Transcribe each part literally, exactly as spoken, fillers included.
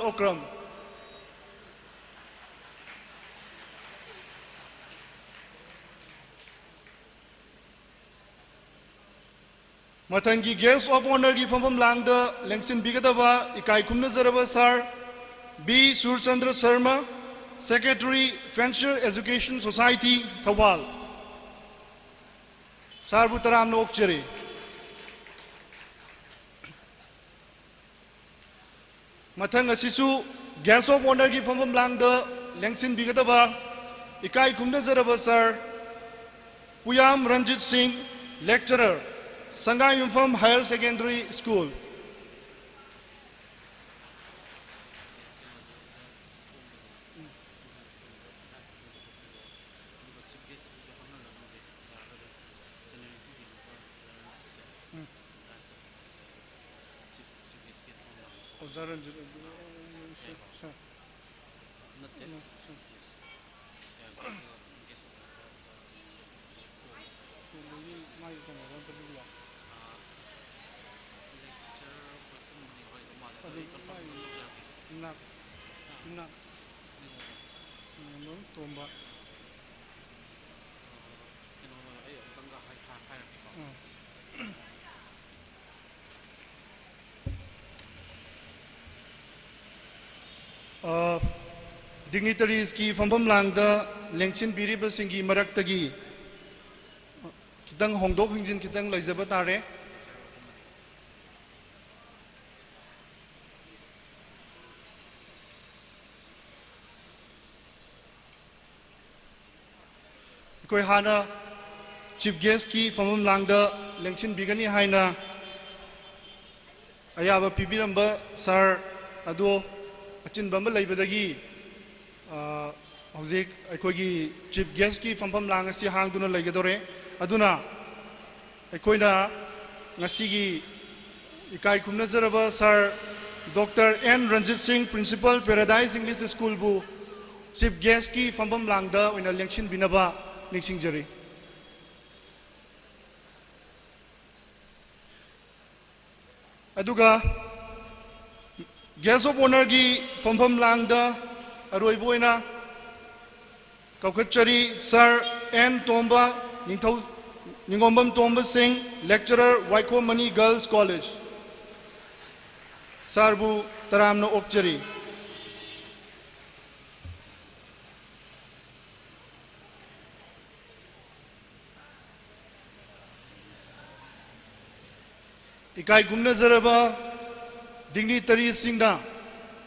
ꯊꯧꯀ꯭ꯔꯝ꯫ ꯃꯊꯪꯒꯤ Guest of Honourꯒꯤ ꯐꯝꯐꯝ ꯂꯥꯡꯗ ꯂꯦꯡꯁꯤꯟꯕꯤꯒꯗꯕ ꯏꯀꯥꯏ ꯈꯨꯝꯅꯖꯔꯕ Sir B Surchandra Sharma, Secretary, Venture Education Society, Thoubal. Sirꯕꯨ ꯇꯔꯥꯝꯅ ꯑꯣꯛꯆꯔꯤ꯫ ꯃꯊꯪ ꯑꯁꯤꯁꯨ Guest of Honourꯒꯤ ꯐꯝꯐꯝ ꯂꯥꯡꯗ ꯂꯦꯡꯁꯤꯟꯕꯤꯒꯗꯕ ꯏꯀꯥꯏ ꯈꯨꯝꯅꯖꯔꯕ Sir ꯄꯨꯌꯥꯝ ꯔꯟꯖꯤꯠ ꯁꯤꯡ, Lecturer, ꯁꯪꯒꯥꯏꯌꯨꯝꯐꯝ Higher Secondary School꯫ ꯑꯣꯖꯥ ꯔꯟꯖꯤꯠ꯫ ꯁꯥꯔ꯫ ꯅꯠꯇꯦ꯫ ꯁꯥꯔ꯫ ꯃꯥꯒꯤ ꯀꯩꯅꯣꯗꯣ ꯑꯝꯇ ꯄꯤꯕꯤꯌꯣ꯫ ꯑꯗꯨ ꯃꯥꯒꯤ ꯌꯨꯝꯅꯥꯛ, ꯌꯨꯝꯅꯥꯛ꯫ ꯇꯣꯝꯕ꯫ ꯀꯩꯅꯣ, ꯑꯩ ꯑꯃꯨꯛꯇꯪꯒ ꯍꯥꯏ-, ꯍꯥꯏ-, ꯍꯥꯏꯔꯛꯀꯦꯀꯣ꯫ ꯎꯝ꯫ ꯑ, dignitariesꯀꯤ ꯐꯝꯐꯝ ꯂꯥꯡꯗ ꯂꯦꯡꯁꯤꯟꯕꯤꯔꯤꯕꯁꯤꯡꯒꯤ ꯃꯔꯛꯇꯒꯤ ꯈꯤꯇꯪ ꯍꯣꯡꯗꯣꯛ ꯍꯣꯡꯖꯤꯟ ꯈꯤꯇꯪ ꯂꯩꯖꯕ ꯇꯥꯔꯦ꯫ ꯑꯩꯈꯣꯏ ꯍꯥꯟꯅ Chief Guestꯀꯤ ꯐꯝꯐꯝ ꯂꯥꯡꯗ ꯂꯦꯡꯁꯤꯟꯕꯤꯒꯅꯤ ꯍꯥꯏꯅ ꯑꯌꯥꯕ ꯄꯤꯕꯤꯔꯝꯕ Sir ꯑꯗꯣ ꯑꯆꯤꯟꯕ ꯑꯃ ꯂꯩꯕꯗꯒꯤ, ꯑ, ꯍꯧꯖꯤꯛ ꯑꯩꯈꯣꯏꯒꯤ Chief Guestꯀꯤ ꯐꯝꯐꯝ ꯂꯥꯡ ꯑꯁꯤ ꯍꯥꯡꯗꯨꯅ ꯂꯩꯒꯗꯧꯔꯦ꯫ ꯑꯗꯨꯅ ꯑꯩꯈꯣꯏꯅ ꯉꯁꯤꯒꯤ ꯏꯀꯥꯏ ꯈꯨꯝꯅꯖꯔꯕ Sir Doctor N ꯔꯟꯖꯤꯠ ꯁꯤꯡ, Principal, Paradise English Schoolꯕꯨ Chief Guestꯀꯤ ꯐꯝꯐꯝ ꯂꯥꯡꯗ ꯑꯣꯏꯅ ꯂꯦꯡꯁꯤꯟꯕꯤꯅꯕ ꯅꯤꯡꯁꯤꯡꯖꯔꯤ꯫ ꯑꯗꯨꯒ Guest of Honourꯒꯤ ꯐꯝꯐꯝ ꯂꯥꯡꯗ ꯑꯔꯣꯏꯕ ꯑꯣꯏꯅ ꯀꯧꯈꯠꯆꯔꯤ, ꯁꯥꯔ ꯑꯦꯟ ꯇꯣꯝꯕ, ꯅꯤꯡꯊꯧ, ꯅꯤꯡꯉꯣꯝꯕꯝ ꯇꯣꯝꯕ ꯁꯤꯡ, lecturer, Waikhom Mani Girls College꯫ ꯁꯥꯔꯕꯨ ꯇꯔꯥꯝꯅ ꯑꯣꯛꯆꯔꯤ꯫ ꯏꯀꯥꯏ ꯈꯨꯝꯅꯖꯔꯕ dignitaryꯁꯤꯡꯅ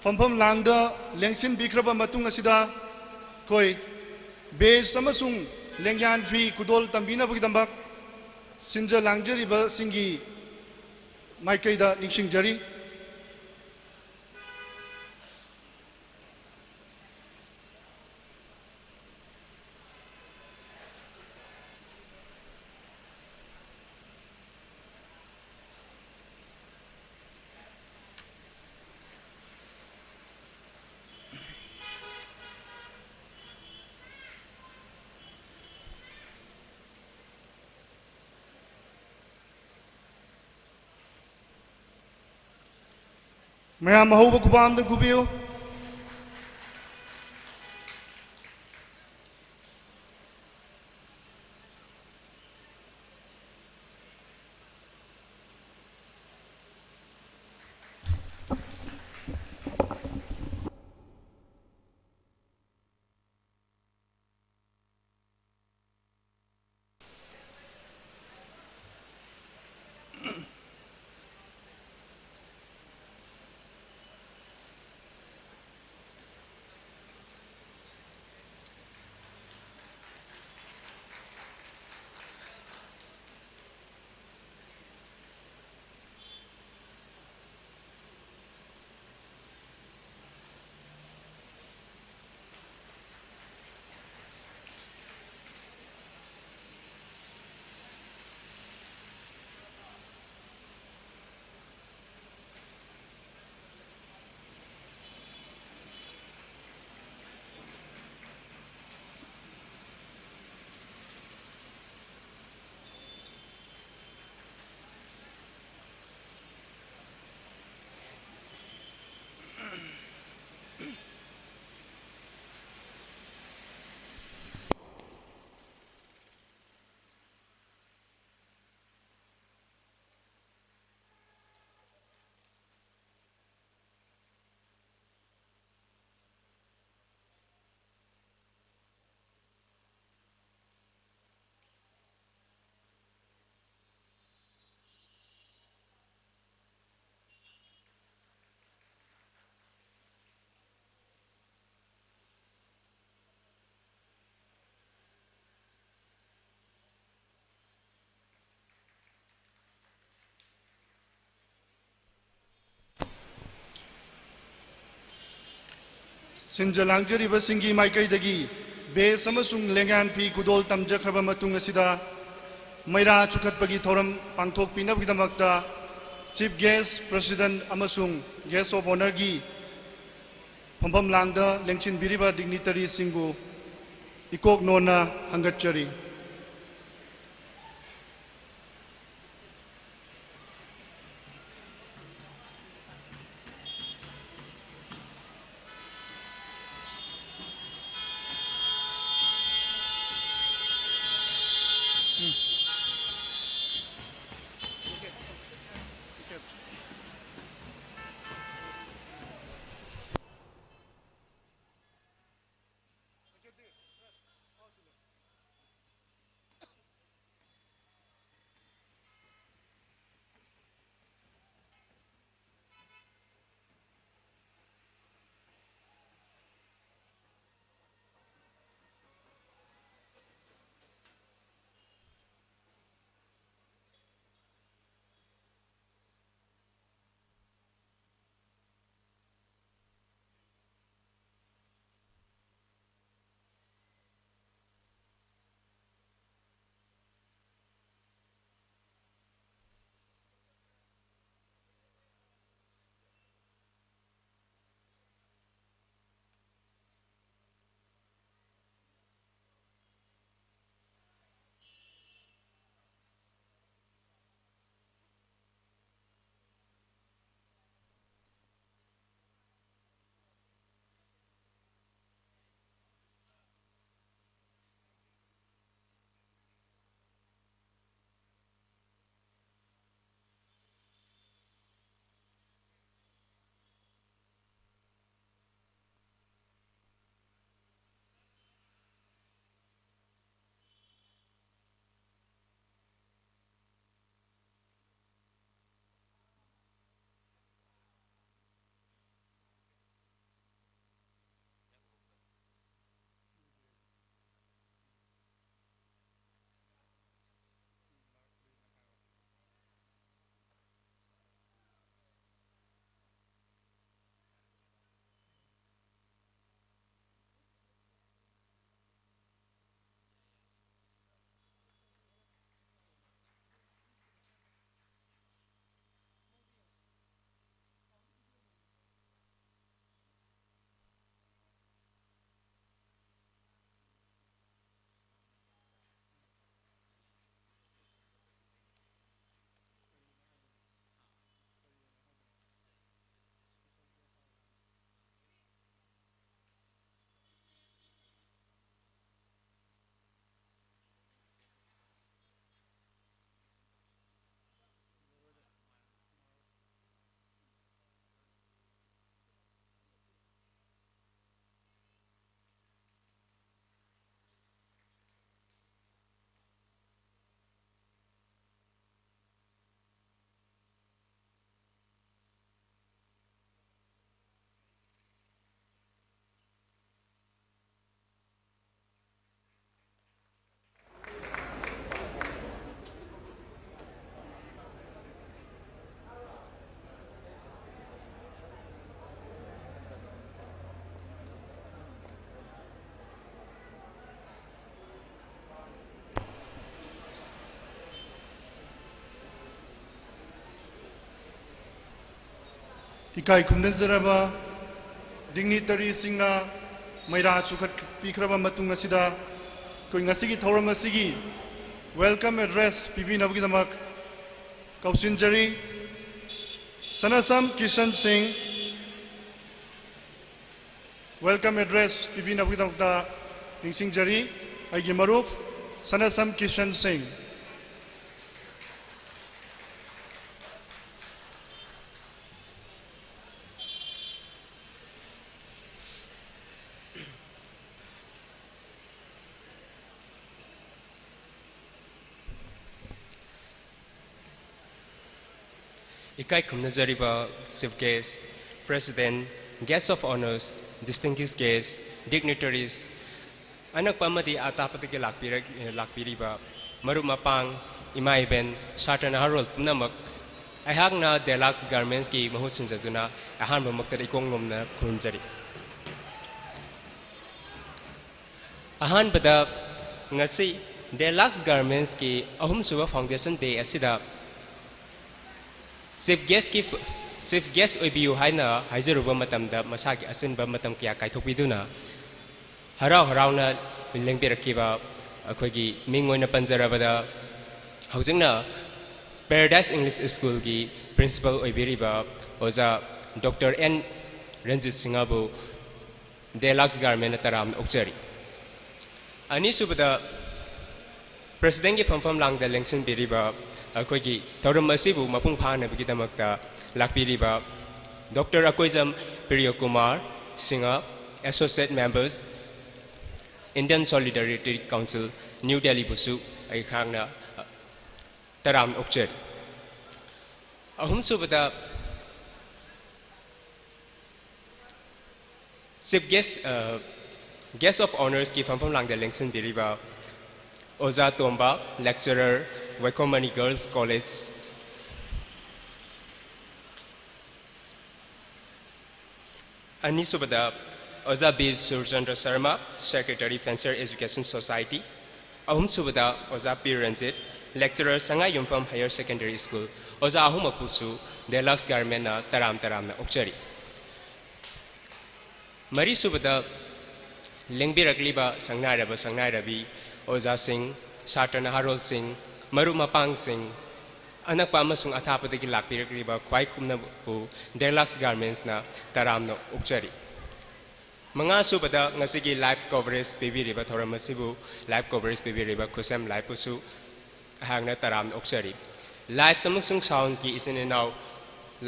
ꯐꯝꯐꯝ ꯂꯥꯡꯗ ꯂꯦꯡꯁꯤꯟꯕꯤꯈ꯭ꯔꯕ ꯃꯇꯨꯡ ꯑꯁꯤꯗ, ꯑꯩꯈꯣꯏ badge ꯑꯃꯁꯨꯡ ꯂꯦꯡꯌꯥꯟ ꯐꯤ ꯈꯨꯗꯣꯜ ꯇꯝꯕꯤꯅꯕꯒꯤꯗꯃꯛ ꯁꯤꯟꯖ ꯂꯥꯡꯖꯔꯤꯕꯁꯤꯡꯒꯤ ꯃꯥꯏꯀꯩꯗ ꯅꯤꯡꯁꯤꯡꯖꯔꯤ꯫ ꯃꯌꯥꯝ ꯑꯍꯧꯕ ꯈꯨꯕꯥꯝꯗ ꯈꯨꯕꯤꯌꯨ꯫ ꯁꯤꯟꯖ ꯂꯥꯡꯖꯔꯤꯕꯁꯤꯡꯒꯤ ꯃꯥꯏꯀꯩꯗꯒꯤ ꯕꯦꯁ ꯑꯃꯁꯨꯡ ꯂꯦꯡꯌꯥꯟ ꯐꯤ ꯈꯨꯗꯣꯜ ꯇꯝꯖꯈ꯭ꯔꯕ ꯃꯇꯨꯡ ꯑꯁꯤꯗ, ꯃꯩꯔꯥ ꯆꯨꯈꯠꯄꯒꯤ ꯊꯧꯔꯝ ꯄꯥꯡꯊꯣꯛꯄꯤꯅꯕꯒꯤꯗꯃꯛꯇ Chief Guest, President ꯑꯃꯁꯨꯡ Guest of Honourꯒꯤ ꯐꯝꯐꯝ ꯂꯥꯡꯗ ꯂꯦꯡꯁꯤꯟꯕꯤꯔꯤꯕ dignitaryꯁꯤꯡꯕꯨ ꯏꯀꯣꯛ ꯅꯣꯟꯅ ꯍꯪꯒꯠꯆꯔꯤ꯫ ꯏꯀꯥꯏ ꯈꯨꯝꯅꯖꯔꯕ dignitaryꯁꯤꯡꯅ ꯃꯩꯔꯥ ꯆꯨꯈꯠꯄꯤꯈ꯭ꯔꯕ ꯃꯇꯨꯡ ꯑꯁꯤꯗ, ꯑꯩꯈꯣꯏ ꯉꯁꯤꯒꯤ ꯊꯧꯔꯝ ꯑꯁꯤꯒꯤ welcome address ꯄꯤꯕꯤꯅꯕꯒꯤꯗꯃꯛ ꯀꯧꯁꯤꯟꯖꯔꯤ꯫ ꯁꯅꯥꯁꯝ ꯀꯤꯁꯟ ꯁꯤꯡ, welcome address ꯄꯤꯕꯤꯅꯕꯒꯤꯗꯃꯛꯇ ꯅꯤꯡꯁꯤꯡꯖꯔꯤ꯫ ꯑꯩꯒꯤ ꯃꯔꯨꯞ ꯁꯅꯥꯁꯝ ꯀꯤꯁꯟ ꯁꯤꯡ꯫ ꯏꯀꯥꯏ ꯈꯨꯝꯅꯖꯔꯤꯕ Chief Guest, President, Guest of Honours, Distinguished Guests, Dignitaries, ꯑꯅꯛꯄ ꯑꯃꯗꯤ ꯑꯇꯥꯞꯄꯗꯒꯤ ꯂꯥꯛꯄꯤꯔ-, ꯂꯥꯛꯄꯤꯔꯤꯕ ꯃꯔꯨꯞ ꯃꯄꯥꯡ, ꯏꯃꯥ ꯏꯕꯦꯟ, ꯁꯥꯇ꯭ꯔ ꯅꯍꯥꯔꯣꯜ ꯄꯨꯝꯅꯃꯛ, ꯑꯩꯍꯥꯛꯅ Deluxe Garmentsꯀꯤ ꯃꯍꯨꯠ ꯁꯤꯟꯖꯗꯨꯅ ꯑꯍꯥꯟꯕꯃꯛꯇꯗ ꯏꯀꯣꯡ ꯅꯣꯝꯅ ꯈꯨꯔꯨꯝꯖꯔꯤ꯫ ꯑꯍꯥꯟꯕꯗ, ꯉꯁꯤ Deluxe Garmentsꯀꯤ ꯑꯍꯨꯝꯁꯨꯕ Foundation Day ꯑꯁꯤꯗ Chief Guestꯀꯤ, Chief Guest ꯑꯣꯏꯕꯤꯌꯨ ꯍꯥꯏꯅ ꯍꯥꯏꯖꯔꯨꯕ ꯃꯇꯝꯗ, ꯃꯁꯥꯒꯤ ꯑꯆꯤꯟꯕ ꯃꯇꯝ ꯀꯌꯥ ꯀꯥꯏꯊꯣꯛꯄꯤꯗꯨꯅ ꯍꯔꯥꯎ ꯍꯔꯥꯎꯅ ꯂꯦꯡꯕꯤꯔꯛꯈꯤꯕ ꯑꯩꯈꯣꯏꯒꯤ ꯃꯤꯡ ꯑꯣꯏꯅ ꯄꯟꯖꯔꯕꯗ, ꯍꯧꯖꯤꯛꯅ Paradise English Schoolꯒꯤ Principal ꯑꯣꯏꯕꯤꯔꯤꯕ ꯑꯣꯖꯥ Doctor N ꯔꯟꯖꯤꯠ ꯁꯤꯡꯍꯕꯨ Deluxe Garmentsꯅ ꯇꯔꯥꯝꯅ ꯑꯣꯛꯆꯔꯤ꯫ ꯑꯅꯤꯁꯨꯕꯗ, Presidentꯀꯤ ꯐꯝꯐꯝ ꯂꯥꯡꯗ ꯂꯦꯡꯁꯤꯟꯕꯤꯔꯤꯕ ꯑꯩꯈꯣꯏꯒꯤ ꯊꯧꯔꯝ ꯑꯁꯤꯕꯨ ꯃꯄꯨꯡ ꯐꯥꯍꯟꯅꯕꯒꯤꯗꯃꯛꯇ ꯂꯥꯛꯄꯤꯔꯤꯕ Doctor Akoijam Priyokumar Singh, Associate Members, Indian Solidarity Council, New Delhiꯕꯨꯁꯨ ꯑꯩꯍꯥꯛꯅ ꯇꯔꯥꯝꯅ ꯑꯣꯛꯆꯔꯤ꯫ ꯑꯍꯨꯝꯁꯨꯕꯗ, Chief Guest, ꯑ, Guest of Honours ꯀꯤ ꯐꯝꯐꯝ ꯂꯥꯡꯗ ꯂꯦꯡꯁꯤꯟꯕꯤꯔꯤꯕ ꯑꯣꯖꯥ ꯇꯣꯝꯕ, Lecturer, Waikhom Mani Girls College꯫ ꯑꯅꯤꯁꯨꯕꯗ, ꯑꯣꯖꯥ B Surchandra Sharma, Secretary, Fencer Education Society꯫ ꯑꯍꯨꯝꯁꯨꯕꯗ, ꯑꯣꯖꯥ ꯄꯤ ꯔꯟꯖꯤꯠ, Lecturer, ꯁꯉꯥꯏ ꯌꯨꯝꯐꯝ Higher Secondary School꯫ ꯑꯣꯖꯥ ꯑꯍꯨꯝꯃꯛꯄꯨꯁꯨ ꯗꯦꯂꯛꯁ ꯒꯥꯔꯃꯦꯟꯅ ꯇꯔꯥꯝ ꯇꯔꯥꯝꯅ ꯑꯣꯛꯆꯔꯤ꯫ ꯃꯔꯤꯁꯨꯕꯗ, ꯂꯦꯡꯕꯤꯔꯛꯂꯤꯕ ꯁꯪꯅꯥꯏꯔꯕ ꯁꯪꯅꯥꯏꯔꯕꯤ, ꯑꯣꯖꯥꯁꯤꯡ, ꯁꯥꯇ꯭ꯔ ꯅꯍꯥꯔꯣꯜꯁꯤꯡ, ꯃꯔꯨꯞ ꯃꯄꯥꯡꯁꯤꯡ, ꯑꯅꯛꯄ ꯑꯃꯁꯨꯡ ꯑꯊꯥꯞꯄꯗꯒꯤ ꯂꯥꯛꯄꯤꯔꯛꯂꯤꯕ ꯈ꯭ꯋꯥꯏ ꯄꯨꯝꯅꯃꯛꯄꯨ ꯗꯦꯂꯛꯁ ꯒꯥꯔꯃꯦꯟꯁꯅ ꯇꯔꯥꯝꯅ ꯑꯣꯛꯆꯔꯤ꯫ ꯃꯉꯥꯁꯨꯕꯗ, ꯉꯁꯤꯒꯤ ꯂꯥꯏꯚ ꯀꯣꯚꯔꯦꯖ ꯄꯤꯕꯤꯔꯤꯕ ꯊꯧꯔꯝ ꯑꯁꯤꯕꯨ ꯂꯥꯏꯚ ꯀꯣꯚꯔꯦꯖ ꯄꯤꯕꯤꯔꯤꯕ ꯈꯨꯠꯁꯦꯝ ꯂꯥꯏꯚꯄꯨꯁꯨ ꯑꯩꯍꯥꯛꯅ ꯇꯔꯥꯝꯅ ꯑꯣꯛꯆꯔꯤ꯫ ꯂꯥꯏꯠꯁ ꯑꯃꯁꯨꯡ ꯁꯥꯎꯟꯒꯤ ꯏꯆꯤꯟ ꯏꯅꯥꯎ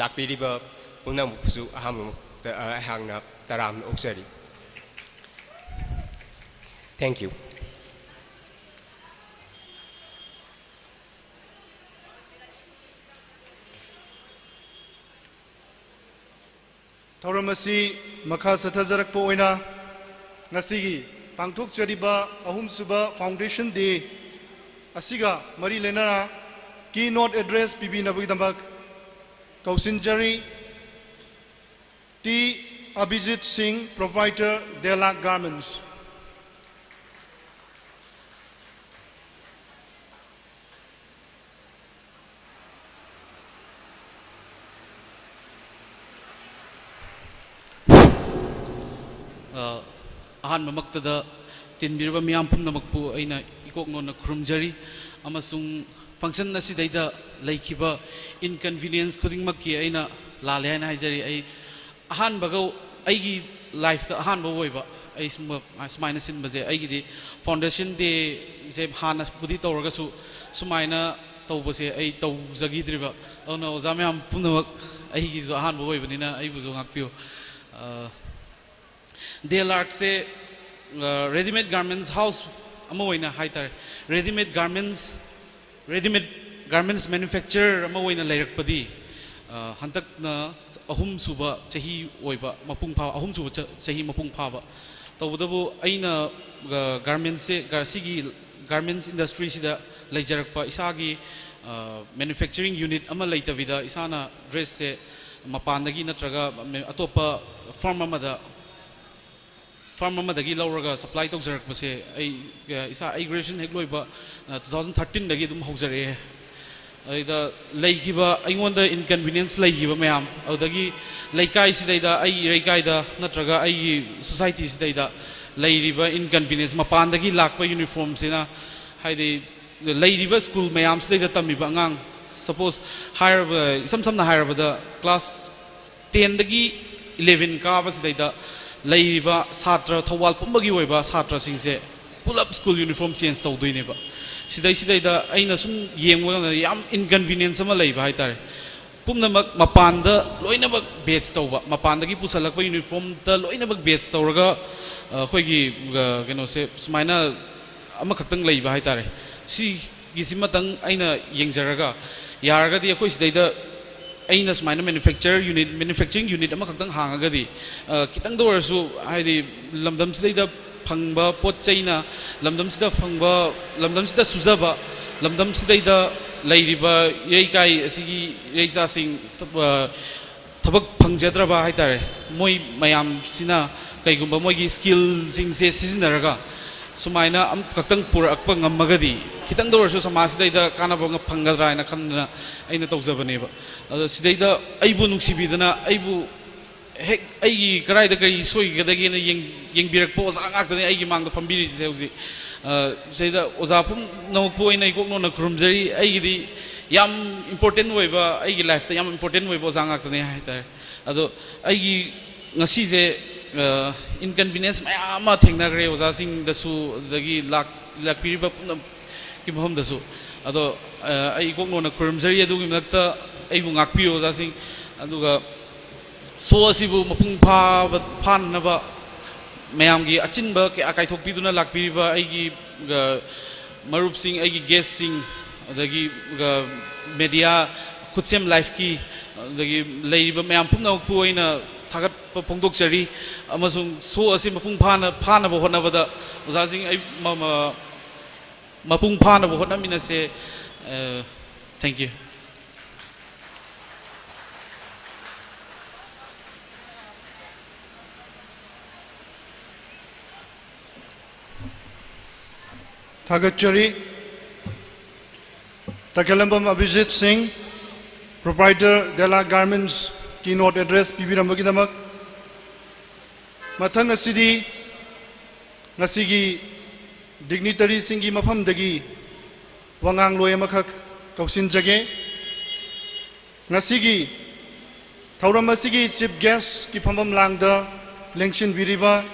ꯂꯥꯛꯄꯤꯔꯤꯕ ꯄꯨꯝꯅꯃꯛꯄꯨꯁꯨ ꯑꯍꯥꯟꯕꯃꯛꯇ ꯑꯩꯍꯥꯛꯅ ꯇꯔꯥꯝꯅ ꯑꯣꯛꯆꯔꯤ꯫ Thank you. ꯊꯧꯔꯝ ꯑꯁꯤ ꯃꯈꯥ ꯆꯠꯊꯖꯔꯛꯄ ꯑꯣꯏꯅ ꯉꯁꯤꯒꯤ ꯄꯥꯡꯊꯣꯛꯆꯔꯤꯕ ꯑꯍꯨꯝꯁꯨꯕ Foundation Day ꯑꯁꯤꯒ ꯃꯔꯤ ꯂꯩꯅꯅ keynote address ꯄꯤꯕꯤꯅꯕꯒꯤꯗꯃꯛ ꯀꯧꯁꯤꯟꯖꯔꯤ꯫ ꯇꯤ ꯑꯕꯤꯖꯤꯠ ꯁꯤꯡ, Proprietor, Delak Garments꯫ ꯑ, ꯑꯍꯥꯟꯕꯃꯛꯇꯗ ꯇꯤꯟꯕꯤꯔꯕ ꯃꯤꯌꯥꯝ ꯄꯨꯝꯅꯃꯛꯄꯨ ꯑꯩꯅ ꯏꯀꯣꯛ ꯅꯣꯟꯅ ꯈꯨꯔꯨꯝꯖꯔꯤ, ꯑꯃꯁꯨꯡ function ꯑꯁꯤꯗꯩꯗ ꯂꯩꯈꯤꯕ inconvenience ꯈꯨꯗꯤꯡꯃꯛꯀꯤ ꯑꯩꯅ ꯂꯥꯜꯂꯦ ꯍꯥꯏꯅ ꯍꯥꯏꯖꯔꯤ꯫ ꯑꯩ ꯑꯍꯥꯟꯕꯒ, ꯑꯩꯒꯤ ꯂꯥꯏꯐꯇ ꯑꯍꯥꯟꯕ ꯑꯣꯏꯕ ꯑꯩ ꯁꯨꯝꯕ, ꯁꯨꯃꯥꯏꯅ ꯁꯤꯟꯕꯁꯦ꯫ ꯑꯩꯒꯤꯗꯤ Foundation Dayꯁꯦ ꯍꯥꯟꯅꯕꯨꯗꯤ ꯇꯧꯔꯒꯁꯨ ꯁꯨꯃꯥꯏꯅ ꯇꯧꯕꯁꯦ ꯑꯩ ꯇꯧꯖꯈꯤꯗ꯭ꯔꯤꯕ꯫ ꯑꯗꯨꯅ ꯑꯣꯖꯥ ꯃꯌꯥꯝ ꯄꯨꯝꯅꯃꯛ, ꯑꯩꯒꯤꯁꯨ ꯑꯍꯥꯟꯕ ꯑꯣꯏꯕꯅꯤꯅ ꯑꯩꯕꯨꯁꯨ ꯉꯥꯛꯄꯤꯌꯨ꯫ ꯑ, ꯗꯦꯂꯥꯔꯛꯁꯦ, ꯑ, readymade garments house ꯑꯃ ꯑꯣꯏꯅ ꯍꯥꯏ ꯇꯥꯔꯦ, readymade garments, readymade garments manufacturer ꯑꯃ ꯑꯣꯏꯅ ꯂꯩꯔꯛꯄꯗꯤ, ꯑ, ꯍꯟꯗꯛꯅ ꯑꯍꯨꯝꯁꯨꯕ ꯆꯍꯤ ꯑꯣꯏꯕ, ꯃꯄꯨꯡ ꯐꯥ-, ꯑꯍꯨꯝꯁꯨꯕ ꯆ-, ꯆꯍꯤ ꯃꯄꯨꯡ ꯐꯥꯕ꯫ ꯇꯧꯕꯇꯕꯨ ꯑꯩꯅ, ꯑ, ꯒꯥꯔꯃꯦꯟꯁꯦ, ꯒ-, ꯁꯤꯒꯤ garments industryꯁꯤꯗ ꯂꯩꯖꯔꯛꯄ, ꯏꯁꯥꯒꯤ, ꯑ, manufacturing unit ꯑꯃ ꯂꯩꯇꯕꯤꯗ ꯏꯁꯥꯅ dressꯁꯦ ꯃꯄꯥꯟꯗꯒꯤ ꯅꯠꯇ꯭ꯔꯒ ꯑꯇꯣꯞꯄ firm ꯑꯃꯗ, firm ꯑꯃꯗꯒꯤ ꯂꯧꯔꯒ supply ꯇꯧꯖꯔꯛꯄꯁꯦ ꯑꯩ, ꯑ, ꯏꯁꯥ, ꯑꯩ graduation ꯍꯦꯛ ꯂꯣꯏꯕ, ꯑ, two thousand thirteenꯗꯒꯤ ꯑꯗꯨꯝ ꯍꯧꯖꯔꯛꯑꯦ꯫ ꯑꯗꯩꯗ ꯂꯩꯈꯤꯕ, ꯑꯩꯉꯣꯟꯗ ꯏꯟꯀꯟꯚꯤꯅꯤꯌꯦꯟꯁ ꯂꯩꯈꯤꯕ ꯃꯌꯥꯝ, ꯑꯗꯨꯗꯒꯤ ꯂꯩꯀꯥꯏꯁꯤꯗꯩꯗ, ꯑꯩꯒꯤ ꯏꯔꯩꯀꯥꯏꯗ ꯅꯠꯇ꯭ꯔꯒ ꯑꯩꯒꯤ ꯁꯣꯁꯥꯏꯇꯤꯁꯤꯗꯩꯗ ꯂꯩꯔꯤꯕ ꯏꯟꯀꯟꯚꯤꯅꯤꯌꯦꯟꯁ, ꯃꯄꯥꯟꯗꯒꯤ ꯂꯥꯛꯄ ꯌꯨꯅꯤꯐꯣꯔꯝꯁꯤꯅ, ꯍꯥꯏꯗꯤ ꯂꯩꯔꯤꯕ ꯁ꯭ꯀꯨꯜ ꯃꯌꯥꯝꯁꯤꯗꯩꯗ ꯇꯝꯃꯤꯕ ꯑꯉꯥꯡ, ꯁꯄꯣꯁ ꯍꯥꯏꯔꯕ, ꯏꯁꯝ ꯁꯝꯅ ꯍꯥꯏꯔꯕꯗ ꯀ꯭ꯂꯥꯁ ꯇꯦꯟꯗꯒꯤ ꯏꯂꯦꯚꯦꯟ ꯀꯥꯕꯁꯤꯗꯩꯗ ꯂꯩꯔꯤꯕ ꯁꯥꯇ꯭ꯔ, ꯊꯧꯕꯥꯜ ꯄꯨꯝꯕꯒꯤ ꯑꯣꯏꯕ ꯁꯥꯇ꯭ꯔꯁꯤꯡꯁꯦ ꯄꯨꯂꯞ ꯁ꯭ꯀꯨꯜ ꯌꯨꯅꯤꯐꯣꯔꯝ ꯆꯦꯟꯖ ꯇꯧꯗꯣꯏꯅꯦꯕ꯫ ꯁꯤꯗꯩꯁꯤꯗꯩꯗ ꯑꯩꯅ ꯁꯨꯝ ꯌꯦꯡꯕ ꯀꯥꯟꯗ ꯌꯥꯝ ꯏꯟꯀꯟꯚꯤꯅꯤꯌꯦꯟꯁ ꯑꯃ ꯂꯩꯕ ꯍꯥꯏꯇꯥꯔꯦ꯫ ꯄꯨꯝꯅꯃꯛ ꯃꯄꯥꯟꯗ ꯂꯣꯏꯅꯃꯛ ꯕꯦꯆ ꯇꯧꯕ, ꯃꯄꯥꯟꯗꯒꯤ ꯄꯨꯁꯜꯂꯛꯄ ꯌꯨꯅꯤꯐꯣꯔꯝꯗ ꯂꯣꯏꯅꯃꯛ ꯕꯦꯆ ꯇꯧꯔꯒ, ꯑ, ꯑꯩꯈꯣꯏꯒꯤ, ꯑ, ꯀꯩꯅꯣꯁꯦ ꯁꯨꯃꯥꯏꯅ ꯑꯃꯈꯛꯇꯪ ꯂꯩꯕ ꯍꯥꯏꯇꯥꯔꯦ꯫ ꯁꯤꯒꯤꯁꯤꯃꯇꯪ ꯑꯩꯅ ꯌꯦꯡꯖꯔꯒ, ꯌꯥꯔꯒꯗꯤ ꯑꯩꯈꯣꯏ ꯁꯤꯗꯩꯗ ꯑꯩꯅ ꯁꯨꯃꯥꯏꯅ ꯃꯦꯅꯨꯐꯦꯛꯆꯔ ꯌꯨꯅꯤꯠ, ꯃꯦꯅꯨꯐꯦꯛꯆꯔꯤꯡ ꯌꯨꯅꯤꯠ ꯑꯃꯈꯛꯇꯪ ꯍꯥꯡꯉꯒꯗꯤ, ꯑ, ꯈꯤꯇꯪꯗ ꯑꯣꯏꯔꯁꯨ, ꯍꯥꯏꯗꯤ ꯂꯝꯗꯝꯁꯤꯗꯩꯗ ꯐꯪꯕ ꯄꯣꯠ ꯆꯩꯅ, ꯂꯝꯗꯝꯁꯤꯗ ꯐꯪꯕ, ꯂꯝꯗꯝꯁꯤꯗ ꯁꯨꯖꯕ, ꯂꯝꯗꯝꯁꯤꯗꯩꯗ ꯂꯩꯔꯤꯕ ꯏꯔꯩꯀꯥꯏ ꯑꯁꯤꯒꯤ ꯏꯔꯩꯆꯥꯁꯤꯡ, ꯑ, ꯊꯕꯛ ꯐꯪꯖꯗ꯭ꯔꯕ ꯍꯥꯏꯇꯥꯔꯦ, ꯃꯣꯏ ꯃꯌꯥꯝꯁꯤꯅ ꯀꯩꯒꯨꯝꯕ ꯃꯣꯏꯒꯤ ꯁ꯭ꯀꯤꯜꯁꯤꯡꯁꯦ ꯁꯤꯖꯤꯟꯅꯔꯒ ꯁꯨꯃꯥꯏꯅ ꯑꯃꯈꯛꯇꯪ ꯄꯨꯔꯛꯄ ꯉꯝꯃꯒꯗꯤ, ꯈꯤꯇꯪꯗ ꯑꯣꯏꯔꯁꯨ ꯁꯃꯥꯖꯁꯤꯗꯩꯗ ꯀꯥꯟꯅꯕ ꯐꯪꯒꯗ꯭ꯔꯥ ꯍꯥꯏꯅ ꯈꯟꯗꯅ ꯑꯩꯅ ꯇꯧꯖꯕꯅꯦꯕ꯫ ꯑꯗꯣ ꯁꯤꯗꯩꯗ ꯑꯩꯕꯨ ꯅꯨꯡꯁꯤꯕꯤꯗꯅ, ꯑꯩꯕꯨ ꯍꯦꯛ ꯑꯩꯒꯤ ꯀꯗꯥꯏꯗ ꯀꯔꯤ ꯁꯣꯏꯒꯗꯒꯦꯅ ꯌꯦꯡ-, ꯌꯦꯡꯕꯤꯔꯛꯄ ꯑꯣꯖꯥ ꯉꯥꯛꯇꯅꯤ ꯑꯩꯒꯤ ꯃꯥꯡꯗ ꯐꯝꯕꯤꯔꯤꯁꯦ ꯍꯧꯖꯤꯛ꯫ ꯑ, ꯁꯤꯗꯩꯗ ꯑꯣꯖꯥ ꯄꯨꯝꯅꯃꯛꯄꯨ ꯑꯩꯅ ꯏꯀꯣꯛ ꯅꯣꯟꯅ ꯈꯨꯔꯨꯝꯖꯔꯤ꯫ ꯑꯩꯒꯤꯗꯤ ꯌꯥꯝ ꯏꯝꯄꯣꯔꯇꯦꯟ ꯑꯣꯏꯕ, ꯑꯩꯒꯤ ꯂꯥꯏꯐꯇ ꯌꯥꯝ ꯏꯝꯄꯣꯔꯇꯦꯟ ꯑꯣꯏꯕ ꯑꯣꯖꯥ ꯉꯥꯛꯇꯅꯦ ꯍꯥꯏꯇꯥꯔꯦ꯫ ꯑꯗꯣ ꯑꯩꯒꯤ ꯉꯁꯤꯁꯦ, ꯑ, ꯏꯟꯀꯟꯚꯤꯅꯤꯌꯦꯟꯁ ꯃꯌꯥꯝ ꯑꯃ ꯊꯦꯡꯅꯈ꯭ꯔꯦ ꯑꯣꯖꯥꯁꯤꯡꯗꯁꯨ, ꯑꯗꯨꯗꯒꯤ ꯂꯥꯛ-, ꯂꯥꯛꯄꯤꯔꯤꯕ ꯄꯨꯝꯅꯃꯛꯀꯤ ꯃꯐꯝꯗꯁꯨ꯫ ꯑꯗꯣ, ꯑ, ꯑꯩ ꯏꯀꯣꯛ ꯅꯣꯟꯅ ꯈꯨꯔꯨꯝꯖꯔꯤ, ꯑꯗꯨꯒꯤ ꯃꯊꯛꯇ ꯑꯩꯕꯨ ꯉꯥꯛꯄꯤꯌꯨ ꯑꯣꯖꯥꯁꯤꯡ꯫ ꯑꯗꯨꯒ ꯁꯣ ꯑꯁꯤꯕꯨ ꯃꯄꯨꯡ ꯐꯥꯕ, ꯐꯥꯅꯅꯕ ꯃꯌꯥꯝꯒꯤ ꯑꯆꯤꯟꯕ ꯀꯌꯥ ꯀꯥꯏꯊꯣꯛꯄꯤꯗꯨꯅ ꯂꯥꯛꯄꯤꯔꯤꯕ ꯑꯩꯒꯤ, ꯑ, ꯃꯔꯨꯞꯁꯤꯡ, ꯑꯩꯒꯤ ꯒꯦꯁꯁꯤꯡ, ꯑꯗꯒꯤ, ꯑ, ꯃꯦꯗꯤꯌꯥ, ꯈꯨꯠꯁꯦꯝ ꯂꯥꯏꯐꯀꯤ, ꯑꯗꯒꯤ ꯂꯩꯔꯤꯕ ꯃꯌꯥꯝ ꯄꯨꯝꯅꯃꯛꯄꯨ ꯑꯩꯅ ꯊꯥꯒꯠꯄ ꯐꯣꯡꯗꯣꯛꯆꯔꯤ꯫ ꯑꯃꯁꯨꯡ ꯁꯣ ꯑꯁꯤ ꯃꯄꯨꯡ ꯐꯥꯅ, ꯐꯥꯅꯕ ꯍꯣꯠꯅꯕꯗ ꯑꯣꯖꯥꯁꯤꯡ, ꯑꯩ ꯃ-, ꯃ-, ꯃꯄꯨꯡ ꯐꯥꯅꯕ ꯍꯣꯠꯅꯃꯤꯟꯅꯁꯦ꯫ ꯑ, thank you꯫ ꯊꯥꯒꯠꯆꯔꯤ꯫ ꯇꯈꯦꯜꯂꯝꯕꯝ ꯑꯕꯤꯖꯤꯠ ꯁꯤꯡ, proprietor ꯗꯦꯂꯥ ꯒꯥꯔꯃꯦꯟꯁ, keynote address ꯄꯤꯕꯤꯔꯝꯕꯒꯤꯗꯃꯛ꯫ ꯃꯊꯪ ꯑꯁꯤꯗꯤ ꯉꯁꯤꯒꯤ dignitaryꯁꯤꯡꯒꯤ ꯃꯐꯝꯗꯒꯤ ꯋꯥꯉꯥꯡꯂꯣꯏ ꯑꯃꯈꯛ ꯀꯧꯁꯤꯟꯖꯒꯦ꯫ ꯉꯁꯤꯒꯤ ꯊꯧꯔꯝ ꯑꯁꯤꯒꯤ chief guestꯀꯤ ꯐꯝꯐꯝ ꯂꯥꯡꯗ ꯂꯦꯡꯁꯤꯟꯕꯤꯔꯤꯕ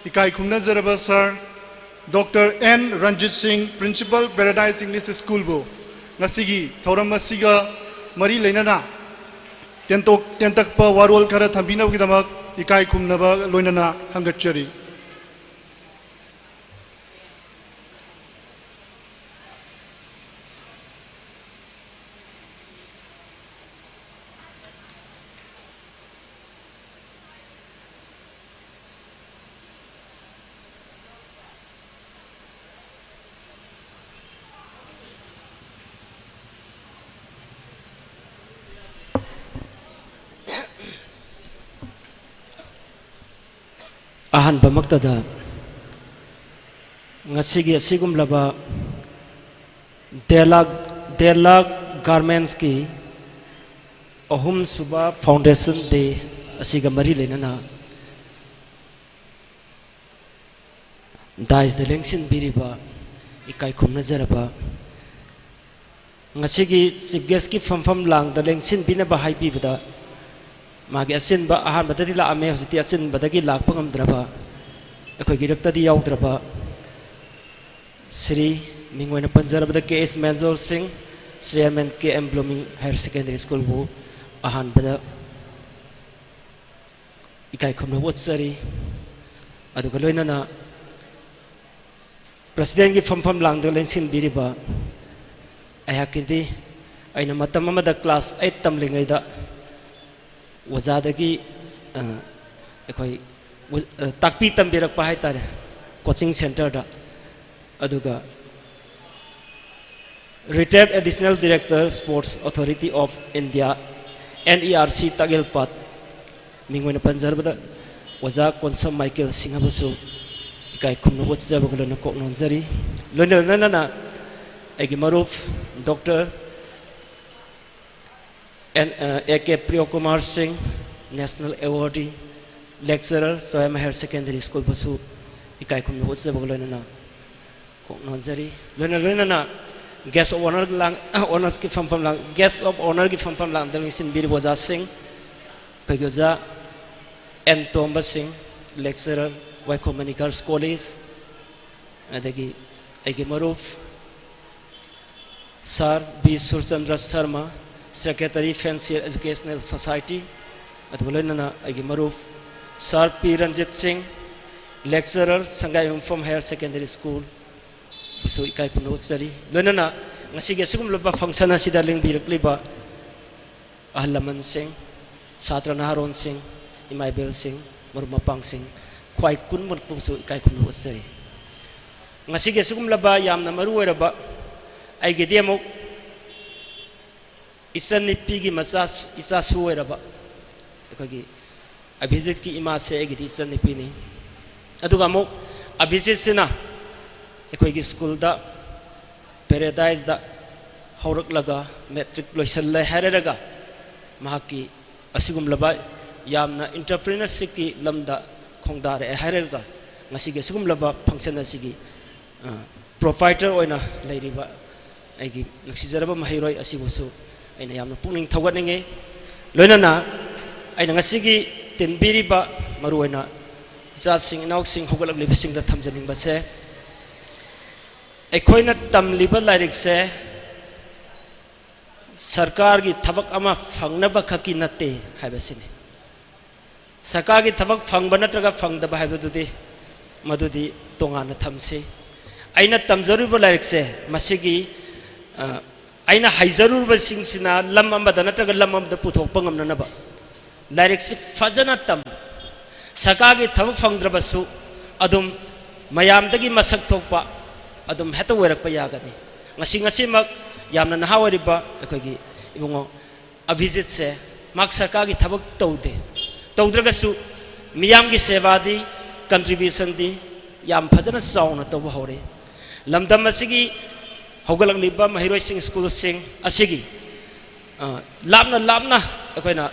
ꯏꯀꯥꯏ ꯈꯨꯝꯅꯖꯔꯕ sir ꯗꯣꯛꯇꯔ ꯑꯦꯟ ꯔꯟꯖꯤꯠ ꯁꯤꯡ, Principal Paradise English Schoolꯕꯨ ꯉꯁꯤꯒꯤ ꯊꯧꯔꯝ ꯑꯁꯤꯒ ꯃꯔꯤ ꯂꯩꯅꯅ ꯇꯦꯟꯇꯣꯛ-, ꯇꯦꯟꯇꯛꯄ ꯋꯥꯔꯣꯜ ꯈꯔ ꯊꯝꯕꯤꯅꯕꯒꯤꯗꯃꯛ ꯏꯀꯥꯏ ꯈꯨꯝꯅꯕ ꯂꯣꯏꯅꯅ ꯍꯪꯒꯠꯆꯔꯤ꯫ ꯑꯍꯥꯟꯕꯃꯛꯇꯗ ꯉꯁꯤꯒꯤ ꯑꯁꯤꯒꯨꯝꯂꯕ ꯗꯦꯂꯥ, ꯗꯦꯂꯥ ꯒꯥꯔꯃꯦꯟꯁꯀꯤ ꯑꯍꯨꯝꯁꯨꯕ foundation day ꯑꯁꯤꯒ ꯃꯔꯤ ꯂꯩꯅꯅ dais ꯗ ꯂꯦꯡꯁꯤꯟꯕꯤꯔꯤꯕ ꯏꯀꯥꯏ ꯈꯨꯝꯅꯖꯔꯕ ꯉꯁꯤꯒꯤ chief guestꯀꯤ ꯐꯝꯐꯝ ꯂꯥꯡꯗ ꯂꯦꯡꯁꯤꯟꯕꯤꯅꯕ ꯍꯥꯏꯕꯤꯕꯗ ꯃꯥꯒꯤ ꯑꯆꯤꯟꯕ ꯑꯍꯥꯟꯕꯗꯗꯤ ꯂꯥꯛꯑꯝꯃꯦ, ꯍꯧꯖꯤꯛꯇꯤ ꯑꯆꯤꯟꯕꯗꯒꯤ ꯂꯥꯛꯄ ꯉꯝꯗ꯭ꯔꯕ, ꯑꯩꯈꯣꯏꯒꯤ ꯏꯔꯛꯇꯗꯤ ꯌꯥꯎꯗ꯭ꯔꯕ ꯁ꯭ꯔꯤ, ꯃꯤꯡ ꯑꯣꯏꯅ ꯄꯟꯖꯔꯕꯗ ꯀꯦ ꯑꯦꯁ ꯃꯦꯟꯖꯣꯔ ꯁꯤꯡ, Chairman ꯀꯦ ꯑꯦꯝ ꯕ꯭ꯂꯨꯃꯤꯡ Higher Secondary Schoolꯕꯨ ꯑꯍꯥꯟꯕꯗ ꯏꯀꯥꯏ ꯈꯨꯝꯅꯕ ꯎꯠꯆꯔꯤ꯫ ꯑꯗꯨꯒ ꯂꯣꯏꯅꯅ presidentꯀꯤ ꯐꯝꯐꯝ ꯂꯥꯡꯗ ꯂꯦꯡꯁꯤꯟꯕꯤꯔꯤꯕ ꯑꯩꯍꯥꯛꯀꯤꯗꯤ, ꯑꯩꯅ ꯃꯇꯝ ꯑꯃꯗ class eight ꯇꯝꯂꯤꯉꯩꯗ ꯑꯣꯖꯥꯗꯒꯤ, ꯑ, ꯑꯩꯈꯣꯏ, ꯑ, ꯇꯥꯛꯄꯤ ꯇꯝꯕꯤꯔꯛꯄ ꯍꯥꯏꯇꯥꯔꯦ, coaching centreꯗ꯫ ꯑꯗꯨꯒ Retired Additional Director, Sports Authority of India, N E R C Takyelpat, ꯃꯤꯡ ꯑꯣꯏꯅ ꯄꯟꯖꯔꯕꯗ ꯑꯣꯖꯥ ꯀꯣꯟꯁꯝ ꯃꯥꯏꯀꯦꯜ ꯁꯤꯡꯍꯕꯨꯁꯨ ꯏꯀꯥꯏ ꯈꯨꯝꯅꯕ ꯎꯠꯆꯕꯒ ꯂꯣꯏꯅ ꯀꯣꯛ ꯅꯣꯟꯖꯔꯤ꯫ ꯂꯣꯏꯅ ꯂꯣꯏꯅꯅ ꯑꯩꯒꯤ ꯃꯔꯨꯞ doctor N A K Priyokumar ꯁꯤꯡ, ꯅꯦꯁꯅꯦꯜ ꯑꯦꯋꯥꯔꯗꯤ, ꯂꯦꯛꯆꯔꯔ, ꯆꯣꯌꯥꯝ ꯍꯥꯌꯔ ꯁꯦꯀꯦꯟꯗꯔꯤ ꯁ꯭ꯀꯨꯜꯕꯨꯁꯨ ꯏꯀꯥꯏ ꯈꯨꯝꯅꯕ ꯎꯠꯆꯕꯒ ꯂꯣꯏꯅꯅ ꯀꯣꯛ ꯅꯣꯟꯖꯔꯤ꯫ ꯂꯣꯏꯅ ꯂꯣꯏꯅꯅ ꯒꯦꯁ ꯑꯣꯐ ꯑꯣꯅꯔ ꯂꯥꯡ ꯑꯣꯅꯔꯁꯀꯤ ꯐꯝꯐꯝ ꯂꯥꯡ ꯒꯦꯁ ꯑꯣꯐ ꯑꯣꯅꯔꯒꯤ ꯐꯝꯐꯝ ꯂꯥꯡꯗ ꯂꯦꯡꯁꯤꯟꯕꯤꯔꯤꯕ ꯑꯣꯖꯥꯁꯤꯡ, ꯑꯩꯈꯣꯏꯒꯤ ꯑꯣꯖꯥ ꯑꯦꯟ ꯇꯣꯝꯕ ꯁꯤꯡ, ꯂꯦꯛꯆꯔꯔ, ꯋꯥꯏꯈꯣꯝ ꯃꯅꯤ ꯒꯔꯜꯁ ꯀꯣꯂꯦꯖ, ꯑꯗꯒꯤ ꯑꯩꯒꯤ ꯃꯔꯨꯞ sir B Surchandra Sharma, secretary, fencer educational society, ꯑꯗꯨꯒ ꯂꯣꯏꯅꯅ ꯑꯩꯒꯤ ꯃꯔꯨꯞ sir P Ranjit Singh, lecturer, Sangaiyumpham higher secondary ꯁ꯭ꯀꯨꯜꯕꯨꯁꯨ ꯏꯀꯥꯏ ꯈꯨꯝꯅꯕ ꯎꯠꯆꯔꯤ꯫ ꯂꯣꯏꯅꯅ ꯉꯁꯤꯒꯤ ꯑꯁꯤꯒꯨꯝꯂꯕ ꯐꯪꯁꯟ ꯑꯁꯤꯗ ꯂꯦꯡꯕꯤꯔꯛꯂꯤꯕ ꯑꯍꯜ ꯂꯃꯟꯁꯤꯡ, ꯁꯥꯇ꯭ꯔ ꯅꯍꯥꯔꯣꯟꯁꯤꯡ, ꯏꯃꯥ ꯏꯕꯦꯜꯁꯤꯡ, ꯃꯔꯨꯞ ꯃꯄꯥꯡꯁꯤꯡ, ꯈ꯭ꯋꯥꯏ ꯀꯨꯟꯃꯨꯛꯄꯨꯁꯨ ꯏꯀꯥꯏ ꯈꯨꯝꯅꯕ ꯎꯠꯆꯔꯤ꯫ ꯉꯁꯤꯒꯤ ꯑꯁꯤꯒꯨꯝꯂꯕ ꯌꯥꯝꯅ ꯃꯔꯨ ꯑꯣꯏꯔꯕ ꯑꯩꯒꯤꯗꯤ ꯑꯃꯨꯛ ꯏꯆꯟꯅꯨꯄꯤꯒꯤ ꯃꯆꯥ, ꯏꯆꯥꯁꯨ ꯑꯣꯏꯔꯕ ꯑꯩꯈꯣꯏꯒꯤ ꯑꯚꯤꯖꯤꯠꯀꯤ ꯏꯃꯥꯁꯦ ꯑꯩꯒꯤꯗꯤ ꯏꯆꯟꯅꯨꯄꯤꯅꯤ꯫ ꯑꯗꯨꯒ ꯑꯃꯨꯛ ꯑꯚꯤꯖꯤꯠꯁꯤꯅ ꯑꯩꯈꯣꯏꯒꯤ ꯁ꯭ꯀꯨꯜꯗ ꯄꯦꯔꯦꯗꯥꯏꯁꯗ ꯍꯧꯔꯛꯂꯒ ꯃꯦꯇ꯭ꯔꯤꯛ ꯂꯣꯏꯁꯤꯜꯂꯦ ꯍꯥꯏꯔꯒ ꯃꯍꯥꯛꯀꯤ ꯑꯁꯤꯒꯨꯝꯂꯕ ꯌꯥꯝꯅ ꯏꯟꯇꯔꯄ꯭ꯔꯤꯅꯔꯁꯤꯞꯀꯤ ꯂꯝꯗ ꯈꯣꯡꯗꯥꯔꯛꯑꯦ ꯍꯥꯏꯔꯒ ꯉꯁꯤꯒꯤ ꯑꯁꯤꯒꯨꯝꯂꯕ ꯐꯪꯁꯟ ꯑꯁꯤꯒꯤ, ꯑ, ꯄ꯭ꯔꯣꯄꯥꯏꯇꯔ ꯑꯣꯏꯅ ꯂꯩꯔꯤꯕ ꯑꯩꯒꯤ ꯅꯨꯡꯁꯤꯖꯔꯕ ꯃꯍꯩꯔꯣꯏ ꯑꯁꯤꯕꯨꯁꯨ ꯑꯩꯅ ꯌꯥꯝꯅ ꯄꯨꯛꯅꯤꯡ ꯊꯧꯒꯠꯅꯤꯡꯉꯤ꯫ ꯂꯣꯏꯅꯅ ꯑꯩꯅ ꯉꯁꯤꯒꯤ ꯇꯤꯟꯕꯤꯔꯤꯕ ꯃꯔꯨꯑꯣꯏꯅ ꯏꯆꯥꯁꯤꯡ ꯏꯅꯥꯎꯁꯤꯡ ꯍꯧꯒꯠꯂꯛꯂꯤꯕꯁꯤꯡꯗ ꯊꯝꯖꯅꯤꯡꯕꯁꯦ, ꯑꯩꯈꯣꯏꯅ ꯇꯝꯂꯤꯕ ꯂꯥꯏꯔꯤꯛꯁꯦ ꯁꯔꯀꯥꯔꯒꯤ ꯊꯕꯛ ꯑꯃ ꯐꯪꯅꯕ ꯈꯛꯀꯤ ꯅꯠꯇꯦ ꯍꯥꯏꯕꯁꯤꯅꯤ꯫ ꯁꯔꯀꯥꯔꯒꯤ ꯊꯕꯛ ꯐꯪꯕ ꯅꯠꯇ꯭ꯔꯒ ꯐꯪꯗꯕ ꯍꯥꯏꯕꯗꯨꯗꯤ ꯃꯗꯨꯗꯤ ꯇꯣꯉꯥꯟꯅ ꯊꯝꯁꯤ꯫ ꯑꯩꯅ ꯇꯝꯖꯔꯨꯔꯤꯕ ꯂꯥꯏꯔꯤꯛꯁꯦ ꯃꯁꯤꯒꯤ, ꯑ, ꯑꯩꯅ ꯍꯩꯖꯔꯨꯔꯕꯁꯤꯡꯁꯤꯅ ꯂꯝ ꯑꯃꯗ ꯅꯠꯇ꯭ꯔꯒ ꯂꯝ ꯑꯃꯗ ꯄꯨꯊꯣꯛꯄ ꯉꯝꯅꯅꯕ ꯂꯥꯏꯔꯤꯛꯁꯤ ꯐꯖꯅ ꯇꯝ, ꯁꯔꯀꯥꯔꯒꯤ ꯊꯕꯛ ꯐꯪꯗ꯭ꯔꯕꯁꯨ ꯑꯗꯨꯝ ꯃꯌꯥꯝꯗꯒꯤ ꯃꯁꯛ ꯊꯣꯛꯄ ꯑꯗꯨꯝ ꯍꯦꯛꯇ ꯑꯣꯏꯔꯛꯄ ꯌꯥꯒꯅꯤ꯫ ꯉꯁꯤ, ꯉꯁꯤꯃꯛ ꯌꯥꯝꯅ ꯅꯍꯥ ꯑꯣꯏꯔꯤꯕ ꯑꯩꯈꯣꯏꯒꯤ ꯏꯕꯨꯡꯉꯣ ꯑꯚꯤꯖꯤꯠꯁꯦ, ꯃꯍꯥꯛ ꯁꯔꯀꯥꯔꯒꯤ ꯊꯕꯛ ꯇꯧꯗꯦ, ꯇꯧꯗ꯭ꯔꯒꯁꯨ ꯃꯤꯌꯥꯝꯒꯤ ꯁꯦꯕꯥꯗꯤ, ꯀꯟꯇ꯭ꯔꯤꯕ꯭ꯌꯨꯁꯟꯗꯤ ꯌꯥꯝ ꯐꯖꯅ ꯆꯥꯎꯅ ꯇꯧꯕ ꯍꯧꯔꯦ꯫ ꯂꯝꯗꯝ ꯑꯁꯤꯒꯤ ꯍꯧꯒꯠꯂꯛꯂꯤꯕ ꯃꯍꯩꯔꯣꯏꯁꯤꯡ, ꯁ꯭ꯀꯨꯜꯁꯤꯡ ꯑꯁꯤꯒꯤ, ꯑ, ꯂꯥꯞꯅ ꯂꯥꯞꯅ ꯑꯩꯈꯣꯏꯅ,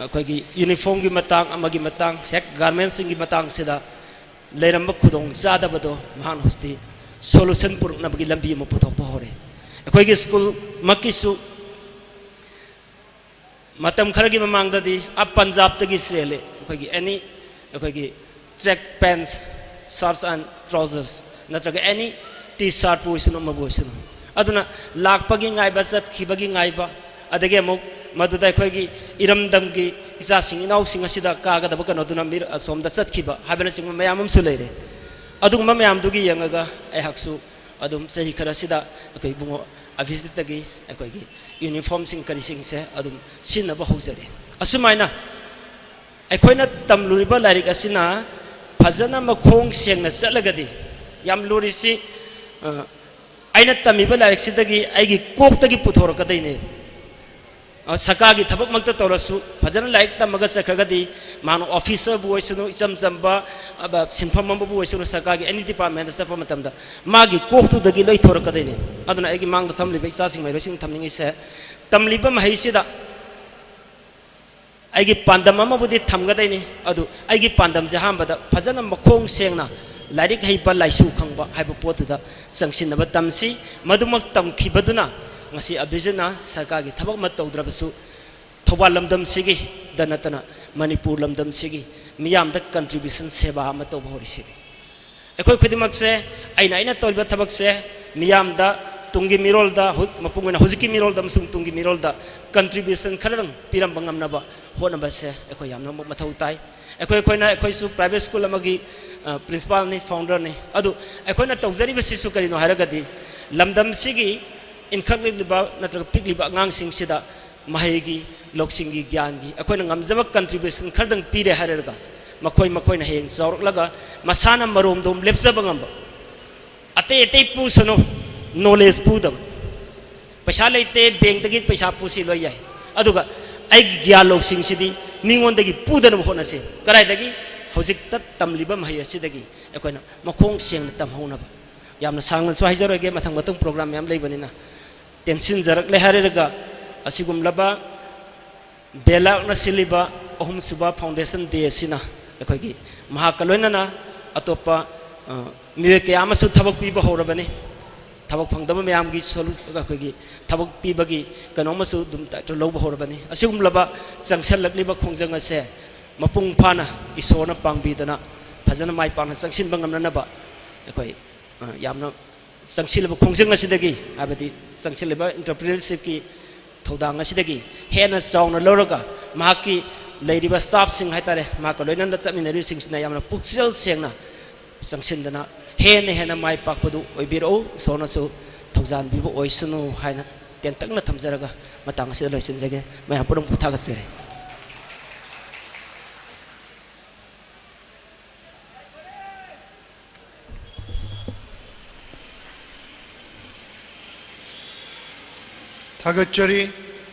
ꯑꯩꯈꯣꯏꯒꯤ ꯌꯨꯅꯤꯐꯣꯔꯝꯒꯤ ꯃꯇꯥꯡ, ꯑꯃꯒꯤ ꯃꯇꯥꯡ, ꯍꯦꯛ ꯒꯥꯔꯃꯦꯟꯁꯤꯡꯒꯤ ꯃꯇꯥꯡꯁꯤꯗ ꯂꯩꯔꯝꯕ ꯈꯨꯗꯣꯡ ꯆꯥꯗꯕꯗꯣ ꯃꯍꯥꯛꯅ ꯍꯧꯖꯤꯛꯇꯤ ꯁꯣꯂꯨꯁꯟ ꯄꯨꯔꯛꯅꯕꯒꯤ ꯂꯝꯕꯤ ꯑꯃ ꯄꯨꯊꯣꯛꯄ ꯍꯧꯔꯦ꯫ ꯑꯩꯈꯣꯏꯒꯤ ꯁ꯭ꯀꯨꯜꯃꯛꯀꯤꯁꯨ ꯃꯇꯝ ꯈꯔꯒꯤ ꯃꯃꯥꯡꯗꯗꯤ ꯑꯞ ꯄꯟꯖꯥꯕꯇꯒꯤ ꯆꯦꯜꯂꯦ ꯑꯩꯈꯣꯏꯒꯤ ꯑꯦꯅꯤ, ꯑꯩꯈꯣꯏꯒꯤ ꯇ꯭ꯔꯦꯛ ꯄꯦꯟꯁ, ꯁꯥꯔꯠꯁ ꯑꯦꯟ ꯇ꯭ꯔꯥꯎꯖꯔꯁ, ꯅꯠꯇ꯭ꯔꯒ ꯑꯦꯅꯤ ꯇꯤ ꯁꯥꯔꯠꯄꯨ ꯑꯣꯏꯁꯅꯨ, ꯑꯃꯕꯨ ꯑꯣꯏꯁꯅꯨ꯫ ꯑꯗꯨꯅ ꯂꯥꯛꯄꯒꯤ ꯉꯥꯏꯕ, ꯆꯠꯈꯤꯕꯒꯤ ꯉꯥꯏꯕ, ꯑꯗꯒꯤ ꯑꯃꯨꯛ ꯃꯗꯨꯗ ꯑꯩꯈꯣꯏꯒꯤ ꯏꯔꯝꯗꯝꯒꯤ ꯏꯆꯥꯁꯤꯡ ꯏꯅꯥꯎꯁꯤꯡ ꯑꯁꯤꯗ ꯀꯥꯒꯗꯕ ꯀꯩꯅꯣꯗꯨꯅ ꯃꯤ ꯑꯁꯣꯝꯗ ꯆꯠꯈꯤꯕ ꯍꯥꯏꯕꯅꯆꯤꯡꯕ ꯃꯌꯥꯝ ꯑꯃꯁꯨ ꯂꯩꯔꯦ꯫ ꯑꯗꯨꯒꯨꯝꯕ ꯃꯌꯥꯝꯗꯨꯒꯤ ꯌꯦꯡꯉꯒ ꯑꯩꯍꯥꯛꯁꯨ ꯑꯗꯨꯝ ꯆꯍꯤ ꯈꯔꯁꯤꯗ ꯑꯩꯈꯣꯏ ꯏꯕꯨꯡꯉꯣ ꯑꯚꯤꯖꯤꯠꯇꯒꯤ ꯑꯩꯈꯣꯏꯒꯤ ꯌꯨꯅꯤꯐꯣꯔꯝꯁꯤꯡ ꯀꯔꯤꯁꯤꯡꯁꯦ ꯑꯗꯨꯝ ꯁꯤꯖꯤꯟꯅꯕ ꯍꯧꯖꯔꯦ꯫ ꯑꯁꯨꯃꯥꯏꯅ ꯑꯩꯈꯣꯏꯅ ꯇꯝꯂꯨꯔꯤꯕ ꯂꯥꯏꯔꯤꯛ ꯑꯁꯤꯅ ꯐꯖꯅ ꯃꯈꯣꯡ ꯁꯦꯡꯅ ꯆꯠꯂꯒꯗꯤ, ꯌꯥꯝ ꯂꯨꯔꯤꯁꯤ, ꯑ, ꯑꯩꯅ ꯇꯝꯃꯤꯕ ꯂꯥꯏꯔꯤꯛꯁꯤꯗꯒꯤ ꯑꯩꯒꯤ ꯀꯣꯛꯇꯒꯤ ꯄꯨꯊꯣꯔꯛꯀꯗꯣꯏꯅꯦ꯫ ꯑ, ꯁꯔꯀꯥꯔꯒꯤ ꯊꯕꯛꯃꯛꯇ ꯇꯧꯔꯁꯨ, ꯐꯖꯅ ꯂꯥꯏꯔꯤꯛ ꯇꯝꯃꯒ ꯆꯠꯈ꯭ꯔꯒꯗꯤ, ꯃꯥꯅ ꯑꯣꯐꯤꯁꯔꯕꯨ ꯑꯣꯏꯁꯅꯨ, ꯏꯆꯝ ꯆꯝꯕ, ꯑ, ꯁꯤꯟꯐꯝ ꯑꯃꯕꯨ ꯑꯣꯏꯁꯅꯨ, ꯁꯔꯀꯥꯔꯒꯤ ꯑꯦꯅꯤ ꯗꯤꯄꯥꯔꯠꯃꯦꯟꯗ ꯆꯠꯄ ꯃꯇꯝꯗ ꯃꯥꯒꯤ ꯀꯣꯛꯇꯨꯗꯒꯤ ꯂꯣꯏ ꯊꯣꯔꯛꯀꯗꯣꯏꯅꯦ꯫ ꯑꯗꯨꯅ ꯑꯩꯒꯤ ꯃꯥꯡꯗ ꯊꯝꯂꯤꯕ ꯏꯆꯥꯁꯤꯡ ꯃꯍꯩꯔꯣꯏꯁꯤꯡ ꯊꯝꯅꯤꯡꯉꯤꯁꯦ, ꯇꯝꯂꯤꯕ ꯃꯍꯩꯁꯤꯗ ꯑꯩꯒꯤ ꯄꯥꯟꯗꯝ ꯑꯃꯕꯨꯗꯤ ꯊꯝꯒꯗꯣꯏꯅꯤ, ꯑꯗꯨ ꯑꯩꯒꯤ ꯄꯥꯟꯗꯝꯁꯦ ꯑꯍꯥꯟꯕꯗ ꯐꯖꯅ ꯃꯈꯣꯡ ꯁꯦꯡꯅ ꯂꯥꯏꯔꯤꯛ ꯍꯩꯕ, ꯂꯥꯏꯁꯨ ꯈꯪꯕ ꯍꯥꯏꯕ ꯄꯣꯠꯇꯨꯗ ꯆꯪꯁꯤꯟꯅꯕ ꯇꯝꯁꯤ꯫ ꯃꯗꯨꯃꯛ ꯇꯝꯈꯤꯕꯗꯨꯅ ꯉꯁꯤ ꯑꯕꯤꯖꯤꯠꯅ ꯁꯔꯀꯥꯔꯒꯤ ꯊꯕꯛ ꯑꯃ ꯇꯧꯗ꯭ꯔꯕꯁꯨ, ꯊꯧꯕꯥꯜ ꯂꯝꯗꯝꯁꯤꯒꯤꯗ ꯅꯠꯇꯅ ꯃꯅꯤꯄꯨꯔ ꯂꯝꯗꯝꯁꯤꯒꯤ ꯃꯤꯌꯥꯝꯗ ꯀꯟꯇ꯭ꯔꯤꯕ꯭ꯌꯨꯁꯟ, ꯁꯦꯕꯥ ꯑꯃ ꯇꯧꯕ ꯍꯧꯔꯤꯁꯤꯅꯤ꯫ ꯑꯩꯈꯣꯏ ꯈꯨꯗꯤꯡꯃꯛꯁꯦ, ꯑꯩꯅ, ꯑꯩꯅ ꯇꯧꯔꯤꯕ ꯊꯕꯛꯁꯦ ꯃꯤꯌꯥꯝꯗ, ꯇꯨꯡꯒꯤ ꯃꯤꯔꯣꯜꯗ, ꯍꯧ-, ꯃꯄꯨꯡ ꯑꯣꯏꯅ ꯍꯧꯖꯤꯛꯀꯤ ꯃꯤꯔꯣꯜꯗ ꯑꯃꯁꯨꯡ ꯇꯨꯡꯒꯤ ꯃꯤꯔꯣꯜꯗ ꯀꯟꯇ꯭ꯔꯤꯕ꯭ꯌꯨꯁꯟ ꯈꯔꯗꯪ ꯄꯤꯔꯝꯕ ꯉꯝꯅꯕ ꯍꯣꯠꯅꯕꯁꯦ ꯑꯩꯈꯣꯏ ꯌꯥꯝꯅꯃꯛ ꯃꯊꯧ ꯇꯥꯏ꯫ ꯑꯩꯈꯣꯏ, ꯑꯩꯈꯣꯏꯅ, ꯑꯩꯈꯣꯏꯁꯨ ꯄ꯭ꯔꯥꯏꯚꯦꯠ ꯁ꯭ꯀꯨꯜ ꯑꯃꯒꯤ, ꯑ, ꯄ꯭ꯔꯤꯟꯁꯤꯄꯥꯜꯅꯤ, ꯐꯥꯎꯟꯗꯔꯅꯤ꯫ ꯑꯗꯨ ꯑꯩꯈꯣꯏꯅ ꯇꯧꯖꯔꯤꯕꯁꯤꯁꯨ ꯀꯔꯤꯅꯣ ꯍꯥꯏꯔꯒꯗꯤ, ꯂꯝꯗꯝꯁꯤꯒꯤ ꯏꯟꯈꯠꯂꯛꯂꯤꯕ ꯅꯠꯇ꯭ꯔꯒ ꯄꯤꯛꯂꯤꯕ ꯑꯉꯥꯡꯁꯤꯡꯁꯤꯗ ꯃꯍꯩꯒꯤ, ꯂꯧꯁꯤꯡꯒꯤ, ꯒ꯭ꯌꯥꯟꯒꯤ ꯑꯩꯈꯣꯏꯅ ꯉꯝꯖꯕ ꯀꯟꯇ꯭ꯔꯤꯕ꯭ꯌꯨꯁꯟ ꯈꯔꯗꯪ ꯄꯤꯔꯦ ꯍꯥꯏꯔꯒ, ꯃꯈꯣꯏ, ꯃꯈꯣꯏꯅ ꯍꯌꯦꯡ ꯆꯥꯎꯔꯛꯂꯒ ꯃꯁꯥꯅ ꯃꯔꯣꯝꯗꯣꯝ ꯂꯦꯞꯆꯕ ꯉꯝꯕ, ꯑꯇꯩ ꯑꯇꯩ ꯄꯨꯁꯅꯨ, ꯅꯣꯂꯦꯖ ꯄꯨꯗꯕ꯫ ꯄꯩꯁꯥ ꯂꯩꯇꯦ, ꯕꯦꯡꯛꯇꯒꯤ ꯄꯩꯁꯥ ꯄꯨꯁꯤ ꯂꯣꯏ ꯌꯥꯏ, ꯑꯗꯨꯒ ꯑꯩꯒꯤ ꯒ꯭ꯌꯥꯟ ꯂꯧꯁꯤꯡꯁꯤꯗꯤ ꯃꯤꯉꯣꯟꯗꯒꯤ ꯄꯨꯗꯅꯕ ꯍꯣꯠꯅꯁꯤ꯫ ꯀꯗꯥꯏꯗꯒꯤ? ꯍꯧꯖꯤꯛꯇ ꯇꯝꯂꯤꯕ ꯃꯍꯩ ꯑꯁꯤꯗꯒꯤ ꯑꯩꯈꯣꯏꯅ ꯃꯈꯣꯡ ꯁꯦꯡꯅ ꯇꯝꯍꯧꯅꯕ꯫ ꯌꯥꯝꯅ ꯁꯥꯡꯅꯁꯨ ꯍꯥꯏꯖꯔꯣꯏꯒꯦ, ꯃꯊꯪ ꯃꯊꯪ ꯄ꯭ꯔꯣꯒ꯭ꯔꯥꯝ ꯃꯌꯥꯝ ꯂꯩꯕꯅꯤꯅ꯫ ꯇꯦꯟꯁꯤꯟꯖꯔꯛꯂꯦ ꯍꯥꯏꯔꯒ ꯑꯁꯤꯒꯨꯝꯂꯕ ꯕꯦꯂꯥꯛꯅ ꯁꯤꯜꯂꯤꯕ ꯑꯍꯨꯝꯁꯨꯕ ꯐꯥꯎꯟꯗꯦꯁꯟ ꯗꯦ ꯑꯁꯤꯅ ꯑꯩꯈꯣꯏꯒꯤ ꯃꯍꯥꯛꯀ ꯂꯣꯏꯅꯅ ꯑꯇꯣꯞꯄ, ꯑ, ꯃꯤꯑꯣꯏ ꯀꯌꯥ ꯑꯃꯁꯨ ꯊꯕꯛ ꯄꯤꯕ ꯍꯧꯔꯕꯅꯤ꯫ ꯊꯕꯛ ꯐꯪꯗꯕ ꯃꯌꯥꯝꯒꯤ solu-, ꯑꯩꯈꯣꯏꯒꯤ ꯊꯕꯛ ꯄꯤꯕꯒꯤ ꯀꯩꯅꯣ ꯑꯃꯁꯨ ꯑꯗꯨꯝ ꯇꯥꯏꯇꯜ ꯂꯧꯕ ꯍꯧꯔꯕꯅꯤ꯫ ꯑꯁꯤꯒꯨꯝꯂꯕ ꯆꯪꯁꯜꯂꯛꯂꯤꯕ ꯈꯣꯡꯖꯪ ꯑꯁꯦ ꯃꯄꯨꯡ ꯐꯥꯅ ꯏꯁꯣꯔꯅ ꯄꯥꯡꯕꯤꯗꯅ ꯐꯖꯅ ꯃꯥꯏ ꯄꯥꯛꯅ ꯆꯪꯁꯤꯟꯕ ꯉꯝꯅꯅꯕ ꯑꯩꯈꯣꯏ, ꯑ, ꯌꯥꯝꯅ ꯆꯪꯁꯤꯜꯂꯤꯕ ꯈꯣꯡꯖꯪ ꯑꯁꯤꯗꯒꯤ, ꯍꯥꯏꯕꯗꯤ ꯆꯪꯁꯤꯜꯂꯤꯕ entrepreneurshipꯀꯤ ꯊꯧꯗꯥꯡ ꯑꯁꯤꯗꯒꯤ ꯍꯦꯟꯅ ꯆꯥꯎꯅ ꯂꯧꯔꯒ ꯃꯍꯥꯛꯀꯤ ꯂꯩꯔꯤꯕ staffꯁꯤꯡ ꯍꯥꯏꯇꯥꯔꯦ, ꯃꯍꯥꯛꯀ ꯂꯣꯏꯅꯅ ꯆꯠꯃꯤꯟꯅꯔꯤꯕꯁꯤꯡꯁꯤꯅ ꯌꯥꯝꯅ ꯄꯨꯛꯆꯦꯜ ꯁꯦꯡꯅ ꯆꯪꯁꯤꯟꯗꯅ ꯍꯦꯟꯅ ꯍꯦꯟꯅ ꯃꯥꯏ ꯄꯥꯛꯄꯗꯨ ꯑꯣꯏꯕꯤꯔꯛꯎ꯫ ꯏꯁꯣꯔꯅꯁꯨ ꯊꯧꯖꯥꯟꯕꯤꯕ ꯑꯣꯏꯁꯅꯨ ꯍꯥꯏꯅ ꯇꯦꯟꯇꯛꯅ ꯊꯝꯖꯔꯒ ꯃꯇꯥꯡ ꯑꯁꯤꯗ ꯂꯣꯏꯁꯤꯟꯖꯒꯦ꯫ ꯃꯌꯥꯝ ꯄꯨꯝꯅꯃꯛꯄꯨ ꯊꯥꯒꯠꯆꯔꯤ꯫ ꯊꯥꯒꯠꯆꯔꯤ꯫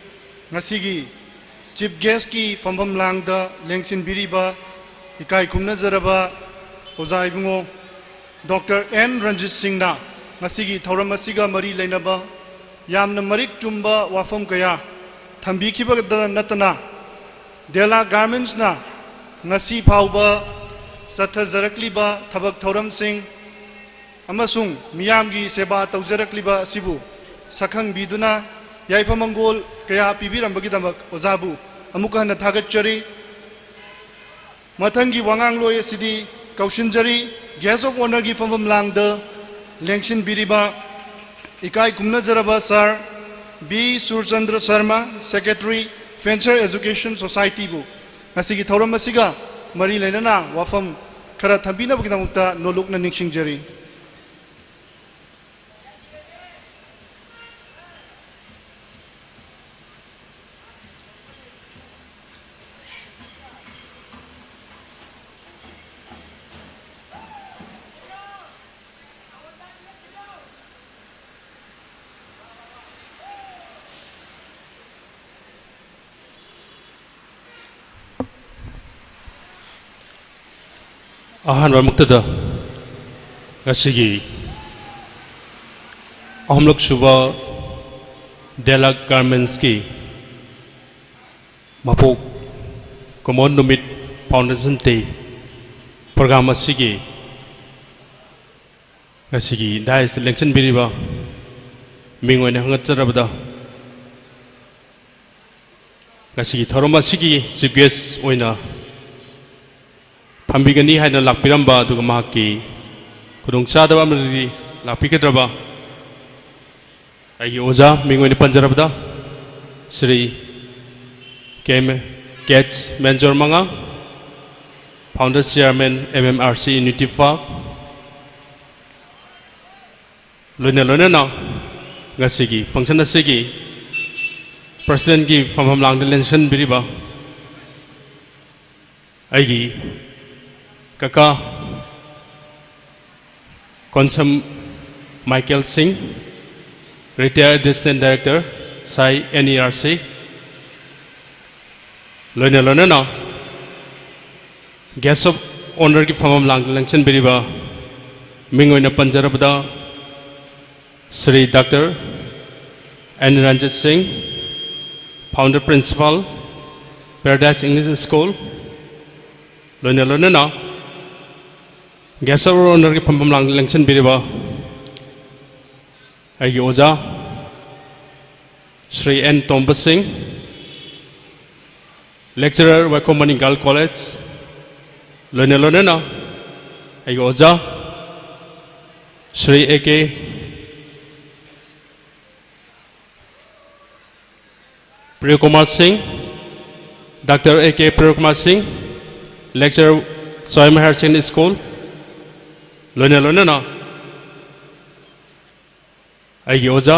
ꯉꯁꯤꯒꯤ Chief Guestꯀꯤ ꯐꯝꯐꯝ ꯂꯥꯡꯗ ꯂꯦꯡꯁꯤꯟꯕꯤꯔꯤꯕ ꯏꯀꯥꯏ ꯈꯨꯝꯅꯖꯔꯕ ꯑꯣꯖꯥ ꯏꯕꯨꯡꯉꯣ ꯗꯣꯛꯇꯔ ꯑꯦꯟ ꯔꯟꯖꯤꯠ ꯁꯤꯡꯅ ꯉꯁꯤꯒꯤ ꯊꯧꯔꯝ ꯑꯁꯤꯒ ꯃꯔꯤ ꯂꯩꯅꯕ ꯌꯥꯝꯅ ꯃꯔꯤꯛ ꯆꯨꯝꯕ ꯋꯥꯐꯝ ꯀꯌꯥ ꯊꯝꯕꯤꯈꯤꯕꯗ ꯅꯠꯇꯅ, ꯗꯦꯂꯥ ꯒꯥꯔꯃꯦꯟꯁꯅ ꯉꯁꯤ ꯐꯥꯎꯕ ꯆꯠꯊꯖꯔꯛꯂꯤꯕ ꯊꯕꯛ ꯊꯧꯔꯝꯁꯤꯡ ꯑꯃꯁꯨꯡ ꯃꯤꯌꯥꯝꯒꯤ ꯁꯦꯕꯥ ꯇꯧꯖꯔꯛꯂꯤꯕ ꯑꯁꯤꯕꯨ ꯁꯛꯈꯪꯕꯤꯗꯨꯅ ꯌꯥꯏꯐ ꯃꯪꯒꯣꯜ ꯀꯌꯥ ꯄꯤꯕꯤꯔꯝꯕꯒꯤꯗꯃꯛ ꯑꯣꯖꯥꯕꯨ ꯑꯃꯨꯛꯀ ꯍꯟꯅ ꯊꯥꯒꯠꯆꯔꯤ꯫ ꯃꯊꯪꯒꯤ ꯋꯥꯉꯥꯡꯂꯣꯏ ꯑꯁꯤꯗꯤ ꯀꯧꯁꯤꯟꯖꯔꯤ꯫ Guest of Honourꯒꯤ ꯐꯝꯐꯝ ꯂꯥꯡꯗ ꯂꯦꯡꯁꯤꯟꯕꯤꯔꯤꯕ ꯏꯀꯥꯏ ꯈꯨꯝꯅꯖꯔꯕ sir B Surchandra Sharma, Secretary, Venture Education Societyꯕꯨ ꯉꯁꯤꯒꯤ ꯊꯧꯔꯝ ꯑꯁꯤꯒ ꯃꯔꯤ ꯂꯩꯅꯅ ꯋꯥꯐꯝ ꯈꯔ ꯊꯝꯕꯤꯅꯕꯒꯤꯗꯃꯛꯇ ꯅꯣꯂꯨꯛꯅ ꯅꯤꯡꯁꯤꯡꯖꯔꯤ꯫ ꯑꯍꯥꯟꯕꯃꯛꯇꯗ ꯉꯁꯤꯒꯤ ꯑꯍꯨꯝꯂꯛ ꯁꯨꯕ ꯗꯦꯂꯛ ꯒꯥꯔꯃꯦꯟꯁꯀꯤ ꯃꯄꯣꯛ ꯀꯨꯝꯑꯣꯟ ꯅꯨꯃꯤꯠ ꯐꯥꯎꯟꯗꯦꯁꯟ ꯗꯦ ꯄ꯭ꯔꯣꯒ꯭ꯔꯥꯝ ꯑꯁꯤꯒꯤ ꯉꯁꯤꯒꯤ ꯗꯥꯏꯁꯇ ꯂꯦꯡꯁꯤꯟꯕꯤꯔꯤꯕ ꯃꯤꯡ ꯑꯣꯏꯅ ꯍꯪꯒꯠꯆꯔꯕꯗ, ꯉꯁꯤꯒꯤ ꯊꯧꯔꯝ ꯑꯁꯤꯒꯤ ꯆꯤꯐ ꯒꯦꯁ ꯑꯣꯏꯅ ꯐꯝꯕꯤꯒꯅꯤ ꯍꯥꯏꯅ ꯂꯥꯛꯄꯤꯔꯝꯕ, ꯑꯗꯨꯒ ꯃꯍꯥꯛꯀꯤ ꯈꯨꯗꯣꯡꯆꯥꯗꯕ ꯑꯃꯗꯤ ꯂꯥꯛꯄꯤꯒꯗ꯭ꯔꯕ ꯑꯩꯒꯤ ꯑꯣꯖꯥ, ꯃꯤꯡ ꯑꯣꯏꯅ ꯄꯟꯖꯔꯕꯗ, ꯁ꯭ꯔꯤ ꯀꯦ ꯑꯦꯝ ꯀꯦꯠꯁ ꯃꯦꯟꯖꯣꯔ ꯃꯉꯥ, founder chairman M M R C unity park, ꯂꯣꯏꯅ ꯂꯣꯏꯅꯅ ꯉꯁꯤꯒꯤ ꯐꯪꯁꯟ ꯑꯁꯤꯒꯤ ꯄ꯭ꯔꯁꯤꯗꯦꯟꯒꯤ ꯐꯝꯐꯝ ꯂꯥꯡꯗ ꯂꯦꯡꯁꯤꯟꯕꯤꯔꯤꯕ ꯑꯩꯒꯤ ꯀꯀꯥ ꯀꯣꯟꯁꯝ ꯃꯥꯏꯀꯦꯜ ꯁꯤꯡ, ꯔꯤꯇꯥꯌꯔ ꯑꯦꯗꯤꯁꯅꯦꯜ ꯗꯥꯏꯔꯦꯛꯇꯔ, ꯁꯥꯏ ꯑꯦꯟ ꯏ ꯑꯥꯔ ꯁꯤ, ꯂꯣꯏꯅ ꯂꯣꯏꯅꯅ ꯒꯦꯁ ꯑꯣꯐ ꯑꯣꯅꯔꯒꯤ ꯐꯝꯐꯝ ꯂꯥꯡꯗ ꯂꯦꯡꯁꯤꯟꯕꯤꯔꯤꯕ ꯃꯤꯡ ꯑꯣꯏꯅ ꯄꯟꯖꯔꯕꯗ, ꯁ꯭ꯔꯤ ꯗꯥꯛꯇꯔ ꯑꯦꯟ ꯔꯟꯖꯤꯠ ꯁꯤꯡ, founder principal, paradise English school, ꯂꯣꯏꯅ ꯂꯣꯏꯅꯅ ꯒꯦꯁ ꯑꯣꯐ ꯑꯣꯅꯔꯒꯤ ꯐꯝꯐꯝ ꯂꯥꯡꯗ ꯂꯦꯡꯁꯤꯟꯕꯤꯔꯤꯕ ꯑꯩꯒꯤ ꯑꯣꯖꯥ ꯁ꯭ꯔꯤ ꯑꯦꯟ ꯇꯣꯝꯕ ꯁꯤꯡ, ꯂꯦꯛꯆꯔꯔ, ꯋꯥꯏꯈꯣꯝ ꯃꯅꯤ ꯒꯥꯔꯜ ꯀꯣꯂꯦꯖ, ꯂꯣꯏꯅ ꯂꯣꯏꯅꯅ ꯑꯩꯒꯤ ꯑꯣꯖꯥ ꯁ꯭ꯔꯤ ꯑꯦ ꯀꯦ ꯄ꯭ꯔꯤꯌꯀꯨꯃꯥꯔ ꯁꯤꯡ, ꯗꯥꯛꯇꯔ ꯑꯦ ꯀꯦ ꯄ꯭ꯔꯤꯌꯀꯨꯃꯥꯔ ꯁꯤꯡ, lecturer, swami higher secondary school, ꯂꯣꯏꯅ ꯂꯣꯏꯅꯅ ꯑꯩꯒꯤ ꯑꯣꯖꯥ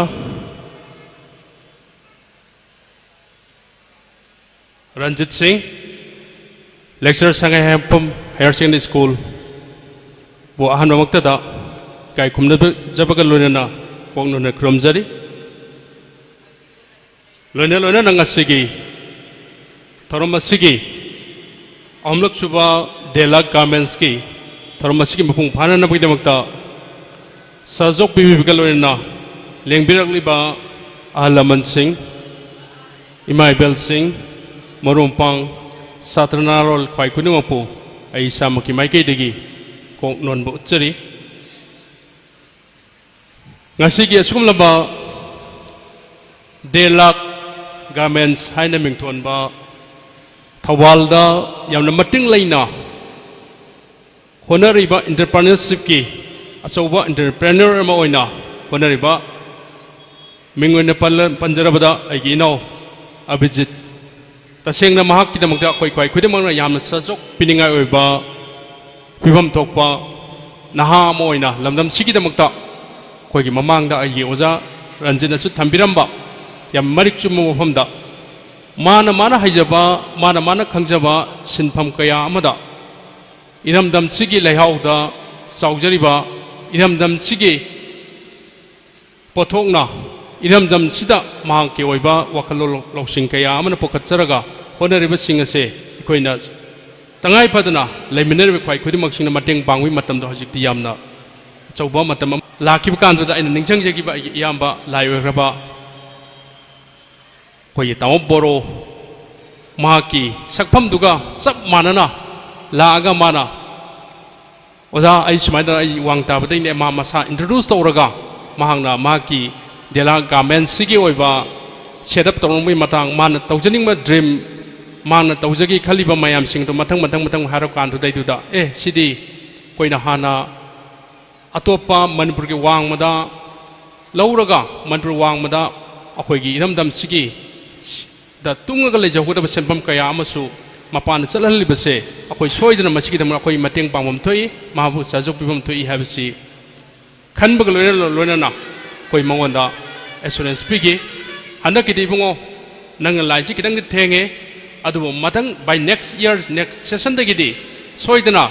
ꯔꯟꯖꯤꯠ ꯁꯤꯡ, ꯂꯦꯛꯆꯔꯔ, ꯁꯉꯥꯏ ꯍꯦꯝꯄꯝ ꯍꯥꯌꯔ ꯁꯦꯀꯦꯟꯗꯔꯤ ꯁ꯭ꯀꯨꯜꯕꯨ ꯑꯍꯥꯟꯕꯃꯛꯇꯗ ꯏꯀꯥꯏ ꯈꯨꯝꯅꯖꯕꯒ ꯂꯣꯏꯅꯅ ꯀꯣꯛꯅꯅ ꯈꯨꯔꯨꯝꯖꯔꯤ꯫ ꯂꯣꯏꯅ ꯂꯣꯏꯅꯅ ꯉꯁꯤꯒꯤ ꯊꯧꯔꯝ ꯑꯁꯤꯒꯤ ꯑꯍꯨꯝꯂꯛ ꯁꯨꯕ ꯗꯦꯂꯥ ꯒꯥꯔꯃꯦꯟꯁꯀꯤ ꯊꯧꯔꯝ ꯑꯁꯤꯒꯤ ꯃꯄꯨꯡ ꯐꯥꯅꯅꯕꯒꯤꯗꯃꯛꯇ ꯁꯍꯌꯣꯒ ꯄꯤꯕꯤꯕꯒ ꯂꯣꯏꯅꯅ ꯂꯦꯡꯕꯤꯔꯛꯂꯤꯕ ꯑꯍꯜ ꯂꯃꯟꯁꯤꯡ, ꯏꯃꯥ ꯏꯕꯦꯜꯁꯤꯡ, ꯃꯔꯨꯞ ꯃꯄꯥꯡ, ꯁꯥꯇ꯭ꯔ ꯅꯍꯥꯔꯣꯜ ꯈ꯭ꯋꯥꯏ ꯈꯨꯗꯤꯡꯃꯛꯄꯨ ꯑꯩ ꯏꯁꯥꯃꯛꯀꯤ ꯃꯥꯏꯀꯩꯗꯒꯤ ꯀꯣꯛ ꯅꯣꯟꯕ ꯎꯠꯆꯔꯤ꯫ ꯉꯁꯤꯒꯤ ꯑꯁꯤꯒꯨꯝꯂꯕ ꯗꯦ ꯂꯥꯛ ꯒꯥꯔꯃꯦꯟꯁ ꯍꯥꯏꯅ ꯃꯤꯡꯊꯣꯟꯕ ꯊꯧꯕꯥꯜꯗ ꯌꯥꯝꯅ ꯃꯇꯤꯡ ꯂꯩꯅ ꯍꯣꯠꯅꯔꯤꯕ, ꯏꯟꯇꯔꯄ꯭ꯔꯤꯅꯔꯁꯤꯞꯀꯤ ꯑꯆꯧꯕ ꯏꯟꯇꯔꯄ꯭ꯔꯤꯅꯔ ꯑꯃ ꯑꯣꯏꯅ ꯍꯣꯠꯅꯔꯤꯕ, ꯃꯤꯡ ꯑꯣꯏꯅ ꯄꯜꯂ-, ꯄꯟꯖꯔꯕꯗ ꯑꯩꯒꯤ ꯏꯅꯥꯎ ꯑꯚꯤꯖꯤꯠ, ꯇꯁꯦꯡꯅ ꯃꯍꯥꯛꯀꯤꯗꯃꯛꯇ ꯑꯩꯈꯣꯏ ꯈ꯭ꯋꯥꯏ ꯈꯨꯗꯤꯡꯃꯛꯅ ꯌꯥꯝꯅ ꯁꯖꯣꯛ ꯄꯤꯅꯤꯡꯉꯥꯏ ꯑꯣꯏꯕ ꯐꯤꯕꯝ ꯊꯣꯛꯄ ꯅꯍꯥ ꯑꯃ ꯑꯣꯏꯅ ꯂꯝꯗꯝꯁꯤꯒꯤꯗꯃꯛꯇ ꯑꯩꯈꯣꯏꯒꯤ ꯃꯃꯥꯡꯗ ꯑꯩꯒꯤ ꯑꯣꯖꯥ ꯔꯟꯖꯤꯠꯅꯁꯨ ꯊꯝꯕꯤꯔꯝꯕ ꯌꯥꯝ ꯃꯔꯤꯛ ꯆꯨꯝꯕ ꯃꯐꯝꯗ ꯃꯥꯅ, ꯃꯥꯅ ꯍꯩꯖꯕ, ꯃꯥꯅ, ꯃꯥꯅ ꯈꯪꯖꯕ ꯁꯤꯟꯐꯝ ꯀꯌꯥ ꯑꯃꯗ ꯏꯔꯝꯗꯝꯁꯤꯒꯤ ꯂꯩꯍꯥꯎꯗ ꯆꯥꯎꯖꯔꯤꯕ, ꯏꯔꯝꯗꯝꯁꯤꯒꯤ ꯄꯣꯠꯊꯣꯛꯅ ꯏꯔꯝꯗꯝꯁꯤꯗ ꯃꯍꯥꯛꯀꯤ ꯑꯣꯏꯕ ꯋꯥꯈꯜꯂꯣꯟ ꯂꯧꯁꯤꯡ ꯀꯌꯥ ꯑꯃꯅ ꯄꯨꯈꯠꯆꯔꯒ ꯍꯣꯠꯅꯔꯤꯕꯁꯤꯡ ꯑꯁꯦ ꯑꯩꯈꯣꯏꯅ ꯇꯉꯥꯏ ꯐꯗꯅ ꯂꯩꯃꯤꯟꯅꯔꯤꯕ ꯈ꯭ꯋꯥꯏ ꯈꯨꯗꯤꯡꯃꯛꯁꯤꯡꯅ ꯃꯇꯦꯡ ꯄꯥꯡꯕꯒꯤ ꯃꯇꯝꯗꯣ ꯍꯧꯖꯤꯛꯇꯤ ꯌꯥꯝꯅ ꯑꯆꯧꯕ ꯃꯇꯝ ꯑꯃ ꯂꯥꯛꯈꯤꯕ ꯀꯥꯟꯗꯨꯗ ꯑꯩꯅ ꯅꯤꯡꯁꯤꯡꯖꯈꯤꯕ ꯑꯩꯒꯤ ꯏꯌꯥꯝꯕ ꯂꯥꯏ ꯑꯣꯏꯈ꯭ꯔꯕ ꯑꯩꯈꯣꯏꯒꯤ ꯇꯥꯃꯣ ꯕꯣꯔꯣ, ꯃꯍꯥꯛꯀꯤ ꯁꯛꯐꯝꯗꯨꯒ ꯆꯞ ꯃꯥꯟꯅꯅ ꯂꯥꯛꯑꯒ ꯃꯥꯅ, "ꯑꯣꯖꯥ, ꯑꯩ ꯁꯨꯃꯥꯏꯅ ꯇꯧꯗꯅ ꯑꯩ ꯋꯥꯡ ꯇꯥꯕꯗꯩꯅꯦ", ꯃꯥ ꯃꯁꯥ ꯏꯟꯇ꯭ꯔꯣꯗ꯭ꯌꯨꯁ ꯇꯧꯔꯒ ꯃꯍꯥꯛꯅ ꯃꯍꯥꯛꯀꯤ ꯗꯦꯂꯥ ꯒꯥꯔꯃꯦꯟꯁꯤꯒꯤ ꯑꯣꯏꯕ ꯁꯦꯠ ꯑꯞ ꯇꯧꯔꯝꯕꯒꯤ ꯃꯇꯥꯡ, ꯃꯥꯅ ꯇꯧꯖꯅꯤꯡꯕ ꯗ꯭ꯔꯤꯝ, ꯃꯥꯅ ꯇꯧꯖꯒꯦ ꯈꯜꯂꯤꯕ ꯃꯌꯥꯝꯁꯤꯡꯗꯣ ꯃꯊꯪ, ꯃꯊꯪ, ꯃꯊꯪ ꯍꯥꯏꯔꯛ ꯀꯥꯟꯗꯨꯗꯩꯗꯨꯗ, "ꯑꯦ, ꯁꯤꯗꯤ ꯑꯩꯈꯣꯏꯅ ꯍꯥꯟꯅ ꯑꯇꯣꯞꯄ ꯃꯅꯤꯄꯨꯔꯒꯤ ꯋꯥꯡꯃꯗ ꯂꯧꯔꯒ ꯃꯅꯤꯄꯨꯔ ꯋꯥꯡꯃꯗ ꯑꯩꯈꯣꯏꯒꯤ ꯏꯔꯝꯗꯝꯁꯤꯒꯤ ꯗ ꯇꯨꯡꯉꯒ ꯂꯩꯖꯍꯧꯒꯗꯕ ꯁꯦꯟꯐꯝ ꯀꯌꯥ ꯑꯃꯁꯨ ꯃꯄꯥꯟꯗ ꯆꯠꯍꯜꯂꯤꯕꯁꯦ ꯑꯩꯈꯣꯏ ꯁꯣꯏꯗꯅ ꯃꯁꯤꯒꯤꯗꯃꯛ ꯑꯩꯈꯣꯏ ꯃꯇꯦꯡ ꯄꯥꯡꯐꯝ ꯊꯣꯛꯏ, ꯃꯍꯥꯛꯄꯨ ꯁꯍꯖꯣꯛ ꯄꯤꯐꯝ ꯊꯣꯛꯏ" ꯍꯥꯏꯕꯁꯤ ꯈꯟꯕꯒ ꯂꯣꯏꯅ, ꯂꯣꯏꯅꯅ ꯑꯩꯈꯣꯏ ꯃꯉꯣꯟꯗ ꯑꯦꯁꯨꯔꯦꯟꯁ ꯄꯤꯈꯤ꯫ "ꯍꯟꯗꯛꯀꯤꯗꯤ ꯏꯕꯨꯡꯉꯣ, ꯅꯪꯅ ꯂꯥꯏꯁꯤ ꯈꯤꯇꯪꯗꯤ ꯊꯦꯡꯉꯦ, ꯑꯗꯨꯕꯨ ꯃꯊꯪ by next year, next session ꯗꯒꯤꯗꯤ ꯁꯣꯏꯗꯅ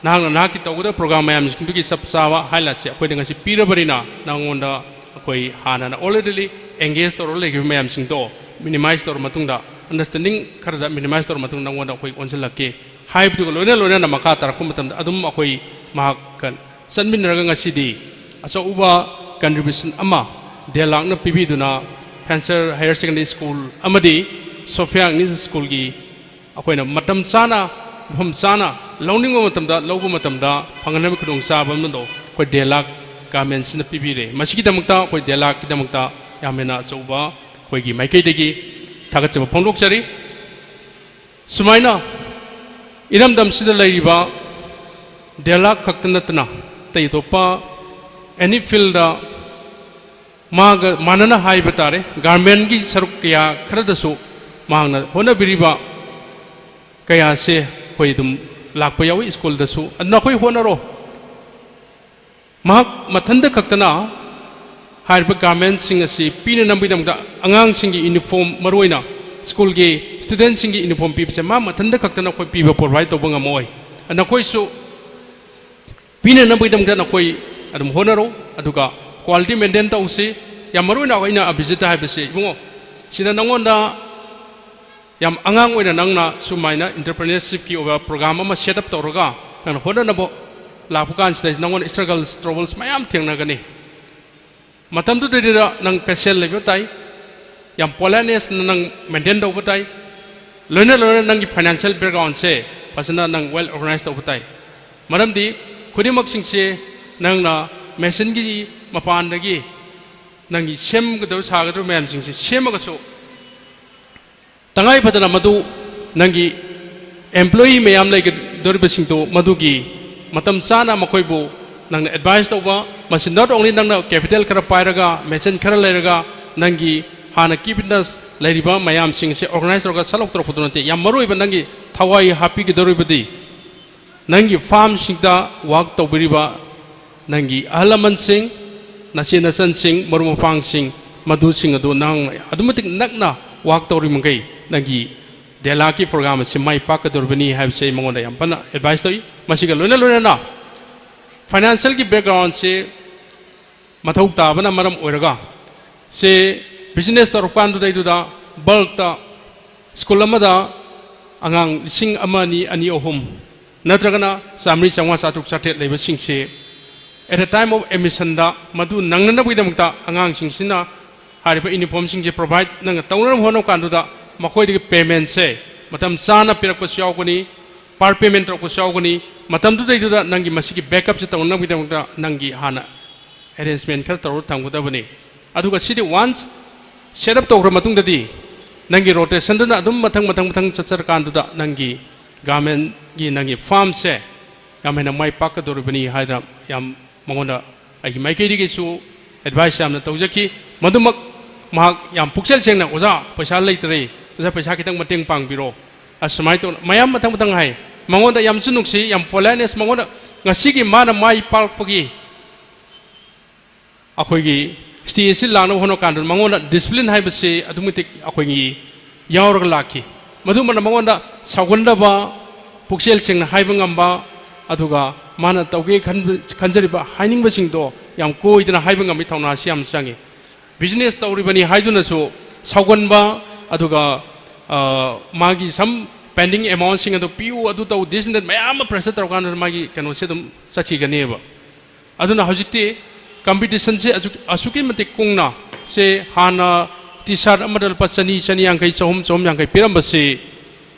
ꯅꯍꯥꯛꯅ ꯅꯍꯥꯛꯀꯤ ꯇꯧꯒꯗꯕ ꯄ꯭ꯔꯣꯒ꯭ꯔꯥꯝ ꯃꯌꯥꯝꯁꯤꯡꯗꯨꯒꯤ ꯆꯞ ꯆꯥꯕ ꯍꯥꯏꯂꯥꯏꯠꯁꯦ ꯑꯩꯈꯣꯏꯗ ꯉꯁꯤ ꯄꯤꯔꯕꯅꯤꯅ ꯅꯉꯣꯟꯗ ꯑꯩꯈꯣꯏ ꯍꯥꯟꯅꯅ already engage ꯇꯧꯔꯒ ꯂꯩꯈꯤꯕ ꯃꯌꯥꯝꯁꯤꯡꯗꯣ ꯃꯤꯅꯤꯃꯥꯏꯁ ꯇꯧꯔ ꯃꯇꯨꯡꯗ, ꯑꯟꯗꯔꯁ꯭ꯇꯦꯟꯗꯤꯡ ꯈꯔꯗ ꯃꯤꯅꯤꯃꯥꯏꯁ ꯇꯧꯔ ꯃꯇꯨꯡꯗ ꯅꯉꯣꯟꯗ ꯑꯩꯈꯣꯏ ꯑꯣꯟꯁꯤꯜꯂꯛꯀꯦ" ꯍꯥꯏꯕꯗꯨꯒ ꯂꯣꯏꯅ ꯂꯣꯏꯅꯅ ꯃꯈꯥ ꯇꯥꯔꯛꯄ ꯃꯇꯝꯗ ꯑꯗꯨꯝ ꯑꯩꯈꯣꯏ ꯃꯍꯥꯛꯀ ꯆꯠꯃꯤꯟꯅꯔꯒ ꯉꯁꯤꯗꯤ ꯑꯆꯧꯕ contribution ꯑꯃ ꯗꯦꯂꯥꯛꯅ ꯄꯤꯕꯤꯗꯨꯅ ꯐꯦꯟꯁꯔ ꯍꯥꯌꯔ ꯁꯦꯀꯦꯟꯗꯔꯤ ꯁ꯭ꯀꯨꯜ ꯑꯃꯗꯤ ꯁꯣꯐꯤꯌꯥ ꯏꯪꯂꯤꯁ ꯁ꯭ꯀꯨꯜꯒꯤ ꯑꯩꯈꯣꯏꯅ ꯃꯇꯝ ꯆꯥꯅ, ꯃꯐꯝ ꯆꯥꯅ ꯂꯧꯅꯤꯡꯕ ꯃꯇꯝꯗ ꯂꯧꯕ ꯃꯇꯝꯗ ꯐꯪꯍꯟꯅꯕ ꯈꯨꯗꯣꯡꯆꯥꯕ ꯑꯃꯗꯣ ꯑꯩꯈꯣꯏ ꯗꯦꯂꯥꯛ ꯒꯥꯔꯃꯦꯟꯁꯤꯅ ꯄꯤꯕꯤꯔꯦ꯫ ꯃꯁꯤꯒꯤꯗꯃꯛꯇ ꯑꯩꯈꯣꯏ ꯗꯦꯂꯥꯛꯀꯤꯗꯃꯛꯇ ꯌꯥꯝ ꯍꯦꯟꯅ ꯑꯆꯧꯕ ꯑꯩꯈꯣꯏꯒꯤ ꯃꯥꯏꯀꯩꯗꯒꯤ ꯊꯥꯒꯠꯆꯕ ꯐꯣꯡꯗꯣꯛꯆꯔꯤ꯫ ꯁꯨꯃꯥꯏꯅ ꯏꯔꯝꯗꯝꯁꯤꯗ ꯂꯩꯔꯤꯕ ꯗꯦꯂꯥꯛ ꯈꯛꯇ ꯅꯠꯇꯅ ꯑꯇꯩ ꯑꯇꯣꯞꯄ ꯑꯦꯅꯤ ꯐꯤꯜꯗ ꯃꯥꯒ ꯃꯥꯟꯅꯅ ꯍꯥꯏꯕ ꯇꯥꯔꯦ, ꯒꯥꯔꯃꯦꯟꯒꯤ ꯁꯔꯨꯛ ꯀꯌꯥ ꯈꯔꯗꯁꯨ ꯃꯍꯥꯛꯅ ꯍꯣꯠꯅꯕꯤꯔꯤꯕ ꯀꯌꯥꯁꯦ ꯑꯩꯈꯣꯏ ꯑꯗꯨꯝ ꯂꯥꯛꯄ ꯌꯥꯎꯏ ꯁ꯭ꯀꯨꯜꯗꯁꯨ꯫ ꯑꯗꯨꯅ ꯑꯩꯈꯣꯏ ꯍꯣꯠꯅꯔꯣ꯫ ꯃꯍꯥꯛ ꯃꯊꯟꯇ ꯈꯛꯇꯅ ꯍꯥꯏꯔꯤꯕ ꯒꯥꯔꯃꯦꯟꯁꯤꯡ ꯑꯁꯤ ꯄꯤꯅꯅꯕꯒꯤꯗꯃꯛꯇ ꯑꯉꯥꯡꯁꯤꯡꯒꯤ ꯌꯨꯅꯤꯐꯣꯔꯝ, ꯃꯔꯨꯑꯣꯏꯅ ꯁ꯭ꯀꯨꯜꯒꯤ ꯁ꯭ꯇꯨꯗꯦꯟꯁꯤꯡꯒꯤ ꯌꯨꯅꯤꯐꯣꯔꯝ ꯄꯤꯕꯁꯦ ꯃꯥ ꯃꯊꯟꯇ ꯈꯛꯇꯅ ꯑꯩꯈꯣꯏ ꯄꯤꯕ ꯄ꯭ꯔꯣꯚꯥꯏꯠ ꯇꯧꯕ ꯉꯝꯃꯛꯑꯣꯏ꯫ ꯅꯈꯣꯏꯁꯨ ꯄꯤꯅꯅꯕꯒꯤꯗꯃꯛꯇ ꯅꯈꯣꯏ ꯑꯗꯨꯝ ꯍꯣꯠꯅꯔꯣ, ꯑꯗꯨꯒ ꯀ꯭ꯋꯥꯂꯤꯇꯤ ꯃꯦꯟꯇꯦꯟ ꯇꯧꯁꯤ꯫ ꯌꯥꯝ ꯃꯔꯨꯑꯣꯏꯅ ꯑꯩꯅ ꯑꯕꯤꯖꯤꯠꯇ ꯍꯥꯏꯕꯁꯤ, ꯏꯕꯨꯡꯉꯣ, ꯁꯤꯗ ꯅꯉꯣꯟꯗ ꯌꯥꯝ ꯑꯉꯥꯡ ꯑꯣꯏꯅ ꯅꯪꯅ ꯁꯨꯃꯥꯏꯅ ꯏꯟꯇꯔꯄ꯭ꯔꯤꯅꯔꯁꯤꯞꯀꯤ ꯑꯣꯏꯕ ꯄ꯭ꯔꯣꯒ꯭ꯔꯥꯝ ꯑꯃ ꯁꯦꯠ ꯑꯞ ꯇꯧꯔꯒ ꯅꯪꯅ ꯍꯣꯠꯅꯅꯕ ꯂꯥꯛꯄ ꯀꯥꯟꯁꯤꯗ ꯅꯉꯣꯟꯗ ꯁ꯭ꯇ꯭ꯔꯒꯜꯁ, ꯇ꯭ꯔꯕꯜꯁ ꯃꯌꯥꯝ ꯊꯦꯡꯅꯒꯅꯤ꯫ ꯃꯇꯝꯗꯨꯗꯩꯗꯨꯗ ꯅꯪ ꯄꯦꯁꯦꯟ ꯂꯩꯕ ꯇꯥꯏ, ꯌꯥꯝ ꯄꯣꯂꯥꯏꯠꯅꯦꯁꯅ ꯅꯪ ꯃꯦꯟꯇꯦꯟ ꯇꯧꯕ ꯇꯥꯏ, ꯂꯣꯏꯅ ꯂꯣꯏꯅ ꯅꯪꯒꯤ ꯐꯥꯏꯅꯥꯟꯁꯤꯌꯦꯜ ꯕꯦꯛꯒ꯭ꯔꯥꯎꯟꯁꯦ ꯐꯖꯅ ꯅꯪ ꯋꯦꯜ ꯑꯣꯔꯒꯅꯥꯏꯁ ꯇꯧꯕ ꯇꯥꯏ꯫ ꯃꯔꯝꯗꯤ ꯈꯨꯗꯤꯡꯃꯛꯁꯤꯡꯁꯦ ꯅꯪꯅ ꯃꯦꯁꯤꯟꯒꯤ ꯃꯄꯥꯟꯗꯒꯤ ꯅꯪꯒꯤ ꯁꯦꯝꯒꯗꯕ ꯁꯥꯒꯗꯕ ꯃꯌꯥꯝꯁꯤꯡꯁꯦ ꯁꯦꯝꯃꯒꯁꯨ ꯇꯉꯥꯏ ꯐꯗꯅ ꯃꯗꯨ ꯅꯪꯒꯤ ꯑꯦꯝꯄ꯭ꯂꯣꯌꯤ ꯃꯌꯥꯝ ꯂꯩꯒꯗꯧꯔꯤꯕꯁꯤꯡꯗꯨ ꯃꯗꯨꯒꯤ ꯃꯇꯝ ꯆꯥꯅ ꯃꯈꯣꯏꯕꯨ ꯅꯪꯅ ꯑꯦꯗꯚꯥꯏꯁ ꯇꯧꯕ, ꯃꯁꯤ not only ꯅꯪꯅ ꯀꯦꯄꯤꯇꯦꯜ ꯈꯔ ꯄꯥꯏꯔꯒ, ꯃꯦꯁꯤꯟ ꯈꯔ ꯂꯩꯔꯒ, ꯅꯪꯒꯤ ꯍꯥꯟꯅ ꯀꯤꯞ ꯏꯟ ꯇꯁ ꯂꯩꯔꯤꯕ ꯃꯌꯥꯝꯁꯤꯡꯁꯦ ꯑꯣꯔꯒꯅꯥꯏꯁ ꯇꯧꯔꯒ ꯁꯠ ꯂꯧꯊꯣꯔꯛꯄꯗꯨ ꯅꯠꯇꯦ꯫ ꯌꯥꯝ ꯃꯔꯨ ꯑꯣꯏꯕ ꯅꯪꯒꯤ ꯊꯋꯥꯏ ꯍꯥꯞꯄꯤꯒꯗꯧꯔꯤꯕꯗꯤ ꯅꯪꯒꯤ ꯐꯥꯔꯝꯁꯤꯡꯗ ꯋꯥꯛ ꯇꯧꯕꯤꯔꯤꯕ ꯅꯪꯒꯤ ꯑꯍꯜ ꯂꯃꯟꯁꯤꯡ, ꯅꯆꯦ ꯅꯆꯟꯁꯤꯡ, ꯃꯔꯨꯞ ꯃꯄꯥꯡꯁꯤꯡ, ꯃꯗꯨꯁꯤꯡ ꯑꯗꯨ ꯅꯪ ꯑꯗꯨꯛꯀꯤ ꯃꯇꯤꯛ ꯅꯛꯅ ꯋꯥꯛ ꯇꯧꯔꯤꯕ ꯃꯈꯩ ꯅꯪꯒꯤ ꯗꯦꯂꯥꯛꯀꯤ ꯄ꯭ꯔꯣꯒ꯭ꯔꯥꯝ ꯑꯁꯤ ꯃꯥꯏ ꯄꯥꯛꯀꯗꯧꯔꯤꯕꯅꯤ ꯍꯥꯏꯕꯁꯤ ꯑꯩ ꯃꯉꯣꯟꯗ ꯌꯥꯝ ꯀꯟꯅ ꯑꯦꯗꯚꯥꯏꯁ ꯇꯧꯏ꯫ ꯃꯁꯤꯒ ꯂꯣꯏꯅ ꯂꯣꯏꯅꯅ ꯐꯥꯏꯅꯥꯟꯁꯤꯌꯦꯜꯒꯤ ꯕꯦꯛꯒ꯭ꯔꯥꯎꯟꯁꯤ ꯃꯊꯧ ꯇꯥꯕꯅ ꯃꯔꯝ ꯑꯣꯏꯔꯒ ꯁꯦ ꯕꯤꯖꯤꯅꯦꯁ ꯇꯧꯔꯛꯄ ꯀꯥꯟꯗꯨꯗꯩꯗꯨꯗ ꯕꯜꯛꯇ ꯁ꯭ꯀꯨꯜ ꯑꯃꯗ ꯑꯉꯥꯡ ꯂꯤꯁꯤꯡ ꯑꯃ, ꯑꯅꯤ, ꯑꯅꯤ, ꯑꯍꯨꯝ ꯅꯠꯇ꯭ꯔꯒꯅ ꯆꯥꯃꯔꯤ, ꯆꯥꯃꯉꯥ, ꯆꯥꯇ꯭ꯔꯨꯛ, ꯆꯥꯇ꯭ꯔꯦꯠ ꯂꯩꯕꯁꯤꯡꯁꯦ at the time of admissionꯗ ꯃꯗꯨ ꯅꯪꯅꯅꯕꯒꯤꯗꯃꯛꯇ ꯑꯉꯥꯡꯁꯤꯡꯁꯤꯅ ꯍꯥꯏꯔꯤꯕ uniformꯁꯤꯡꯁꯦ provide ꯅꯪꯅ ꯇꯧꯅꯅꯕ ꯍꯣꯠꯅꯕ ꯀꯥꯟꯗꯨꯗ ꯃꯈꯣꯏꯗꯒꯤ paymentꯁꯦ ꯃꯇꯝ ꯆꯥꯅ ꯄꯤꯔꯛꯄꯁꯨ ꯌꯥꯎꯒꯅꯤ, part payment ꯇꯧꯔꯛꯄꯁꯨ ꯌꯥꯎꯒꯅꯤ꯫ ꯃꯇꯝꯗꯨꯗꯩꯗꯨꯗ ꯅꯪꯒꯤ ꯃꯁꯤꯒꯤ backupꯁꯦ ꯇꯧꯅꯅꯕꯒꯤꯗꯃꯛꯇ ꯅꯪꯒꯤ ꯍꯥꯟꯅ arrangement ꯈꯔ ꯇꯧꯔ ꯊꯝꯒꯗꯕꯅꯤ꯫ ꯑꯗꯨꯒ ꯁꯤꯗꯤ once set up ꯇꯧꯈ꯭ꯔ ꯃꯇꯨꯡꯗꯗꯤ ꯅꯪꯒꯤ rotationꯗꯨꯅ ꯑꯗꯨꯝ ꯃꯊꯪ ꯃꯊꯪ ꯃꯊꯪ ꯆꯠꯆꯔꯀꯥꯟꯗꯨꯗ ꯅꯪꯒꯤ governmentꯒꯤ ꯅꯪꯒꯤ farmꯁꯦ ꯌꯥꯝ ꯍꯦꯟꯅ ꯃꯥꯏ ꯄꯥꯛꯀꯗꯧꯔꯤꯕꯅꯤ ꯍꯥꯏꯅ ꯌꯥꯝ ꯃꯉꯣꯟꯗ ꯑꯩꯒꯤ ꯃꯥꯏꯀꯩꯗꯒꯤꯁꯨ advice ꯌꯥꯝꯅ ꯇꯧꯖꯈꯤ꯫ ꯃꯗꯨꯃꯛ ꯃꯍꯥꯛ ꯌꯥꯝ ꯄꯨꯛꯆꯦꯜ ꯁꯦꯡꯅ, "ꯑꯣꯖꯥ, ꯄꯩꯁꯥ ꯂꯩꯇ꯭ꯔꯦ, ꯑꯣꯖꯥ, ꯄꯩꯁꯥ ꯈꯤꯇꯪ ꯃꯇꯦꯡ ꯄꯥꯡꯕꯤꯔꯣ", ꯑꯁꯨꯃꯥꯏꯅ ꯇꯧꯅ ꯃꯌꯥꯝ ꯃꯊꯪ ꯃꯊꯪ ꯍꯥꯏ꯫ ꯃꯉꯣꯟꯗ ꯌꯥꯝꯁꯨ ꯅꯨꯡꯁꯤ, ꯌꯥꯝ politeness, ꯃꯉꯣꯟꯗ ꯉꯁꯤꯒꯤ ꯃꯥꯅ ꯃꯥꯏ ꯄꯥꯛꯄꯒꯤ ꯑꯩꯈꯣꯏꯒꯤ stage ꯑꯁꯤ ꯂꯥꯛꯅꯕ ꯍꯣꯠꯅꯕ ꯀꯥꯟꯗ ꯃꯉꯣꯟꯗ discipline ꯍꯥꯏꯕꯁꯤ ꯑꯗꯨꯛꯀꯤ ꯃꯇꯤꯛ ꯑꯩꯈꯣꯏꯒꯤ ꯌꯥꯎꯔꯒ ꯂꯥꯛꯈꯤ꯫ ꯃꯗꯨꯃꯅ ꯃꯉꯣꯟꯗ ꯁꯥꯎꯒꯟꯗꯕ, ꯄꯨꯛꯆꯦꯜ ꯁꯦꯡꯅ ꯍꯥꯏꯕ ꯉꯝꯕ, ꯑꯗꯨꯒ ꯃꯥꯅ ꯇꯧꯒꯦ ꯈꯟꯕ, ꯈꯟꯖꯔꯤꯕ ꯍꯥꯏꯅꯤꯡꯕꯁꯤꯡꯗꯣ ꯌꯥꯝ ꯀꯣꯏꯗꯅ ꯍꯥꯏꯕ ꯉꯝꯕꯒꯤ ꯊꯧꯅꯥꯁꯤ ꯌꯥꯝ ꯆꯪꯉꯤ꯫ Business ꯇꯧꯔꯤꯕꯅꯤ ꯍꯥꯏꯗꯨꯅꯁꯨ ꯁꯥꯎꯒꯟꯕ, ꯑꯗꯨꯒ, ꯑ, ꯃꯥꯒꯤ some pending amountꯁꯤꯡ ꯑꯗꯨ ꯄꯤꯌꯨ, ꯑꯗꯨ ꯇꯧ, this and that ꯃꯌꯥꯝ ꯑꯃ pressure ꯇꯧꯔꯀꯥꯟꯗ ꯃꯥꯒꯤ ꯀꯩꯅꯣꯁꯦ ꯑꯗꯨꯝ ꯆꯠꯈꯤꯒꯅꯦꯕ꯫ ꯑꯗꯨꯅ ꯍꯧꯖꯤꯛꯇꯤ competitionꯁꯦ ꯑꯁꯨꯛ-, ꯑꯁꯨꯛꯀꯤ ꯃꯇꯤꯛ ꯀꯨꯡꯅ, ꯁꯦ ꯍꯥꯟꯅ T-shirt ꯑꯃꯗ ꯂꯨꯄꯥ ꯆꯅꯤ, ꯆꯅꯤ ꯌꯥꯡꯈꯩ, ꯆꯍꯨꯝ, ꯆꯍꯨꯝ ꯌꯥꯡꯈꯩ ꯄꯤꯔꯝꯕꯁꯤ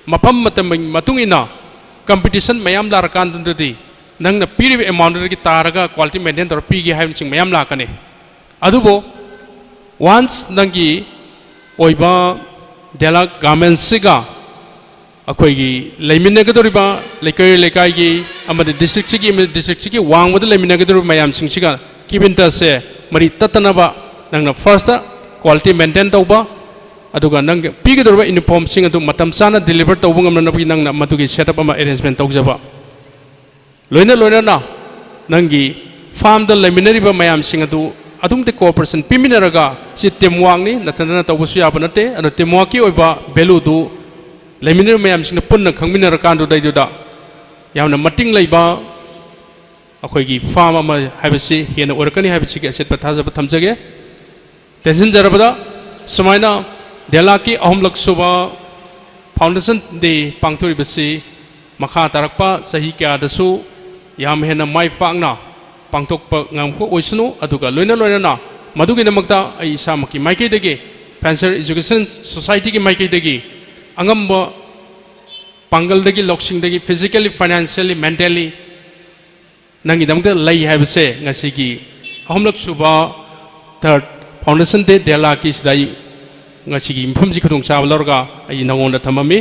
ꯃꯐꯝ ꯃꯇꯝꯒꯤ ꯃꯇꯨꯡ ꯏꯟꯅ competition ꯃꯌꯥꯝ ꯂꯥꯛꯂꯀꯥꯟꯗꯨꯗꯗꯤ ꯅꯪꯅ ꯄꯤꯔꯤꯕ amountꯗꯨꯗꯒꯤ ꯇꯥꯔꯒ quality maintain ꯇꯧꯔ ꯄꯤꯒꯦ ꯍꯥꯏꯕꯅꯆꯤꯡꯕ ꯃꯌꯥꯝ ꯂꯥꯛꯀꯅꯤ꯫ ꯑꯗꯨꯕꯨ once ꯅꯪꯒꯤ ꯑꯣꯏꯕ ꯗꯦꯂꯥ garmentsꯁꯤꯒ ꯑꯩꯈꯣꯏꯒꯤ ꯂꯩꯃꯤꯟꯅꯒꯗꯧꯔꯤꯕ ꯂꯩꯀꯥꯏ ꯂꯩꯀꯥꯏꯒꯤ ꯑꯃꯗꯤ districtꯁꯤꯒꯤ ꯑꯃꯗꯤ districtꯁꯤꯒꯤ ꯋꯥꯡꯃꯗ ꯂꯩꯃꯤꯟꯅꯒꯗꯧꯔꯤꯕ ꯃꯌꯥꯝꯁꯤꯡꯁꯤꯒ keep in touchꯁꯦ ꯃꯔꯤ ꯇꯠꯇꯅꯕ ꯅꯪꯅ firstꯇ quality maintain ꯇꯧꯕ, ꯑꯗꯨꯒ ꯅꯪ ꯄꯤꯒꯗꯧꯔꯤꯕ uniformꯁꯤꯡ ꯑꯗꯨ ꯃꯇꯝ ꯆꯥꯅ deliver ꯇꯧꯕ ꯉꯝꯅꯅꯕꯒꯤ ꯅꯪꯅ ꯃꯗꯨꯒꯤ setup ꯑꯃ arrangement ꯇꯧꯖꯕ꯫ ꯂꯣꯏꯅ ꯂꯣꯏꯅꯅ ꯅꯪꯒꯤ farmꯗ ꯂꯩꯃꯤꯟꯅꯔꯤꯕ ꯃꯌꯥꯝꯁꯤꯡ ꯑꯗꯨ ꯑꯗꯨꯝꯗꯤ cooperation ꯄꯤꯃꯤꯟꯅꯔꯒ, ꯁꯤ team workꯅꯤ, ꯅꯊꯟꯇꯅ ꯇꯧꯕꯁꯨ ꯌꯥꯕ ꯅꯠꯇꯦ꯫ ꯑꯗꯣ team workꯀꯤ ꯑꯣꯏꯕ valueꯗꯨ ꯂꯩꯃꯤꯟꯅꯔꯤꯕ ꯃꯌꯥꯝꯁꯤꯡꯅ ꯄꯨꯟꯅ ꯈꯪꯃꯤꯟꯅꯔꯀꯥꯟꯗꯨꯗꯩꯗꯨꯗ ꯌꯥꯝꯅ ꯃꯇꯤꯡ ꯂꯩꯕ ꯑꯩꯈꯣꯏꯒꯤ farm ꯑꯃ ꯍꯥꯏꯕꯁꯤ ꯍꯦꯟꯅ ꯑꯣꯏꯔꯛꯀꯅꯤ ꯍꯥꯏꯕꯁꯤꯒꯤ ꯑꯆꯦꯠꯄ ꯊꯥꯖꯕ ꯊꯝꯖꯒꯦ꯫ ꯇꯦꯟꯁꯤꯟꯖꯔꯕꯗ, ꯁꯨꯃꯥꯏꯅ ꯗꯦꯂꯥꯒꯤ ꯑꯍꯨꯝꯂꯛ ꯁꯨꯕ Foundation Day ꯄꯥꯡꯊꯣꯛꯏꯕꯁꯤ ꯃꯈꯥ ꯇꯥꯔꯛꯄ ꯆꯍꯤ ꯀꯌꯥꯗꯁꯨ ꯌꯥꯝ ꯍꯦꯟꯅ ꯃꯥꯏ ꯄꯥꯛꯅ ꯄꯥꯡꯊꯣꯛꯄ ꯉꯝꯕ ꯑꯣꯏꯁꯅꯨ꯫ ꯑꯗꯨꯒ ꯂꯣꯏꯅ ꯂꯣꯏꯅꯅ ꯃꯗꯨꯒꯤꯗꯃꯛꯇ ꯑꯩ ꯏꯁꯥꯃꯛꯀꯤ ꯃꯥꯏꯀꯩꯗꯒꯤ, Fencer Education Societyꯒꯤ ꯃꯥꯏꯀꯩꯗꯒꯤ ꯑꯉꯝꯕ ꯄꯥꯡꯒꯜꯗꯒꯤ, ꯂꯧꯁꯤꯡꯗꯒꯤ, physically, financially, mentally ꯅꯪꯒꯤꯗꯃꯛꯇ ꯂꯩ ꯍꯥꯏꯕꯁꯦ ꯉꯁꯤꯒꯤ ꯑꯍꯨꯝꯂꯛ ꯁꯨꯕ Third Foundation Day ꯗꯦꯂꯥꯀꯤꯁꯤꯗ ꯑꯩ ꯉꯁꯤꯒꯤ ꯃꯐꯝꯁꯤ ꯈꯨꯗꯣꯡꯆꯥꯕ ꯂꯧꯔꯒ ꯑꯩ ꯅꯉꯣꯟꯗ ꯊꯝꯃꯝꯃꯤ꯫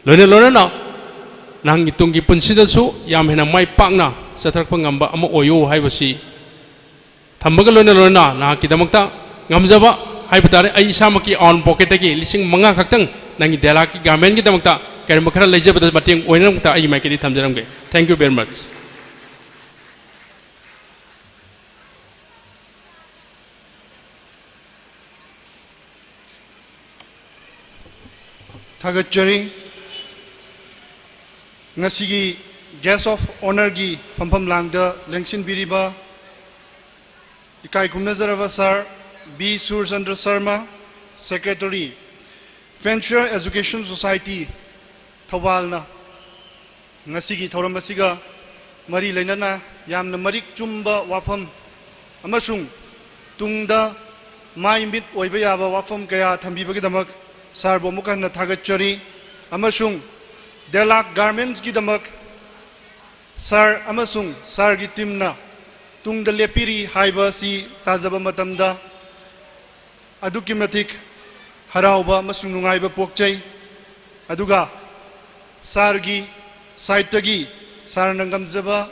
ꯂꯣꯏꯅ ꯂꯣꯏꯅꯅ ꯅꯪꯒꯤ ꯇꯨꯡꯒꯤ ꯄꯨꯟꯁꯤꯗꯁꯨ ꯌꯥꯝ ꯍꯦꯟꯅ ꯃꯥꯏ ꯄꯥꯛꯅ ꯆꯠꯊꯔꯛꯄ ꯉꯝꯕ ꯑꯃ ꯑꯣꯏꯌꯨ ꯍꯥꯏꯕꯁꯤ ꯊꯝꯕꯒ ꯂꯣꯏꯅ ꯂꯣꯏꯅꯅ ꯅꯍꯥꯛꯀꯤꯗꯃꯛꯇ ꯉꯝꯖꯕ ꯍꯥꯏꯕ ꯇꯥꯔꯦ, ꯑꯩ ꯏꯁꯥꯃꯛꯀꯤ own pocketꯇꯒꯤ ꯂꯤꯁꯤꯡ ꯃꯉꯥ ꯈꯛꯇꯪ ꯅꯪꯒꯤ ꯗꯦꯂꯥꯛꯀꯤ garmentꯒꯤꯗꯃꯛꯇ ꯀꯔꯤꯒꯨꯝꯕ ꯈꯔ ꯂꯩꯖꯕꯗ ꯃꯇꯦꯡ ꯑꯣꯏꯅꯅꯕ ꯑꯩꯒꯤ ꯃꯥꯏꯀꯩꯗꯒꯤ ꯊꯝꯖꯔꯝꯒꯦ꯫ Thank you very much꯫ ꯊꯥꯒꯠꯆꯔꯤ꯫ ꯉꯁꯤꯒꯤ Guest of Honourꯒꯤ ꯐꯝꯐꯝ ꯂꯥꯡꯗ ꯂꯦꯡꯁꯤꯟꯕꯤꯔꯤꯕ ꯏꯀꯥꯏ ꯈꯨꯝꯅꯖꯔꯕ Sir B Surchandra Sharma, Secretary, Fencer Education Society, ꯊꯧꯕꯥꯜꯅ ꯉꯁꯤꯒꯤ ꯊꯧꯔꯝ ꯑꯁꯤꯒ ꯃꯔꯤ ꯂꯩꯅꯅ ꯌꯥꯝꯅ ꯃꯔꯤꯛ ꯆꯨꯝꯕ ꯋꯥꯐꯝ ꯑꯃꯁꯨꯡ ꯇꯨꯡꯗ ꯃꯥꯏ ꯃꯤꯠ ꯑꯣꯏꯕ ꯌꯥꯕ ꯋꯥꯐꯝ ꯀꯌꯥ ꯊꯝꯕꯤꯕꯒꯤꯗꯃꯛ Sirꯕꯨ ꯑꯃꯨꯛ ꯍꯟꯅ ꯊꯥꯒꯠꯆꯔꯤ, ꯑꯃꯁꯨꯡ ꯗꯦꯂꯥꯛ Garmentsꯀꯤꯗꯃꯛ Sir ꯑꯃꯁꯨꯡ Sirꯒꯤ teamꯅ ꯇꯨꯡꯗ ꯂꯦꯞꯄꯤꯔꯤ ꯍꯥꯏꯕ ꯑꯁꯤ ꯇꯥꯖꯕ ꯃꯇꯝꯗ ꯑꯗꯨꯛꯀꯤ ꯃꯇꯤꯛ ꯍꯔꯥꯎꯕ ꯑꯃꯁꯨꯡ ꯅꯨꯡꯉꯥꯏꯕ ꯄꯣꯛꯆꯩ꯫ ꯑꯗꯨꯒ Sirꯒꯤ sideꯇꯒꯤ Sirꯅ ꯉꯝꯖꯕ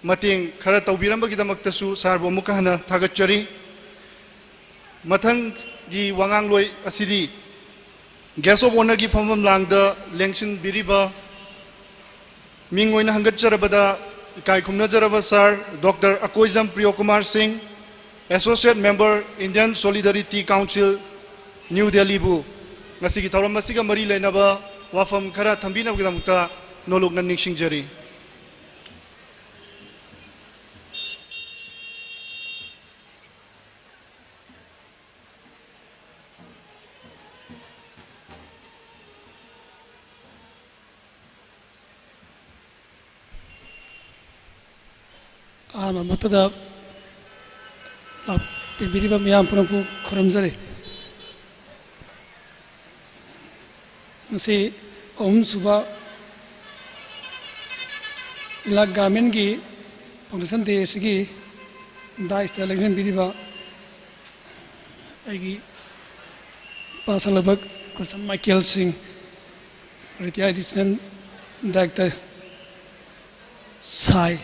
ꯃꯇꯦꯡ ꯈꯔ ꯇꯧꯕꯤꯔꯝꯕꯒꯤꯗꯃꯛꯇꯁꯨ Sirꯕꯨ ꯑꯃꯨꯛꯀ ꯍꯟꯅ ꯊꯥꯒꯠꯆꯔꯤ꯫ ꯃꯊꯪꯒꯤ ꯋꯥꯉꯥꯡꯂꯣꯏ ꯑꯁꯤꯗꯤ Guest of Honourꯒꯤ ꯐꯝꯐꯝ ꯂꯥꯡꯗ ꯂꯦꯡꯁꯤꯟꯕꯤꯔꯤꯕ ꯃꯤꯡ ꯑꯣꯏꯅ ꯍꯪꯒꯠꯆꯔꯕꯗ ꯏꯀꯥꯏ ꯈꯨꯝꯅꯖꯔꯕ Sir ꯗꯣꯛꯇꯔ ꯑꯀꯣꯏꯖꯝ ꯄ꯭ꯔꯤꯌꯣꯀꯨꯃꯥꯔ ꯁꯤꯡ, Associate Member, Indian Solidarity Council, New Delhiꯕꯨ ꯉꯁꯤꯒꯤ ꯊꯧꯔꯝ ꯑꯁꯤꯒ ꯃꯔꯤ ꯂꯩꯅꯕ ꯋꯥꯐꯝ ꯈꯔ ꯊꯝꯕꯤꯅꯕꯒꯤꯗꯃꯛꯇ ꯅꯣꯂꯨꯛꯅ ꯅꯤꯡꯁꯤꯡꯖꯔꯤ꯫ ꯑꯍꯥꯟꯕꯃꯛꯇꯗ ꯂꯥꯛ-, ꯇꯤꯟꯕꯤꯔꯤꯕ ꯃꯤꯌꯥꯝ ꯄꯨꯝꯅꯃꯛꯄꯨ ꯈꯨꯔꯨꯝꯖꯔꯤ꯫ ꯉꯁꯤ ꯑꯍꯨꯝꯁꯨꯕ ꯏꯂꯥ ꯒꯥꯔꯃꯦꯟꯒꯤ ꯐꯥꯎꯟꯗꯦꯁꯟ ꯗꯦ ꯑꯁꯤꯒꯤ ꯗꯥꯏꯁꯇ ꯂꯦꯡꯁꯤꯟꯕꯤꯔꯤꯕ ꯑꯩꯒꯤ ꯏꯄꯥ ꯁꯛꯂꯕ ꯀꯣꯟꯁꯝ ꯃꯥꯏꯀꯦꯜ ꯁꯤꯡ, ꯔꯤꯇꯥꯌꯔ ꯑꯦꯗꯤꯁꯅꯦꯜ ꯗꯥꯏꯔꯦꯛꯇꯔ ꯁꯥꯏ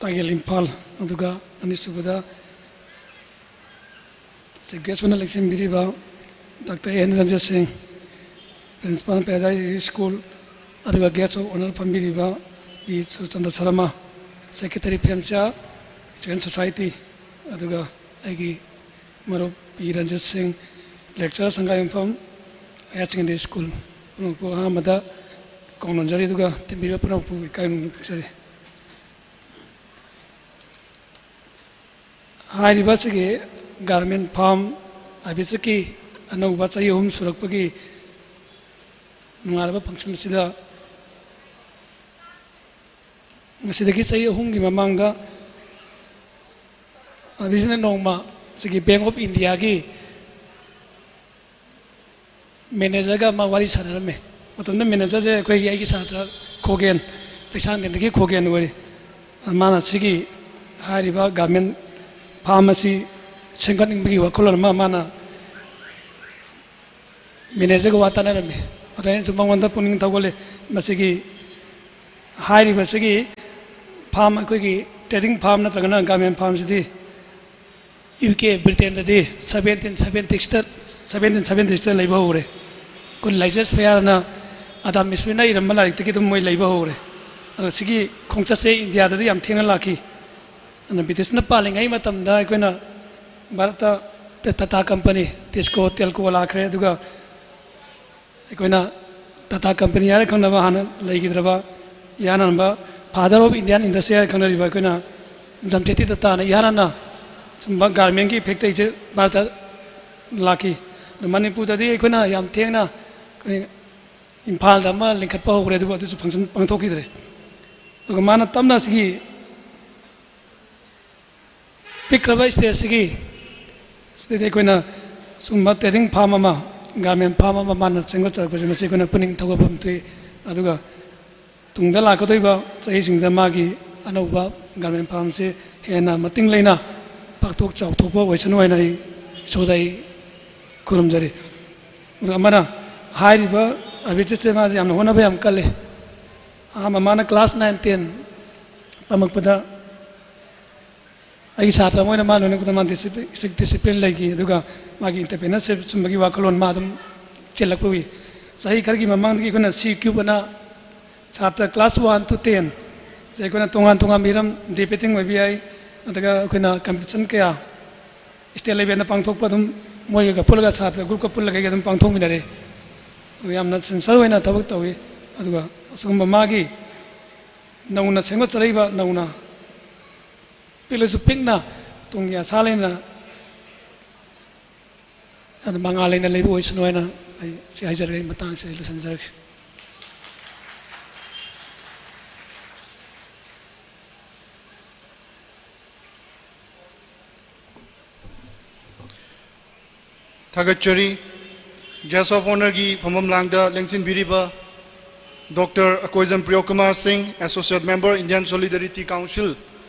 ꯇꯥꯒꯦꯜ ꯏꯝꯐꯥꯜ, ꯑꯗꯨꯒ ꯑꯅꯤꯁꯨꯕꯗ ꯆꯤꯐ ꯒꯦꯁ ꯑꯣꯏꯅ ꯂꯦꯡꯁꯤꯟꯕꯤꯔꯤꯕ doctor N Ranjit Singh, principal paradise school, ꯑꯗꯨꯒ ꯒꯦꯁ ꯑꯣꯐ ꯑꯣꯅꯔ ꯐꯝꯕꯤꯔꯤꯕ P Surchandra Sharma, secretary fencer student society, ꯑꯗꯨꯒ ꯑꯩꯒꯤ ꯃꯔꯨꯞ P Ranjit Singh, lecturer Sangaiyumpham higher secondary school ꯄꯨꯝꯅꯃꯛꯄꯨ ꯑꯍꯥꯟꯕꯗ ꯀꯣꯡꯅꯣꯟꯖꯔꯤ, ꯑꯗꯨꯒ ꯇꯤꯟꯕꯤꯔꯤꯕ ꯄꯨꯝꯅꯃꯛꯄꯨ ꯏꯀꯥꯏ ꯈꯨꯝꯅꯕ ꯐꯣꯡꯖꯔꯤ꯫ ꯍꯥꯏꯔꯤꯕ ꯑꯁꯤꯒꯤ ꯒꯥꯔꯃꯦꯟ ꯐꯥꯔꯝ ꯍꯥꯏꯕꯁꯤꯒꯤ ꯑꯅꯧꯕ ꯆꯍꯤ ꯑꯍꯨꯝ ꯁꯨꯔꯛꯄꯒꯤ ꯅꯨꯡꯉꯥꯏꯔꯕ ꯐꯪꯁꯟ ꯑꯁꯤꯗ ꯉꯁꯤꯗꯒꯤ ꯆꯍꯤ ꯑꯍꯨꯝꯒꯤ ꯃꯃꯥꯡꯗ ꯑꯕꯤꯁꯤꯅ ꯅꯣꯡꯃ ꯁꯤꯒꯤ ꯕꯦꯡꯛ ꯑꯣꯐ ꯏꯟꯗꯤꯌꯥꯒꯤ ꯃꯦꯅꯦꯖꯔꯒ ꯑꯃ ꯋꯥꯔꯤ ꯁꯥꯟꯅꯔꯝꯃꯦ꯫ ꯃꯇꯝꯗꯨꯗ ꯃꯦꯅꯦꯖꯔꯁꯦ ꯑꯩꯈꯣꯏꯒꯤ, ꯑꯩꯒꯤ ꯁꯥꯇ꯭ꯔ ꯈꯣꯒꯦꯟ, ꯂꯩꯁꯥꯡꯊꯦꯝꯗꯒꯤ ꯈꯣꯒꯦꯟ ꯑꯣꯏꯔꯤ꯫ ꯃꯥꯅ ꯁꯤꯒꯤ ꯍꯥꯏꯔꯤꯕ ꯒꯥꯔꯃꯦꯟ ꯐꯥꯔꯝ ꯑꯁꯤ ꯁꯦꯝꯒꯠꯅꯤꯡꯕꯒꯤ ꯋꯥꯈꯜꯂꯣꯟ ꯑꯃ ꯃꯥꯅ ꯃꯦꯅꯦꯖꯔꯒ ꯋꯥ ꯇꯥꯟꯅꯔꯝꯃꯤ꯫ ꯑꯗ ꯑꯩꯅꯁꯨ ꯃꯉꯣꯟꯗ ꯄꯨꯛꯅꯤꯡ ꯊꯧꯒꯠꯂꯦ, ꯃꯁꯤꯒꯤ ꯍꯥꯏꯔꯤꯕꯁꯤꯒꯤ ꯐꯥꯔꯝ, ꯑꯩꯈꯣꯏꯒꯤ ꯇ꯭ꯔꯦꯗꯤꯡ ꯐꯥꯔꯝ ꯅꯠꯇ꯭ꯔꯒꯅ ꯒꯥꯔꯃꯦꯟ ꯐꯥꯔꯝꯁꯤꯗꯤ ꯌꯨ ꯀꯦ, ꯕ꯭ꯔꯤꯇꯦꯟꯗꯗꯤ ꯁꯕꯦꯟꯇꯤꯟ ꯁꯕꯦꯟꯇꯤꯁꯇ, ꯁꯕꯦꯟꯇꯤꯟ ꯁꯕꯦꯟꯇꯤꯁꯇ ꯂꯩꯕ ꯍꯧꯔꯦ꯫ ꯑꯩꯈꯣꯏ ꯂꯥꯏꯖꯦꯁ ꯐꯌꯥꯔꯅ ꯑꯗꯥꯝ ꯁ꯭ꯃꯤꯊꯅ ꯏꯔꯝꯕ ꯂꯥꯏꯔꯤꯛꯇꯒꯤ ꯑꯗꯨꯝ ꯃꯣꯏ ꯂꯩꯕ ꯍꯧꯔꯦ꯫ ꯑꯗꯣ ꯁꯤꯒꯤ ꯈꯣꯡꯆꯠꯁꯦ ꯏꯟꯗꯤꯌꯥꯗꯗꯤ ꯌꯥꯝ ꯊꯦꯡꯅ ꯂꯥꯛꯈꯤ꯫ ꯑꯗꯨꯅ ꯕ꯭ꯔꯤꯇꯤꯁꯅ ꯄꯥꯜꯂꯤꯉꯩ ꯃꯇꯝꯗ ꯑꯩꯈꯣꯏꯅ ꯚꯥꯔꯠꯇ ꯇ-, ꯇꯥꯇꯥ ꯀꯝꯄꯅꯤ, ꯇꯤꯁꯀꯣ, ꯇꯦꯜꯀꯣ ꯂꯥꯛꯈ꯭ꯔꯦ꯫ ꯑꯗꯨꯒ ꯑꯩꯈꯣꯏꯅ ꯇꯥꯇꯥ ꯀꯝꯄꯅꯤ ꯍꯥꯏꯔ ꯈꯪꯅꯕ ꯍꯥꯟꯅ ꯂꯩꯈꯤꯗ꯭ꯔꯕ, ꯏꯍꯥꯟ ꯍꯥꯟꯕ father of Indian industry ꯍꯥꯏꯔ ꯈꯪꯅꯔꯤꯕ ꯑꯩꯈꯣꯏꯅ ꯖꯝꯁꯦꯗꯇꯤ ꯇꯥꯇꯥꯅ ꯏꯍꯥꯟ ꯍꯥꯟꯅ ꯁꯨꯝꯕ ꯒꯥꯔꯃꯦꯟꯒꯤ ꯐꯦꯛꯇꯔꯤꯁꯦ ꯚꯥꯔꯠꯇ ꯂꯥꯛꯈꯤ꯫ ꯑꯗꯣ ꯃꯅꯤꯄꯨꯔꯗꯗꯤ ꯑꯩꯈꯣꯏꯅ ꯌꯥꯝ ꯊꯦꯡꯅ, ꯑꯩꯈꯣꯏ ꯏꯝꯐꯥꯜꯗ ꯑꯃ ꯂꯤꯡꯈꯠꯄ ꯍꯧꯈ꯭ꯔꯦ, ꯑꯗꯨꯕꯨ ꯑꯗꯨꯁꯨ ꯐꯪꯁꯟ ꯄꯥꯡꯊꯣꯛꯈꯤꯗ꯭ꯔꯦ꯫ ꯑꯗꯨꯒ ꯃꯥꯅ ꯇꯞꯅ ꯑꯁꯤꯒꯤ ꯄꯤꯛꯈ꯭ꯔꯕ ꯁ꯭ꯇꯦꯖꯁꯤꯒꯤ ꯁꯤꯗꯗꯤ ꯑꯩꯈꯣꯏꯅ ꯁꯨꯝꯕ ꯇ꯭ꯔꯦꯗꯤꯡ ꯐꯥꯔꯝ ꯑꯃ, ꯒꯥꯔꯃꯦꯟ ꯐꯥꯔꯝ ꯑꯃ ꯃꯥꯅ ꯁꯦꯝꯒꯠꯆꯔꯛꯄꯁꯦ, ꯃꯁꯤ ꯑꯩꯈꯣꯏꯅ ꯄꯨꯛꯅꯤꯡ ꯊꯧꯒꯠꯐꯝ ꯊꯣꯛꯏ꯫ ꯑꯗꯨꯒ ꯇꯨꯡꯗ ꯂꯥꯛꯀꯗꯧꯔꯤꯕ ꯆꯍꯤꯁꯤꯡꯗ ꯃꯥꯒꯤ ꯑꯅꯧꯕ ꯒꯥꯔꯃꯦꯟ ꯐꯥꯔꯝꯁꯤ ꯍꯦꯟꯅ ꯃꯇꯤꯡ ꯂꯩꯅ ꯄꯥꯛꯊꯣꯛ ꯆꯥꯎꯊꯣꯛꯄ ꯑꯣꯏꯁꯅꯨ ꯍꯥꯏꯅ ꯑꯩ ꯏꯁꯣꯔꯗ ꯑꯩ ꯈꯨꯔꯨꯝꯖꯔꯤ꯫ ꯑꯗꯨꯒ ꯑꯃꯅ, ꯍꯥꯏꯔꯤꯕ ꯑꯕꯤꯖꯤꯠꯁꯦ ꯃꯥꯁꯦ ꯌꯥꯝꯅ ꯍꯣꯠꯅꯕ ꯌꯥꯝ ꯀꯜꯂꯤ꯫ ꯑꯍꯥꯟꯕ ꯃꯥꯅ class nine ten ꯇꯝꯃꯛꯄꯗ ꯑꯩꯒꯤ ꯁꯥꯇ꯭ꯔ ꯑꯃ ꯑꯣꯏꯅ ꯃꯥ ꯂꯣꯏꯅꯃꯛꯇ ꯃꯥ ꯗꯤꯁꯤꯄ꯭ꯂꯤꯟ, ꯏꯁꯇ꯭ꯔꯤꯛ ꯗꯤꯁꯤꯄ꯭ꯂꯤꯟ ꯂꯩꯈꯤ꯫ ꯑꯗꯨꯒ ꯃꯥꯒꯤ entrepreneurship ꯁꯨꯝꯕꯒꯤ ꯋꯥꯈꯜꯂꯣꯟ ꯃꯥ ꯑꯗꯨꯝ ꯆꯦꯜꯂꯛꯄ ꯎꯏ꯫ ꯆꯍꯤ ꯈꯔꯒꯤ ꯃꯃꯥꯡꯗꯒꯤ ꯑꯩꯈꯣꯏꯅ C Cube ꯑꯅ ꯁꯥꯇ꯭ꯔ class one to ten ꯁꯦ ꯑꯩꯈꯣꯏꯅ ꯇꯣꯉꯥꯟ ꯇꯣꯉꯥꯟꯕ ꯍꯤꯔꯝ, debating ꯑꯣꯏꯕ ꯌꯥꯏ, ꯑꯗꯨꯒ ꯑꯩꯈꯣꯏꯅ competition ꯀꯌꯥ, state levelꯗ ꯄꯥꯡꯊꯣꯛꯄ ꯑꯗꯨꯝ ꯃꯣꯏꯒ ꯄꯨꯜꯂꯒ, ꯁꯥꯇ꯭ꯔ groupꯀ ꯄꯨꯜꯂꯒ ꯑꯗꯨꯝ ꯄꯥꯡꯊꯣꯛꯃꯤꯟꯅꯔꯦ꯫ ꯑꯗꯨꯒ ꯌꯥꯝꯅ sincere ꯑꯣꯏꯅ ꯊꯕꯛ ꯇꯧꯏ꯫ ꯑꯗꯨꯒ ꯑꯁꯤꯒꯨꯝꯕ ꯃꯥꯒꯤ ꯅꯧꯅ ꯁꯦꯝꯒꯠꯆꯔꯛꯏꯕ, ꯅꯧꯅ ꯄꯤꯛꯂꯁꯨ ꯄꯤꯛꯅ ꯇꯨꯡꯒꯤ ꯑꯁꯥ ꯂꯩꯅ ꯑꯗꯨ ꯃꯉꯥꯜ ꯂꯩꯅ ꯂꯩꯕ ꯑꯣꯏꯁꯅꯨ ꯍꯥꯏꯅ ꯑꯩ ꯁꯤ ꯍꯥꯏꯖꯔꯒ ꯑꯩ ꯃꯇꯥꯡꯁꯤꯗ ꯑꯩ ꯂꯣꯏꯁꯤꯟꯖꯔꯒꯦ꯫ ꯊꯥꯒꯠꯆꯔꯤ꯫ Guest of Honourꯒꯤ ꯐꯝꯐꯝ ꯂꯥꯡꯗ ꯂꯦꯡꯁꯤꯟꯕꯤꯔꯤꯕ Doctor ꯑꯀꯣꯏꯖꯝ ꯄ꯭ꯔꯤꯌꯣꯀꯨꯃꯥꯔ ꯁꯤꯡ, Associate Member, Indian Solidarity Council,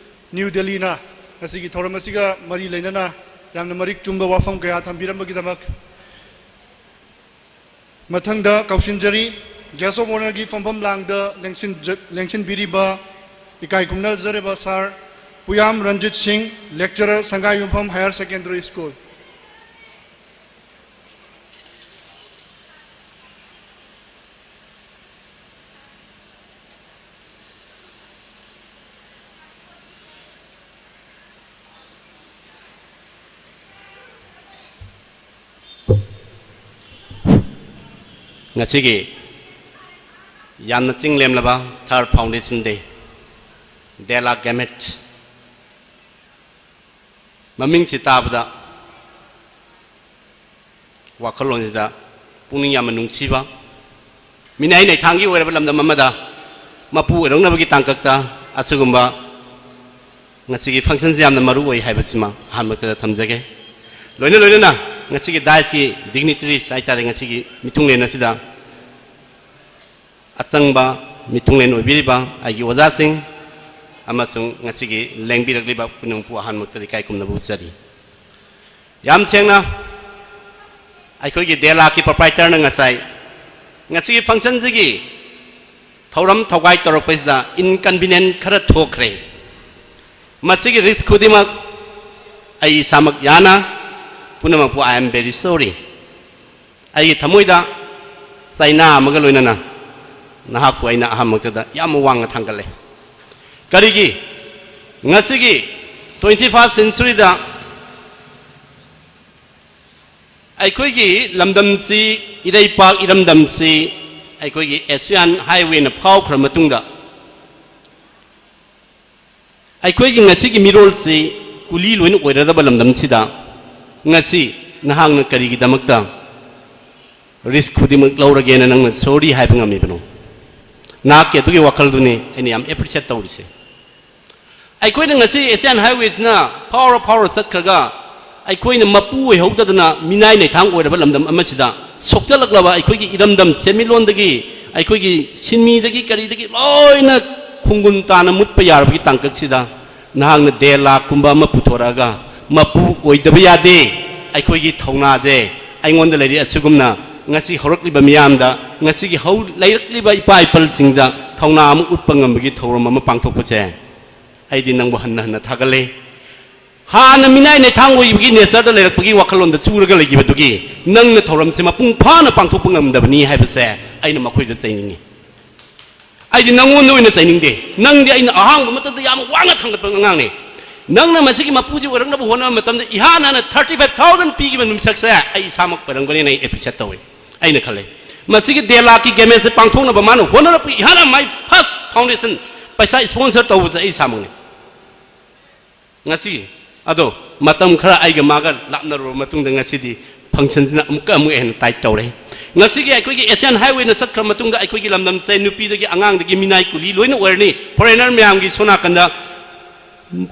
New Delhiꯅ ꯉꯁꯤꯒꯤ ꯊꯧꯔꯝ ꯑꯁꯤꯒ ꯃꯔꯤ ꯂꯩꯅꯅ ꯌꯥꯝꯅ ꯃꯔꯤꯛ ꯆꯨꯝꯕ ꯋꯥꯐꯝ ꯀꯌꯥ ꯊꯝꯕꯤꯔꯝꯕꯒꯤꯗꯃꯛ꯫ ꯃꯊꯪꯗ ꯀꯧꯁꯤꯟꯖꯔꯤ, Guest of Honourꯒꯤ ꯐꯝꯐꯝ ꯂꯥꯡꯗ ꯂꯦꯡꯁꯤꯟꯖ-, ꯂꯦꯡꯁꯤꯟꯕꯤꯔꯤꯕ ꯏꯀꯥꯏ ꯈꯨꯝꯅꯖꯔꯕ Sir ꯄꯨꯌꯥꯝ ꯔꯟꯖꯤꯠ ꯁꯤꯡ, Lecturer, ꯁꯪꯒꯥꯏꯌꯨꯝꯐꯝ Higher Secondary School꯫ ꯉꯁꯤꯒꯤ ꯌꯥꯝꯅ ꯆꯤꯡ ꯂꯦꯝꯂꯕ Third Foundation Day, ꯗꯦꯂꯥ ꯒꯦꯃꯦꯠ꯫ ꯃꯃꯤꯡꯁꯤ ꯇꯥꯕꯗ ꯋꯥꯈꯜꯂꯣꯟꯁꯤꯗ ꯄꯨꯛꯅꯤꯡ ꯌꯥꯝꯅ ꯅꯨꯡꯁꯤꯕ, ꯃꯤꯅ ꯑꯩꯅ ꯏꯊꯥꯡꯒꯤ ꯑꯣꯏꯔꯕ ꯂꯝꯗꯝ ꯑꯃꯗ ꯃꯄꯨ ꯑꯣꯏꯔꯛꯅꯕꯒꯤ ꯇꯥꯡꯀꯛꯇ ꯑꯁꯤꯒꯨꯝꯕ ꯉꯁꯤꯒꯤ functionꯁꯤ ꯌꯥꯝꯅ ꯃꯔꯨ ꯑꯣꯏ ꯍꯥꯏꯕꯁꯤꯃ ꯑꯍꯥꯟꯕꯗ ꯊꯝꯖꯒꯦ꯫ ꯂꯣꯏꯅ ꯂꯣꯏꯅꯅ ꯉꯁꯤꯒꯤ daiskꯤ dignitaries ꯍꯥꯏꯇꯥꯔꯦ, ꯉꯁꯤꯒꯤ ꯃꯤꯊꯨꯡꯂꯦꯟ ꯑꯁꯤꯗ ꯑꯆꯪꯕ ꯃꯤꯊꯨꯡꯂꯦꯟ ꯑꯣꯏꯕꯤꯔꯤꯕ ꯑꯩꯒꯤ ꯑꯣꯖꯥꯁꯤꯡ ꯑꯃꯁꯨꯡ ꯉꯁꯤꯒꯤ ꯂꯦꯡꯕꯤꯔꯛꯂꯤꯕ ꯄꯨꯝꯅꯃꯛꯄꯨ ꯑꯍꯥꯟꯕꯃꯛꯇꯗ ꯏꯀꯥꯏ ꯈꯨꯝꯅꯕ ꯎꯠꯆꯔꯤ꯫ ꯌꯥꯝ ꯁꯦꯡꯅ ꯑꯩꯈꯣꯏꯒꯤ ꯗꯦꯂꯥꯒꯤ proprietorꯅ ꯉꯁꯥꯏ ꯉꯁꯤꯒꯤ functionꯁꯤꯒꯤ ꯊꯧꯔꯝ ꯊꯧꯒꯥꯏ ꯇꯧꯔꯛꯄꯁꯤꯗ inconvenient ꯈꯔ ꯊꯣꯛꯈ꯭ꯔꯦ꯫ ꯃꯁꯤꯒꯤ risk ꯈꯨꯗꯤꯡꯃꯛ ꯑꯩ ꯏꯁꯥꯃꯛ ꯌꯥꯅ ꯄꯨꯝꯅꯃꯛꯄꯨ I am very sorry꯫ ꯑꯩꯒꯤ ꯊꯃꯣꯏꯗ ꯆꯩꯅꯥ ꯑꯃꯒ ꯂꯣꯏꯅꯅ ꯅꯍꯥꯛꯄꯨ ꯑꯩꯅ ꯑꯍꯥꯟꯕꯃꯛꯇꯗ ꯌꯥꯝ ꯋꯥꯡꯅ ꯊꯥꯡꯒꯠꯂꯦ꯫ ꯀꯔꯤꯒꯤ? ꯉꯁꯤꯒꯤ twenty first centuryꯗ ꯑꯩꯈꯣꯏꯒꯤ ꯂꯝꯗꯝꯁꯤ, ꯏꯔꯩꯄꯥꯛ ꯏꯔꯝꯗꯝꯁꯤ ꯑꯩꯈꯣꯏꯒꯤ Asian highwayꯅ ꯐꯥꯎꯈ꯭ꯔ ꯃꯇꯨꯡꯗ ꯑꯩꯈꯣꯏꯒꯤ ꯉꯁꯤꯒꯤ ꯃꯤꯔꯣꯜꯁꯤ ꯀꯨꯂꯤ ꯂꯣꯏꯅ ꯑꯣꯏꯔꯗꯕ ꯂꯝꯗꯝꯁꯤꯗ ꯉꯁꯤ ꯅꯍꯥꯛꯅ ꯀꯔꯤꯒꯤꯗꯃꯛꯇ risk ꯈꯨꯗꯤꯡꯃꯛ ꯂꯧꯔꯒꯦꯅ ꯅꯪꯅ sorry ꯍꯥꯏꯕ ꯉꯝꯃꯤꯕꯅꯣ? ꯅꯍꯥꯛꯀꯤ ꯑꯗꯨꯒꯤ ꯋꯥꯈꯜꯗꯨꯅꯤ ꯑꯩꯅ ꯌꯥꯝ appreciate ꯇꯧꯔꯤꯁꯦ꯫ ꯑꯩꯈꯣꯏꯅ ꯉꯁꯤ Asian highwayꯁꯤꯅ ꯐꯥꯎꯔ ꯐꯥꯎꯔ ꯆꯠꯈ꯭ꯔꯒ ꯑꯩꯈꯣꯏꯅ ꯃꯄꯨ ꯑꯣꯏꯍꯧꯗꯗꯅ ꯃꯤꯅꯥꯏ ꯂꯩꯊꯥꯡ ꯑꯣꯏꯔꯕ ꯂꯝꯗꯝ ꯑꯃꯁꯤꯗ ꯁꯣꯛꯆꯜꯂꯛꯂꯕ ꯑꯩꯈꯣꯏꯒꯤ ꯏꯔꯝꯗꯝ ꯁꯦꯟꯃꯤꯠꯂꯣꯟꯗꯒꯤ, ꯑꯩꯈꯣꯏꯒꯤ ꯁꯤꯟꯃꯤꯗꯒꯤ ꯀꯔꯤꯗꯒꯤ ꯂꯣꯏꯅ ꯈꯣꯡꯒꯨꯟ ꯇꯥꯅ ꯃꯨꯠꯄ ꯌꯥꯔꯕꯒꯤ ꯇꯥꯡꯀꯛꯁꯤꯗ ꯅꯍꯥꯛꯅ ꯗꯦ ꯂꯥꯈꯀꯨꯝꯕ ꯑꯃ ꯄꯨꯊꯣꯔꯛꯑꯒ ꯃꯄꯨ ꯑꯣꯏꯗꯕ ꯌꯥꯗꯦ, ꯑꯩꯈꯣꯏꯒꯤ ꯊꯧꯅꯥꯁꯦ ꯑꯩꯉꯣꯟꯗ ꯂꯩꯔꯤ ꯑꯁꯤꯒꯨꯝꯅ ꯉꯁꯤ ꯍꯧꯔꯛꯂꯤꯕ ꯃꯤꯌꯥꯝꯗ, ꯉꯁꯤꯒꯤ ꯍꯧ-, ꯂꯩꯔꯛꯂꯤꯕ ꯏꯄꯥ ꯏꯄꯜꯁꯤꯡꯗ ꯊꯧꯅꯥ ꯑꯃ ꯎꯠꯄ ꯉꯝꯕꯒꯤ ꯊꯧꯔꯝ ꯑꯃ ꯄꯥꯡꯊꯣꯛꯄꯁꯦ ꯑꯩꯗꯤ ꯅꯪꯕꯨ ꯍꯟꯅ ꯍꯟꯅ ꯊꯥꯒꯠꯂꯦ꯫ ꯍꯥꯟꯅ ꯃꯤꯅꯥꯏ ꯂꯩꯊꯥꯡ ꯑꯣꯏꯕꯒꯤ natureꯗ ꯂꯩꯔꯛꯄꯒꯤ ꯋꯥꯈꯜꯂꯣꯟꯗ ꯆꯨꯔꯒ ꯂꯩꯈꯤꯕꯗꯨꯒꯤ ꯅꯪꯅ ꯊꯧꯔꯝꯁꯦ ꯃꯄꯨꯡ ꯐꯥꯅ ꯄꯥꯡꯊꯣꯛꯄ ꯉꯝꯗꯕꯅꯤ ꯍꯥꯏꯕꯁꯦ ꯑꯩꯅ ꯃꯈꯣꯏꯗ ꯆꯩꯅꯤꯡꯉꯤ꯫ ꯑꯩꯗꯤ ꯅꯪꯉꯣꯟꯗ ꯑꯣꯏꯅ ꯆꯩꯅꯤꯡꯗꯦ꯫ ꯅꯪꯗꯤ ꯑꯩꯅ ꯑꯍꯥꯡꯕ ꯃꯇꯝꯗ ꯌꯥꯝ ꯋꯥꯅ ꯊꯥꯡꯒꯠꯄ ꯑꯉꯥꯡꯅꯤ꯫ ꯅꯪꯅ ꯃꯁꯤꯒꯤ ꯃꯄꯨꯁꯤ ꯑꯣꯏꯔꯛꯅꯕ ꯍꯣꯠꯅꯕ ꯃꯇꯝꯗ ꯏꯍꯥꯟ ꯍꯥꯟꯅ thirty five thousand ꯄꯤꯈꯤꯕ ꯅꯨꯃꯤꯠꯁꯛꯁꯦ ꯑꯩ ꯏꯁꯥꯃꯛ ꯑꯣꯏꯔꯝꯒꯅꯤꯅ ꯑꯩ appreciate ꯇꯧꯏ꯫ ꯑꯩꯅ ꯈꯜꯂꯦ, ꯃꯁꯤꯒꯤ ꯗꯦ ꯂꯥꯈꯀꯤ ꯒꯦꯃꯦꯖꯁꯦ ꯄꯥꯡꯊꯣꯛꯅꯕ ꯃꯥꯅ ꯍꯣꯠꯅꯔꯛꯄꯒꯤ ꯏꯍꯥꯟ ꯍꯥꯟꯅ my first foundation ꯄꯩꯁꯥ sponsor ꯇꯧꯕꯁꯦ ꯑꯩ ꯏꯁꯥꯃꯛꯅꯤ꯫ ꯉꯁꯤ ꯑꯗꯣ ꯃꯇꯝ ꯈꯔ ꯑꯩꯒ ꯃꯥꯒ ꯂꯥꯞꯅꯔꯨꯔꯕ ꯃꯇꯨꯡꯗ ꯉꯁꯤꯗꯤ functionꯁꯤꯅ ꯑꯃꯨꯛꯀ ꯑꯃꯨꯛ ꯍꯦꯟꯅ tight ꯇꯧꯔꯦ꯫ ꯉꯁꯤꯒꯤ ꯑꯩꯈꯣꯏꯒꯤ ꯑꯦꯁꯤꯌꯥꯟ ꯍꯥꯏꯋꯦꯅ ꯆꯠꯈ꯭ꯔ ꯃꯇꯨꯡꯗ ꯑꯩꯈꯣꯏꯒꯤ ꯂꯝꯗꯝꯁꯦ ꯅꯨꯄꯤꯗꯒꯤ ꯑꯉꯥꯡꯗꯒꯤ ꯃꯤꯅꯥꯏ ꯀꯨꯂꯤ ꯂꯣꯏꯅ ꯑꯣꯏꯔꯅꯤ꯫ ꯐꯣꯔꯦꯅꯔ ꯃꯌꯥꯝꯒꯤ ꯁꯣꯝ ꯅꯥꯀꯟꯗ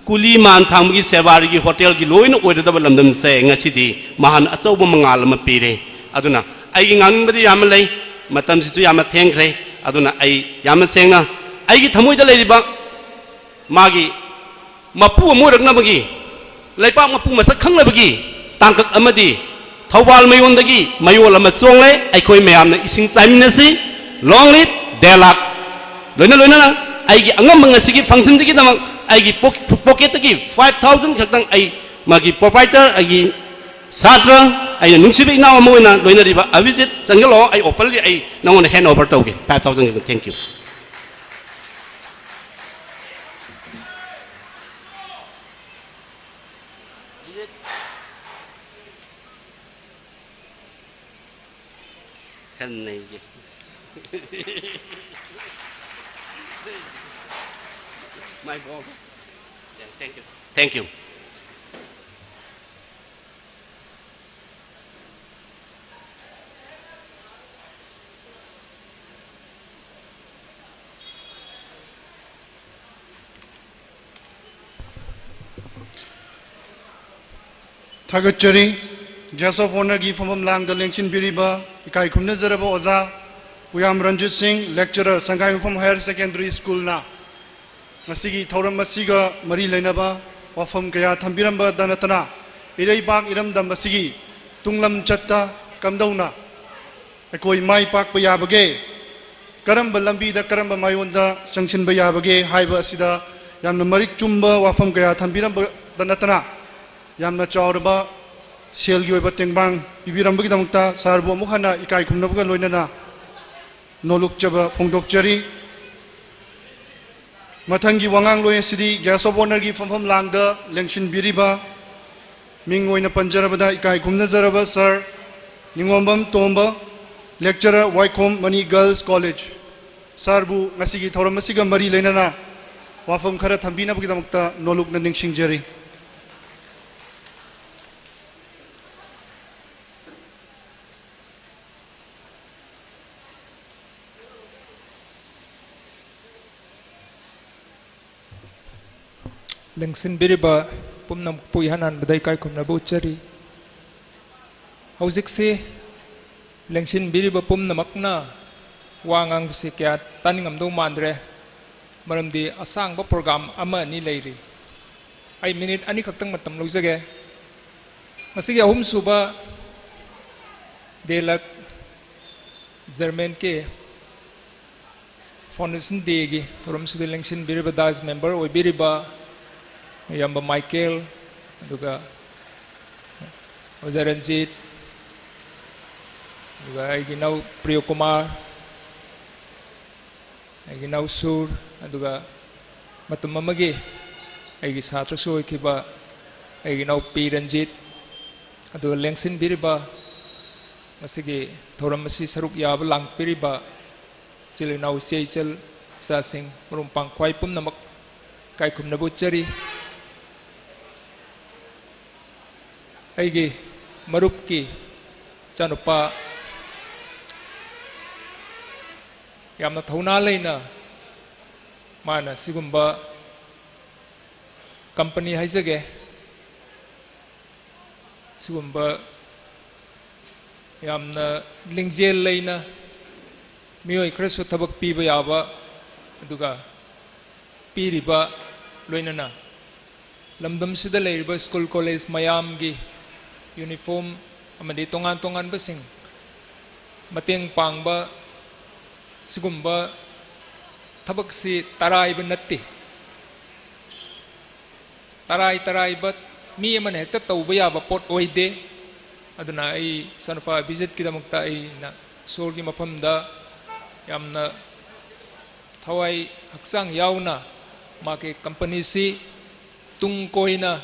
ꯀꯨꯂꯤ ꯃꯥꯟ ꯊꯥꯡꯕꯒꯤ ꯁꯦꯕꯥꯔꯤꯒꯤ ꯍꯣꯇꯦꯜꯒꯤ ꯂꯣꯏꯅ ꯑꯣꯏꯔꯗꯕ ꯂꯝꯗꯝꯁꯦ ꯉꯁꯤꯗꯤ ꯃꯍꯥꯟ ꯑꯆꯧꯕ ꯃꯉꯥꯜ ꯑꯃ ꯄꯤꯔꯦ꯫ ꯑꯗꯨꯅ ꯑꯩꯒꯤ ꯉꯥꯡꯅꯤꯡꯕꯗꯤ ꯌꯥꯝꯅ ꯂꯩ, ꯃꯇꯝꯁꯤꯁꯨ ꯌꯥꯝꯅ ꯊꯦꯡꯈ꯭ꯔꯦ꯫ ꯑꯗꯨꯅ ꯑꯩ ꯌꯥꯝꯅ ꯁꯦꯡꯅ ꯑꯩꯒꯤ ꯊꯃꯣꯏꯗ ꯂꯩꯔꯤꯕ ꯃꯥꯒꯤ ꯃꯄꯨ ꯑꯃ ꯑꯣꯏꯔꯛꯅꯕꯒꯤ, ꯂꯩꯄꯥꯛ ꯃꯄꯨ ꯃꯁꯛ ꯈꯪꯅꯕꯒꯤ ꯇꯥꯡꯀꯛ ꯑꯃꯗꯤ ꯊꯧꯕꯥꯜ ꯃꯌꯣꯟꯗꯒꯤ ꯃꯌꯣꯜ ꯑꯃ ꯆꯣꯡꯂꯦ꯫ ꯑꯩꯈꯣꯏ ꯃꯌꯥꯝꯅ ꯏꯁꯤꯡ ꯆꯥꯏꯃꯤꯟꯅꯁꯤ꯫ Long live ꯗꯦꯂꯥꯛ꯫ ꯂꯣꯏꯅ ꯂꯣꯏꯅꯅ ꯑꯩꯒꯤ ꯑꯉꯝꯕ ꯉꯁꯤꯒꯤ functionꯗꯒꯤꯗꯃꯛ ꯑꯩꯒꯤ ꯄꯣꯛ-, pocketꯇꯒꯤ five thousand ꯈꯛꯇꯪ ꯑꯩ ꯃꯥꯒꯤ proprietor, ꯑꯩꯒꯤ ꯁꯥꯇ꯭ꯔ, ꯑꯩꯅ ꯅꯨꯡꯁꯤꯕ ꯏꯅꯥꯎ ꯑꯃ ꯑꯣꯏꯅ ꯂꯣꯏꯅꯔꯤꯕ ꯑꯕꯤꯖꯤꯠ, ꯆꯪꯁꯤꯜꯂꯛꯑꯣ, ꯑꯩ openly ꯑꯩ ꯅꯉꯣꯟꯗ hand over ꯇꯧꯒꯦ꯫ Five thousand ꯈꯛꯇꯪ꯫ Thank you꯫ ꯈꯔ ꯅꯩꯒꯦ꯫ My ball. Yeah, thank you. Thank you꯫ ꯊꯥꯒꯠꯆꯔꯤ꯫ Guest of Honourꯒꯤ ꯐꯝꯐꯝ ꯂꯥꯡꯗ ꯂꯦꯡꯁꯤꯟꯕꯤꯔꯤꯕ ꯏꯀꯥꯏ ꯈꯨꯝꯅꯖꯔꯕ ꯑꯣꯖꯥ ꯄꯨꯌꯥꯝ ꯔꯟꯖꯤꯠ ꯁꯤꯡ, lecturer, ꯁꯪꯒꯥꯏꯌꯨꯝꯐꯝ Higher Secondary Schoolꯅ ꯉꯁꯤꯒꯤ ꯊꯧꯔꯝ ꯑꯁꯤꯒ ꯃꯔꯤ ꯂꯩꯅꯕ ꯋꯥꯐꯝ ꯀꯌꯥ ꯊꯝꯕꯤꯔꯝꯕꯗ ꯅꯠꯇꯅ, ꯏꯔꯩꯕꯥꯛ ꯏꯔꯝꯗꯝ ꯑꯁꯤꯒꯤ ꯇꯨꯡꯂꯝ ꯆꯠꯇ ꯀꯝꯗꯧꯅ ꯑꯩꯈꯣꯏ ꯃꯥꯏ ꯄꯥꯛꯄ ꯌꯥꯕꯒꯦ, ꯀꯔꯝꯕ ꯂꯝꯕꯤꯗ, ꯀꯔꯝꯕ ꯃꯥꯏꯑꯣꯟꯗ ꯆꯪꯁꯤꯟꯕ ꯌꯥꯕꯒꯦ ꯍꯥꯏꯕ ꯑꯁꯤꯗ ꯌꯥꯝꯅ ꯃꯔꯤꯛ ꯆꯨꯝꯕ ꯋꯥꯐꯝ ꯀꯌꯥ ꯊꯝꯕꯤꯔꯝꯕꯗ ꯅꯠꯇꯅ, ꯌꯥꯝꯅ ꯆꯥꯎꯔꯕ ꯁꯦꯜꯒꯤ ꯑꯣꯏꯕ ꯇꯦꯡꯕꯥꯡ ꯄꯤꯕꯤꯔꯝꯕꯒꯤꯗꯃꯛꯇ ꯁꯥꯔꯕꯨ ꯑꯃꯨꯛ ꯍꯟꯅ ꯏꯀꯥꯏ ꯈꯨꯝꯅꯕꯒ ꯂꯣꯏꯅꯅ ꯅꯣꯂꯨꯛꯆꯕ ꯐꯣꯡꯗꯣꯛꯆꯔꯤ꯫ ꯃꯊꯪꯒꯤ ꯋꯥꯉꯥꯡꯂꯣꯏ ꯑꯁꯤꯗꯤ Guest of Honourꯒꯤ ꯐꯝꯐꯝ ꯂꯥꯡꯗ ꯂꯦꯡꯁꯤꯟꯕꯤꯔꯤꯕ ꯃꯤꯡ ꯑꯣꯏꯅ ꯄꯟꯖꯔꯕꯗ ꯏꯀꯥꯏ ꯈꯨꯝꯅꯖꯔꯕ Sir ꯅꯤꯉꯣꯝꯕꯝ ꯇꯣꯝꯕ, lecturer, Waikhom Mani Girls College꯫ Sirꯕꯨ ꯉꯁꯤꯒꯤ ꯊꯧꯔꯝ ꯑꯁꯤꯒ ꯃꯔꯤ ꯂꯩꯅꯅ ꯋꯥꯐꯝ ꯈꯔ ꯊꯝꯕꯤꯅꯕꯒꯤꯗꯃꯛꯇ ꯅꯣꯂꯨꯛꯅ ꯅꯤꯡꯁꯤꯡꯖꯔꯤ꯫ ꯂꯦꯡꯁꯤꯟꯕꯤꯔꯤꯕ ꯄꯨꯝꯅꯃꯛꯄꯨ ꯏꯍꯥꯟ ꯍꯥꯟꯕꯗ ꯏꯀꯥꯏ ꯈꯨꯝꯅꯕ ꯎꯠꯆꯔꯤ꯫ ꯍꯧꯖꯤꯛꯁꯤ ꯂꯦꯡꯁꯤꯟꯕꯤꯔꯤꯕ ꯄꯨꯝꯅꯃꯛꯅ ꯋꯥ ꯉꯥꯡꯕꯁꯤ ꯀꯌꯥ ꯇꯥꯅꯤꯡꯉꯝꯗꯧ ꯃꯥꯟꯗ꯭ꯔꯦ, ꯃꯔꯝꯗꯤ ꯑꯁꯥꯡꯕ program ꯑꯃ ꯑꯅꯤ ꯂꯩꯔꯤ꯫ ꯑꯩ minute ꯑꯅꯤꯈꯛꯇꯪ ꯃꯇꯝ ꯂꯧꯖꯒꯦ꯫ ꯉꯁꯤꯒꯤ ꯑꯍꯨꯝꯁꯨꯕ ꯗꯦꯂꯛ ꯖꯔꯃꯦꯟꯀꯤ Foundation Dayꯒꯤ ꯊꯧꯔꯝꯁꯤꯗ ꯂꯦꯡꯁꯤꯟꯕꯤꯔꯤꯕ dais member ꯑꯣꯏꯕꯤꯔꯤꯕ ꯏꯌꯥꯝꯕ ꯃꯥꯏꯀꯦꯜ, ꯑꯗꯨꯒ ꯑꯣꯖꯥ ꯔꯟꯖꯤꯠ, ꯑꯗꯨꯒ ꯑꯩꯒꯤ ꯏꯅꯥꯎ ꯄ꯭ꯔꯤꯌꯣꯀꯨꯃꯥꯔ, ꯑꯩꯒꯤ ꯏꯅꯥꯎ ꯁꯨꯔ, ꯑꯗꯨꯒ ꯃꯇꯝ ꯑꯃꯒꯤ ꯑꯩꯒꯤ ꯁꯥꯇ꯭ꯔꯁꯨ ꯑꯣꯏꯈꯤꯕ ꯑꯩꯒꯤ ꯏꯅꯥꯎꯄꯤ ꯔꯟꯖꯤꯠ, ꯑꯗꯨꯒ ꯂꯦꯡꯁꯤꯟꯕꯤꯔꯤꯕ ꯉꯁꯤꯒꯤ ꯊꯧꯔꯝ ꯑꯁꯤ ꯁꯔꯨꯛ ꯌꯥꯕ ꯂꯥꯡꯄꯤꯔꯤꯕ ꯏꯆꯤꯜ ꯏꯅꯥꯎ, ꯏꯆꯦ ꯏꯆꯜ, ꯏꯆꯥꯁꯤꯡ, ꯃꯔꯨꯞ ꯃꯄꯥꯡ ꯈ꯭ꯋꯥꯏ ꯄꯨꯝꯅꯃꯛ ꯏꯀꯥꯏ ꯈꯨꯝꯅꯕ ꯎꯠꯆꯔꯤ꯫ ꯑꯩꯒꯤ ꯃꯔꯨꯞꯀꯤ ꯏꯆꯥꯅꯨꯄꯥ ꯌꯥꯝꯅ ꯊꯧꯅꯥ ꯂꯩꯅ ꯃꯥꯅ ꯁꯤꯒꯨꯝꯕ company ꯍꯥꯏꯖꯒꯦ, ꯁꯤꯒꯨꯝꯕ ꯌꯥꯝꯅ ꯂꯤꯡꯖꯦꯜ ꯂꯩꯅ ꯃꯤꯑꯣꯏ ꯈꯔꯁꯨ ꯊꯕꯛ ꯄꯤꯕ ꯌꯥꯕ, ꯑꯗꯨꯒ ꯄꯤꯔꯤꯕ, ꯂꯣꯏꯅꯅ ꯂꯝꯗꯝꯁꯤꯗ ꯂꯩꯔꯤꯕ school college ꯃꯌꯥꯝꯒꯤ uniform ꯑꯃꯗꯤ ꯇꯣꯉꯥꯟ ꯇꯣꯉꯥꯟꯕꯁꯤꯡ ꯃꯇꯦꯡ ꯄꯥꯡꯕ, ꯁꯤꯒꯨꯝꯕ ꯊꯕꯛꯁꯤ ꯇꯔꯥꯏꯕ ꯅꯠꯇꯦ꯫ ꯇꯔꯥꯏ ꯇꯔꯥꯏꯕ ꯃꯤ ꯑꯃꯅ ꯍꯦꯛꯇ ꯇꯧꯕ ꯌꯥꯕ ꯄꯣꯠ ꯑꯣꯏꯗꯦ꯫ ꯑꯗꯨꯅ ꯑꯩ ꯏꯆꯥꯅꯨꯄꯥ ꯑꯕꯤꯖꯤꯠꯀꯤꯗꯃꯛꯇ ꯑꯩꯅ ꯏꯁꯣꯔꯒꯤ ꯃꯐꯝꯗ ꯌꯥꯝꯅ ꯊꯋꯥꯏ ꯍꯛꯆꯥꯡ ꯌꯥꯎꯅ ꯃꯥꯒꯤ companyꯁꯤ ꯇꯨꯡ ꯀꯣꯏꯅ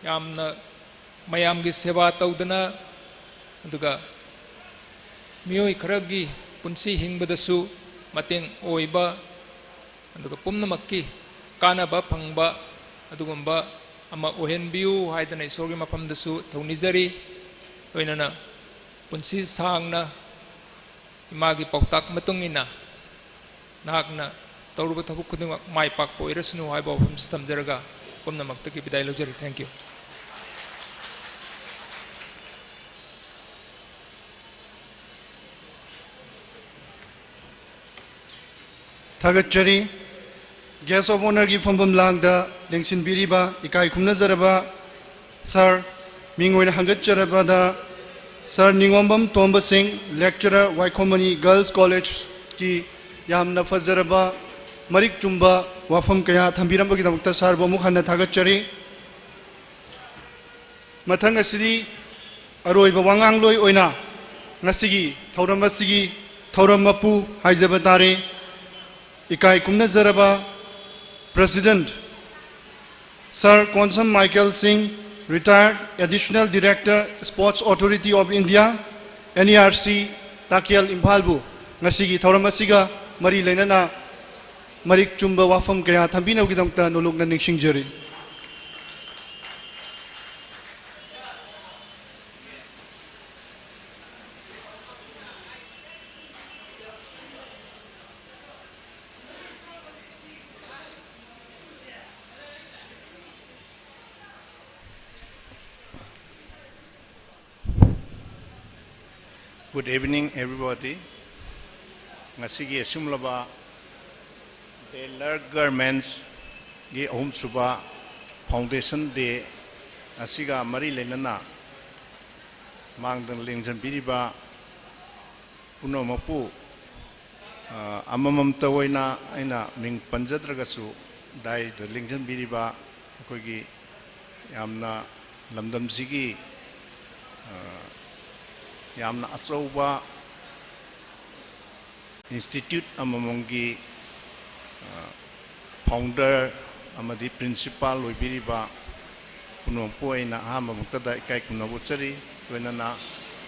ꯌꯥꯝꯅ ꯃꯌꯥꯝꯒꯤ ꯁꯦꯕꯥ ꯇꯧꯗꯅ, ꯑꯗꯨꯒ ꯃꯤꯑꯣꯏ ꯈꯔꯒꯤ ꯄꯨꯟꯁꯤ ꯍꯤꯡꯕꯗꯁꯨ ꯃꯇꯦꯡ ꯑꯣꯏꯕ, ꯑꯗꯨꯒ ꯄꯨꯝꯅꯃꯛꯀꯤ ꯀꯥꯟꯅꯕ ꯐꯪꯕ ꯑꯗꯨꯒꯨꯝꯕ ꯑꯃ ꯑꯣꯏꯍꯟꯕꯤꯌꯨ ꯍꯥꯏꯗꯅ ꯏꯁꯣꯔꯒꯤ ꯃꯐꯝꯗꯁꯨ ꯊꯧꯅꯤꯖꯔꯤ꯫ ꯂꯣꯏꯅꯅ ꯄꯨꯟꯁꯤ ꯁꯥꯡꯅ ꯏꯃꯥꯒꯤ ꯄꯥꯎꯇꯥꯛ ꯃꯇꯨꯡ ꯏꯟꯅ ꯅꯍꯥꯛꯅ ꯇꯧꯔꯨꯕ ꯊꯕꯛ ꯈꯨꯗꯤꯡꯃꯛ ꯃꯥꯏ ꯄꯥꯛꯄ ꯑꯣꯏꯔꯁꯅꯨ ꯍꯥꯏꯕ ꯋꯥꯐꯝꯁꯤ ꯊꯝꯖꯔꯒ ꯄꯨꯝꯅꯃꯛꯇꯒꯤ ꯕꯤꯗꯥꯏ ꯂꯧꯖꯔꯤ꯫ Thank you꯫ ꯊꯥꯒꯠꯆꯔꯤ꯫ Guest of Honourꯒꯤ ꯐꯝꯐꯝ ꯂꯥꯡꯗ ꯂꯦꯡꯁꯤꯟꯕꯤꯔꯤꯕ ꯏꯀꯥꯏ ꯈꯨꯝꯅꯖꯔꯕ ꯁꯥꯔ, ꯃꯤꯡ ꯑꯣꯏꯅ ꯍꯪꯒꯠꯆꯔꯕꯗ ꯁꯥꯔ ꯅꯤꯉꯣꯝꯕꯝ ꯇꯣꯝꯕ ꯁꯤꯡ, lecturer, ꯋꯥꯏꯈꯣꯝ ꯃꯅꯤ Girls Collegeꯀꯤ ꯌꯥꯝꯅ ꯐꯖꯔꯕ ꯃꯔꯤꯛ ꯆꯨꯝꯕ ꯋꯥꯐꯝ ꯀꯌꯥ ꯊꯝꯕꯤꯔꯝꯕꯒꯤꯗꯃꯛꯇ ꯁꯥꯔꯕꯨ ꯑꯃꯨꯛ ꯍꯟꯅ ꯊꯥꯒꯠꯆꯔꯤ꯫ ꯃꯊꯪ ꯑꯁꯤꯗꯤ ꯑꯔꯣꯏꯕ ꯋꯥꯉꯥꯡꯂꯣꯏ ꯑꯣꯏꯅ ꯉꯁꯤꯒꯤ ꯊꯧꯔꯝ ꯑꯁꯤꯒꯤ ꯊꯧꯔꯝ ꯃꯄꯨ ꯍꯥꯏꯖꯕ ꯇꯥꯔꯦ꯫ ꯏꯀꯥꯏ ꯈꯨꯝꯅꯖꯔꯕ President Sir ꯀꯣꯟꯁꯝ ꯃꯥꯏꯀꯦꯜ ꯁꯤꯡ, retired Additional Director, Sports Authority of India, N E R C, ꯇꯥꯀꯦꯜ, ꯏꯝꯐꯥꯜꯕꯨ ꯉꯁꯤꯒꯤ ꯊꯧꯔꯝ ꯑꯁꯤꯒ ꯃꯔꯤ ꯂꯩꯅꯅ ꯃꯔꯤꯛ ꯆꯨꯝꯕ ꯋꯥꯐꯝ ꯀꯌꯥ ꯊꯝꯕꯤꯅꯕꯒꯤꯗꯃꯛꯇ ꯅꯣꯂꯨꯛꯅ ꯅꯤꯡꯁꯤꯡꯖꯔꯤ꯫ Good evening, everybody. ꯉꯁꯤꯒꯤ ꯑꯁꯤꯒꯨꯝꯂꯕ ꯗꯦꯂꯔ ꯒꯥꯔꯃꯦꯟꯁꯒꯤ ꯑꯍꯨꯝꯁꯨꯕ Foundation Day ꯑꯁꯤꯒ ꯃꯔꯤ ꯂꯩꯅꯅ ꯃꯥꯡꯗ ꯂꯦꯡꯁꯤꯟꯕꯤꯔꯤꯕ ꯄꯨꯝꯅꯃꯛꯄꯨ, ꯑ, ꯑꯃꯃꯝꯇ ꯑꯣꯏꯅ ꯑꯩꯅ ꯃꯤꯡ ꯄꯟꯖꯗ꯭ꯔꯒꯁꯨ, ꯗꯥꯏꯗ ꯂꯦꯡꯁꯤꯟꯕꯤꯔꯤꯕ ꯑꯩꯈꯣꯏꯒꯤ ꯌꯥꯝꯅ ꯂꯝꯗꯝꯁꯤꯒꯤ, ꯑ, ꯌꯥꯝꯅ ꯑꯆꯧꯕ institute ꯑꯃꯃꯝꯒꯤ, ꯑ, founder ꯑꯃꯗꯤ principal ꯑꯣꯏꯕꯤꯔꯤꯕ ꯄꯨꯝꯅꯃꯛꯄꯨ ꯑꯩꯅ ꯑꯍꯥꯟꯕꯃꯛꯇꯗ ꯏꯀꯥꯏ ꯈꯨꯝꯅꯕ ꯎꯠꯆꯔꯤ꯫ ꯂꯣꯏꯅꯅ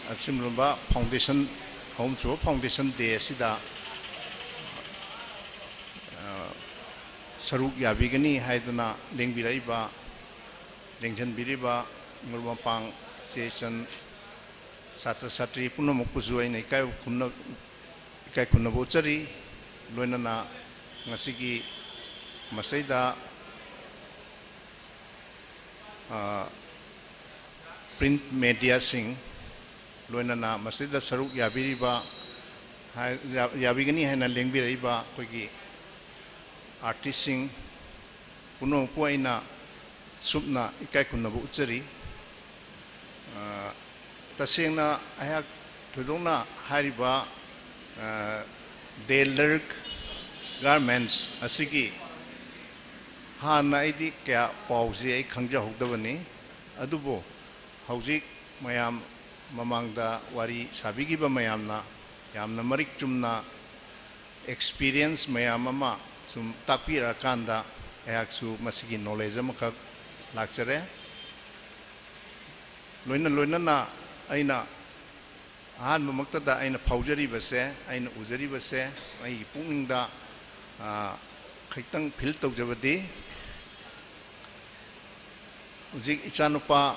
ꯑꯁꯤꯒꯨꯝꯂꯕ Foundation, ꯑꯍꯨꯝꯁꯨꯕ Foundation Day ꯑꯁꯤꯗ, ꯑ, ꯁꯔꯨꯛ ꯌꯥꯕꯤꯒꯅꯤ ꯍꯥꯏꯗꯨꯅ ꯂꯦꯡꯕꯤꯔꯛꯏꯕ, ꯂꯦꯡꯁꯤꯟꯕꯤꯔꯤꯕ ꯃꯔꯨꯞ ꯃꯄꯥꯡ, ꯏꯆꯦ ꯏꯆꯟ, ꯁꯥꯇ꯭ꯔ ꯁꯥꯇ꯭ꯔꯤ ꯄꯨꯝꯅꯃꯛꯄꯨꯁꯨ ꯑꯩꯅ ꯏꯀꯥꯏ ꯈꯨꯝꯅ-, ꯏꯀꯥꯏ ꯈꯨꯝꯅꯕ ꯎꯠꯆꯔꯤ꯫ ꯂꯣꯏꯅꯅ ꯉꯁꯤꯒꯤ ꯃꯁꯤꯗ, ꯑ, print mediaꯁꯤꯡ, ꯂꯣꯏꯅꯅ ꯃꯁꯤꯗ ꯁꯔꯨꯛ ꯌꯥꯕꯤꯔꯤꯕ, ꯍꯥꯏ-, ꯌꯥ-, ꯌꯥꯕꯤꯒꯅꯤ ꯍꯥꯏꯅ ꯂꯦꯡꯕꯤꯔꯛꯏꯕ ꯑꯩꯈꯣꯏꯒꯤ artistꯁꯤꯡ ꯄꯨꯝꯅꯃꯛꯄꯨ ꯑꯩꯅ ꯁꯨꯞꯅ ꯏꯀꯥꯏ ꯈꯨꯝꯅꯕ ꯎꯠꯆꯔꯤ꯫ ꯑ, ꯇꯁꯦꯡꯅ ꯑꯩꯍꯥꯛ ꯊꯣꯏꯗꯣꯛꯅ ꯍꯥꯏꯔꯤꯕ, ꯑ, ꯗꯦ ꯂꯔꯛ ꯒꯥꯔꯃꯦꯟꯁ ꯑꯁꯤꯒꯤ ꯍꯥꯟꯅ ꯑꯩꯗꯤ ꯀꯌꯥ ꯄꯥꯎꯁꯤ ꯑꯩ ꯈꯪꯖꯍꯧꯗꯕꯅꯤ꯫ ꯑꯗꯨꯕꯨ ꯍꯧꯖꯤꯛ ꯃꯌꯥꯝ ꯃꯃꯥꯡꯗ ꯋꯥꯔꯤ ꯁꯥꯕꯤꯈꯤꯕ ꯃꯌꯥꯝꯅ ꯌꯥꯝꯅ ꯃꯔꯤꯛ ꯆꯨꯝꯅ experience ꯃꯌꯥꯝ ꯑꯃ ꯁꯨꯝ ꯇꯥꯛꯄꯤꯔꯛꯑꯀꯥꯟꯗ ꯑꯩꯍꯥꯛꯁꯨ ꯃꯁꯤꯒꯤ knowledge ꯑꯃꯈꯛ ꯂꯥꯛꯆꯔꯦ꯫ ꯂꯣꯏꯅ ꯂꯣꯏꯅꯅ ꯑꯩꯅ ꯑꯍꯥꯟꯕꯃꯛꯇꯗ ꯑꯩꯅ ꯐꯥꯎꯖꯔꯤꯕꯁꯦ, ꯑꯩꯅ ꯎꯖꯔꯤꯕꯁꯦ, ꯑꯩꯒꯤ ꯄꯨꯛꯅꯤꯡꯗ, ꯑ, ꯈꯤꯇꯪ feel ꯇꯧꯖꯕꯗꯤ, ꯍꯧꯖꯤꯛ ꯏꯆꯥꯅꯨꯄꯥ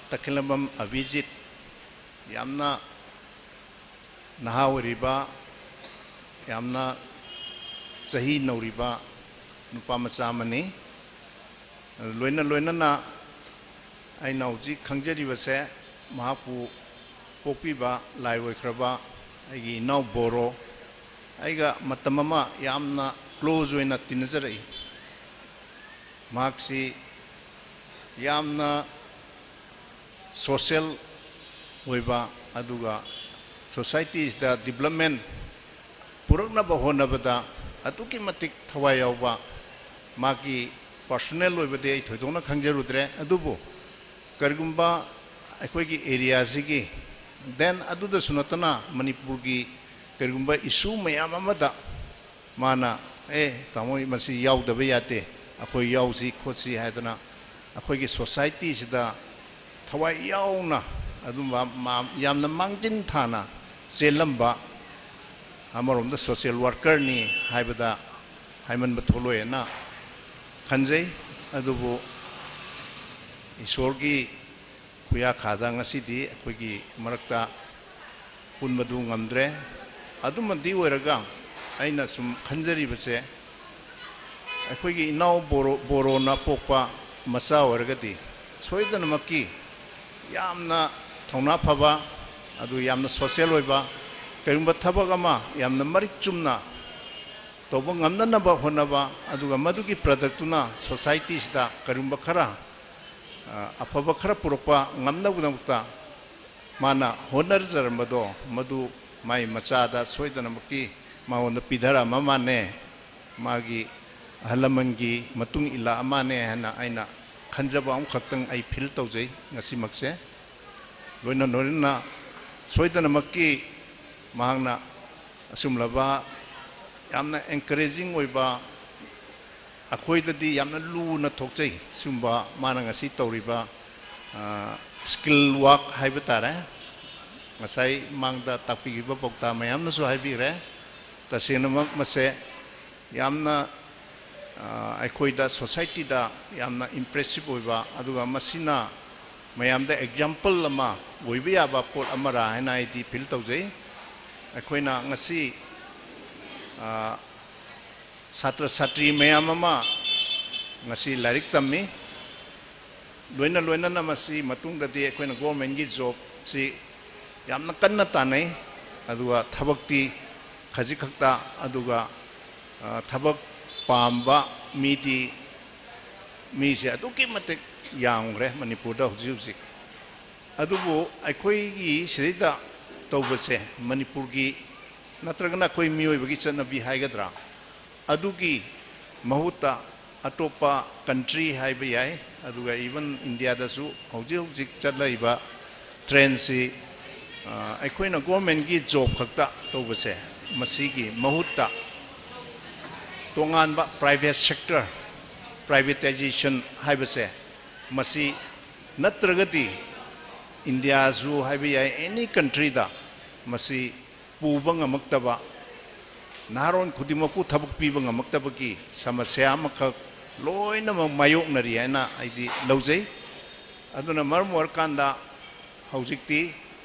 ꯇꯈꯦꯂꯝꯕꯝ ꯑꯚꯤꯖꯤꯠ ꯌꯥꯝꯅ ꯅꯍꯥ ꯑꯣꯏꯔꯤꯕ, ꯌꯥꯝꯅ ꯆꯍꯤ ꯅꯧꯔꯤꯕ ꯅꯨꯄꯥ ꯃꯆꯥ ꯑꯃꯅꯤ꯫ ꯂꯣꯏꯅ ꯂꯣꯏꯅꯅ ꯑꯩꯅ ꯍꯧꯖꯤꯛ ꯈꯪꯖꯔꯤꯕꯁꯦ, ꯃꯍꯥꯛꯄꯨ ꯄꯣꯛꯄꯤꯕ ꯂꯥꯏ ꯑꯣꯏꯈ꯭ꯔꯕ ꯑꯩꯒꯤ ꯏꯅꯥꯎ ꯕꯣꯔꯣ, ꯑꯩꯒ ꯃꯇꯝ ꯑꯃ ꯌꯥꯝꯅ close ꯑꯣꯏꯅ ꯇꯤꯟꯅꯖꯔꯛꯏ꯫ ꯃꯍꯥꯛꯁꯤ ꯌꯥꯝꯅ social ꯑꯣꯏꯕ, ꯑꯗꯨꯒ societyꯁꯤꯗ development ꯄꯨꯔꯛꯅꯕ ꯍꯣꯠꯅꯕꯗ ꯑꯗꯨꯛꯀꯤ ꯃꯇꯤꯛ ꯊꯋꯥꯏ ꯌꯥꯎꯕ, ꯃꯥꯒꯤ personal ꯑꯣꯏꯕꯗꯤ ꯑꯩ ꯊꯣꯏꯗꯣꯛꯅ ꯈꯪꯖꯔꯨꯗ꯭ꯔꯦ, ꯑꯗꯨꯕꯨ ꯀꯔꯤꯒꯨꯝꯕ ꯑꯩꯈꯣꯏꯒꯤ areaꯁꯤꯒꯤ, then ꯑꯗꯨꯗꯁꯨ ꯅꯠꯇꯅ ꯃꯅꯤꯄꯨꯔꯒꯤ ꯀꯔꯤꯒꯨꯝꯕ issue ꯃꯌꯥꯝ ꯑꯃꯗ ꯃꯥꯅ, "ꯑꯦ, ꯇꯥꯃꯣ, ꯃꯁꯤ ꯌꯥꯎꯗꯕ ꯌꯥꯗꯦ, ꯑꯩꯈꯣꯏ ꯌꯥꯎꯁꯤ ꯈꯣꯠꯁꯤ" ꯍꯥꯏꯗꯅ ꯑꯩꯈꯣꯏꯒꯤ societyꯁꯤꯗ ꯊꯋꯥꯏ ꯌꯥꯎꯅ ꯑꯗꯨꯝꯕ ꯃꯥ-, ꯌꯥꯝꯅ ꯃꯥꯡꯖꯤꯟ ꯊꯥꯅ ꯆꯦꯜꯂꯝꯕ, ꯑꯃꯔꯣꯝꯗ social workerꯅꯤ ꯍꯥꯏꯕꯗ ꯍꯥꯏꯃꯟꯕ ꯊꯣꯛꯂꯣꯏꯅ ꯈꯟꯖꯩ꯫ ꯑꯗꯨꯕꯨ ꯏꯁꯣꯔꯒꯤ ꯈꯨꯌꯥꯈꯥꯗ ꯉꯁꯤꯗꯤ ꯑꯩꯈꯣꯏꯒꯤ ꯃꯔꯛꯇ ꯄꯨꯟꯕꯗꯨ ꯉꯝꯗ꯭ꯔꯦ꯫ ꯑꯗꯨꯃꯗꯤ ꯑꯣꯏꯔꯒ ꯑꯩꯅ ꯁꯨꯝ ꯈꯟꯖꯔꯤꯕꯁꯦ, ꯑꯩꯈꯣꯏꯒꯤ ꯏꯅꯥꯎ ꯕꯣꯔꯣ ꯕꯣꯔꯣꯅ ꯄꯣꯛꯄ ꯃꯆꯥ ꯑꯣꯏꯔꯒꯗꯤ ꯁꯣꯏꯗꯅꯃꯛꯀꯤ ꯌꯥꯝꯅ ꯊꯧꯅꯥ ꯐꯕ, ꯑꯗꯨ ꯌꯥꯝꯅ ꯁꯣꯁꯦꯜ ꯑꯣꯏꯕ, ꯀꯔꯤꯒꯨꯝꯕ ꯊꯕꯛ ꯑꯃ ꯌꯥꯝꯅ ꯃꯔꯤꯛ ꯆꯨꯝꯅ ꯇꯧꯕ ꯉꯝꯅꯅꯕ ꯍꯣꯠꯅꯕ, ꯑꯗꯨꯒ ꯃꯗꯨꯒꯤ ꯄ꯭ꯔꯗꯛꯇꯨꯅ ꯁꯣꯁꯥꯏꯇꯤꯁꯤꯗ ꯀꯔꯤꯒꯨꯝꯕ ꯈꯔ, ꯑ, ꯑꯐꯕ ꯈꯔ ꯄꯨꯔꯛꯄ ꯉꯝꯅꯕꯒꯤꯗꯃꯛꯇ ꯃꯥꯅ ꯍꯣꯠꯅꯖꯔꯝꯕꯗꯣ, ꯃꯗꯨ ꯃꯥꯏ ꯃꯆꯥꯗ ꯁꯣꯏꯗꯅꯃꯛꯀꯤ ꯃꯉꯣꯟꯗ ꯄꯤꯊꯔꯛꯑꯃ ꯃꯥꯅꯦ꯫ ꯃꯥꯒꯤ ꯑꯍꯜ ꯂꯃꯟꯒꯤ ꯃꯇꯨꯡ ꯏꯜꯂꯛꯑ ꯃꯥꯅꯦ ꯍꯥꯏꯅ ꯑꯩꯅ ꯈꯟꯖꯕ ꯑꯃꯈꯛꯇꯪ ꯑꯩ ꯐꯤꯜ ꯇꯧꯖꯩ ꯉꯁꯤꯃꯛꯁꯦ꯫ ꯂꯣꯏꯅ ꯂꯣꯏꯅꯅ ꯁꯣꯏꯗꯅꯃꯛꯀꯤ ꯃꯍꯥꯛꯅ ꯑꯁꯨꯝꯂꯕ ꯌꯥꯝꯅ ꯑꯦꯟꯀꯔꯦꯖꯤꯡ ꯑꯣꯏꯕ, ꯑꯩꯈꯣꯏꯗꯗꯤ ꯌꯥꯝꯅ ꯂꯨꯅ ꯊꯣꯛꯆꯩ ꯁꯤꯒꯨꯝꯕ ꯃꯥꯅ ꯉꯁꯤ ꯇꯧꯔꯤꯕ, ꯑ, ꯁ꯭ꯀꯤꯜ ꯋꯥꯛ ꯍꯥꯏꯕ ꯇꯥꯔꯦ꯫ ꯉꯁꯥꯏ ꯃꯥꯡꯗ ꯇꯥꯛꯄꯤꯈꯤꯕ ꯄꯥꯎꯇꯥꯛ ꯃꯌꯥꯝꯅꯁꯨ ꯍꯥꯏꯕꯤꯈ꯭ꯔꯦ꯫ ꯇꯁꯦꯡꯅꯃꯛ ꯃꯁꯦ ꯌꯥꯝꯅ, ꯑ, ꯑꯩꯈꯣꯏꯗ, ꯁꯣꯁꯥꯏꯇꯤꯗ ꯌꯥꯝꯅ ꯏꯝꯄ꯭ꯔꯦꯁꯤꯞ ꯑꯣꯏꯕ, ꯑꯗꯨꯒ ꯃꯁꯤꯅ ꯃꯌꯥꯝꯗ ꯑꯦꯛꯖꯥꯝꯄꯜ ꯑꯃ ꯑꯣꯏꯕ ꯌꯥꯕ ꯄꯣꯠ ꯑꯃꯔꯥ ꯍꯥꯏꯅ ꯑꯩꯗꯤ ꯐꯤꯜ ꯇꯧꯖꯩ꯫ ꯑꯩꯈꯣꯏꯅ ꯉꯁꯤ, ꯑ, ꯁꯥꯇ꯭ꯔ ꯁꯥꯇ꯭ꯔꯤ ꯃꯌꯥꯝ ꯑꯃ ꯉꯁꯤ ꯂꯥꯏꯔꯤꯛ ꯇꯝꯃꯤ꯫ ꯂꯣꯏꯅ ꯂꯣꯏꯅꯅ ꯃꯁꯤ ꯃꯇꯨꯡꯗꯗꯤ ꯑꯩꯈꯣꯏꯅ ꯒꯣꯔꯃꯦꯟꯒꯤ ꯖꯣꯕꯁꯤ ꯌꯥꯝꯅ ꯀꯟꯅ ꯇꯥꯟꯅꯩ, ꯑꯗꯨꯒ ꯊꯕꯛꯇꯤ ꯈꯖꯤꯛ ꯈꯛꯇ, ꯑꯗꯨꯒ, ꯑ, ꯊꯕꯛ ꯄꯥꯝꯕ ꯃꯤꯗꯤ, ꯃꯤꯁꯦ ꯑꯗꯨꯛꯀꯤ ꯃꯇꯤꯛ ꯌꯥꯝꯈ꯭ꯔꯦ ꯃꯅꯤꯄꯨꯔꯗ ꯍꯧꯖꯤꯛ ꯍꯧꯖꯤꯛ꯫ ꯑꯗꯨꯕꯨ ꯑꯩꯈꯣꯏꯒꯤ ꯁꯤꯗꯩꯗ ꯇꯧꯕꯁꯦ ꯃꯅꯤꯄꯨꯔꯒꯤ ꯅꯠꯇ꯭ꯔꯒꯅ ꯑꯩꯈꯣꯏ ꯃꯤꯑꯣꯏꯕꯒꯤ ꯆꯠꯅꯕꯤ ꯍꯥꯏꯒꯗ꯭ꯔꯥ, ꯑꯗꯨꯒꯤ ꯃꯍꯨꯠꯇ ꯑꯇꯣꯞꯄ ꯀꯟꯇ꯭ꯔꯤ ꯍꯥꯏꯕ ꯌꯥꯏ, ꯑꯗꯨꯒ ꯏꯚꯟ ꯏꯟꯗꯤꯌꯥꯗꯁꯨ ꯍꯧꯖꯤꯛ ꯍꯧꯖꯤꯛ ꯆꯠꯂꯛꯏꯕ ꯇ꯭ꯔꯦꯟꯁꯤ, ꯑ, ꯑꯩꯈꯣꯏꯅ ꯒꯣꯔꯃꯦꯟꯒꯤ ꯖꯣꯕ ꯈꯛꯇ ꯇꯧꯕꯁꯦ, ꯃꯁꯤꯒꯤ ꯃꯍꯨꯠꯇ ꯇꯣꯉꯥꯟꯕ ꯄ꯭ꯔꯥꯏꯚꯦꯠ ꯁꯦꯛꯇꯔ, ꯄ꯭ꯔꯥꯏꯚꯦꯇꯥꯏꯖꯦꯁꯟ ꯍꯥꯏꯕꯁꯦ, ꯃꯁꯤ ꯅꯠꯇ꯭ꯔꯒꯗꯤ ꯏꯟꯗꯤꯌꯥꯁꯨ ꯍꯥꯏꯕ ꯌꯥꯏ, ꯑꯦꯅꯤ ꯀꯟꯇ꯭ꯔꯤꯗ ꯃꯁꯤ ꯄꯨꯕ ꯉꯝꯃꯛꯇꯕ, ꯅꯍꯥꯔꯣꯟ ꯈꯨꯗꯤꯡꯃꯛꯄꯨ ꯊꯕꯛ ꯄꯤꯕ ꯉꯝꯃꯛꯇꯕꯒꯤ ꯁꯃꯁ꯭ꯌꯥ ꯑꯃꯈꯛ ꯂꯣꯏꯅꯃꯛ ꯃꯥꯌꯣꯛꯅꯔꯤ ꯍꯥꯏꯅ ꯑꯩꯗꯤ ꯂꯧꯖꯩ꯫ ꯑꯗꯨꯅ ꯃꯔꯝ ꯑꯣꯏꯔꯀꯥꯟꯗ ꯍꯧꯖꯤꯛꯇꯤ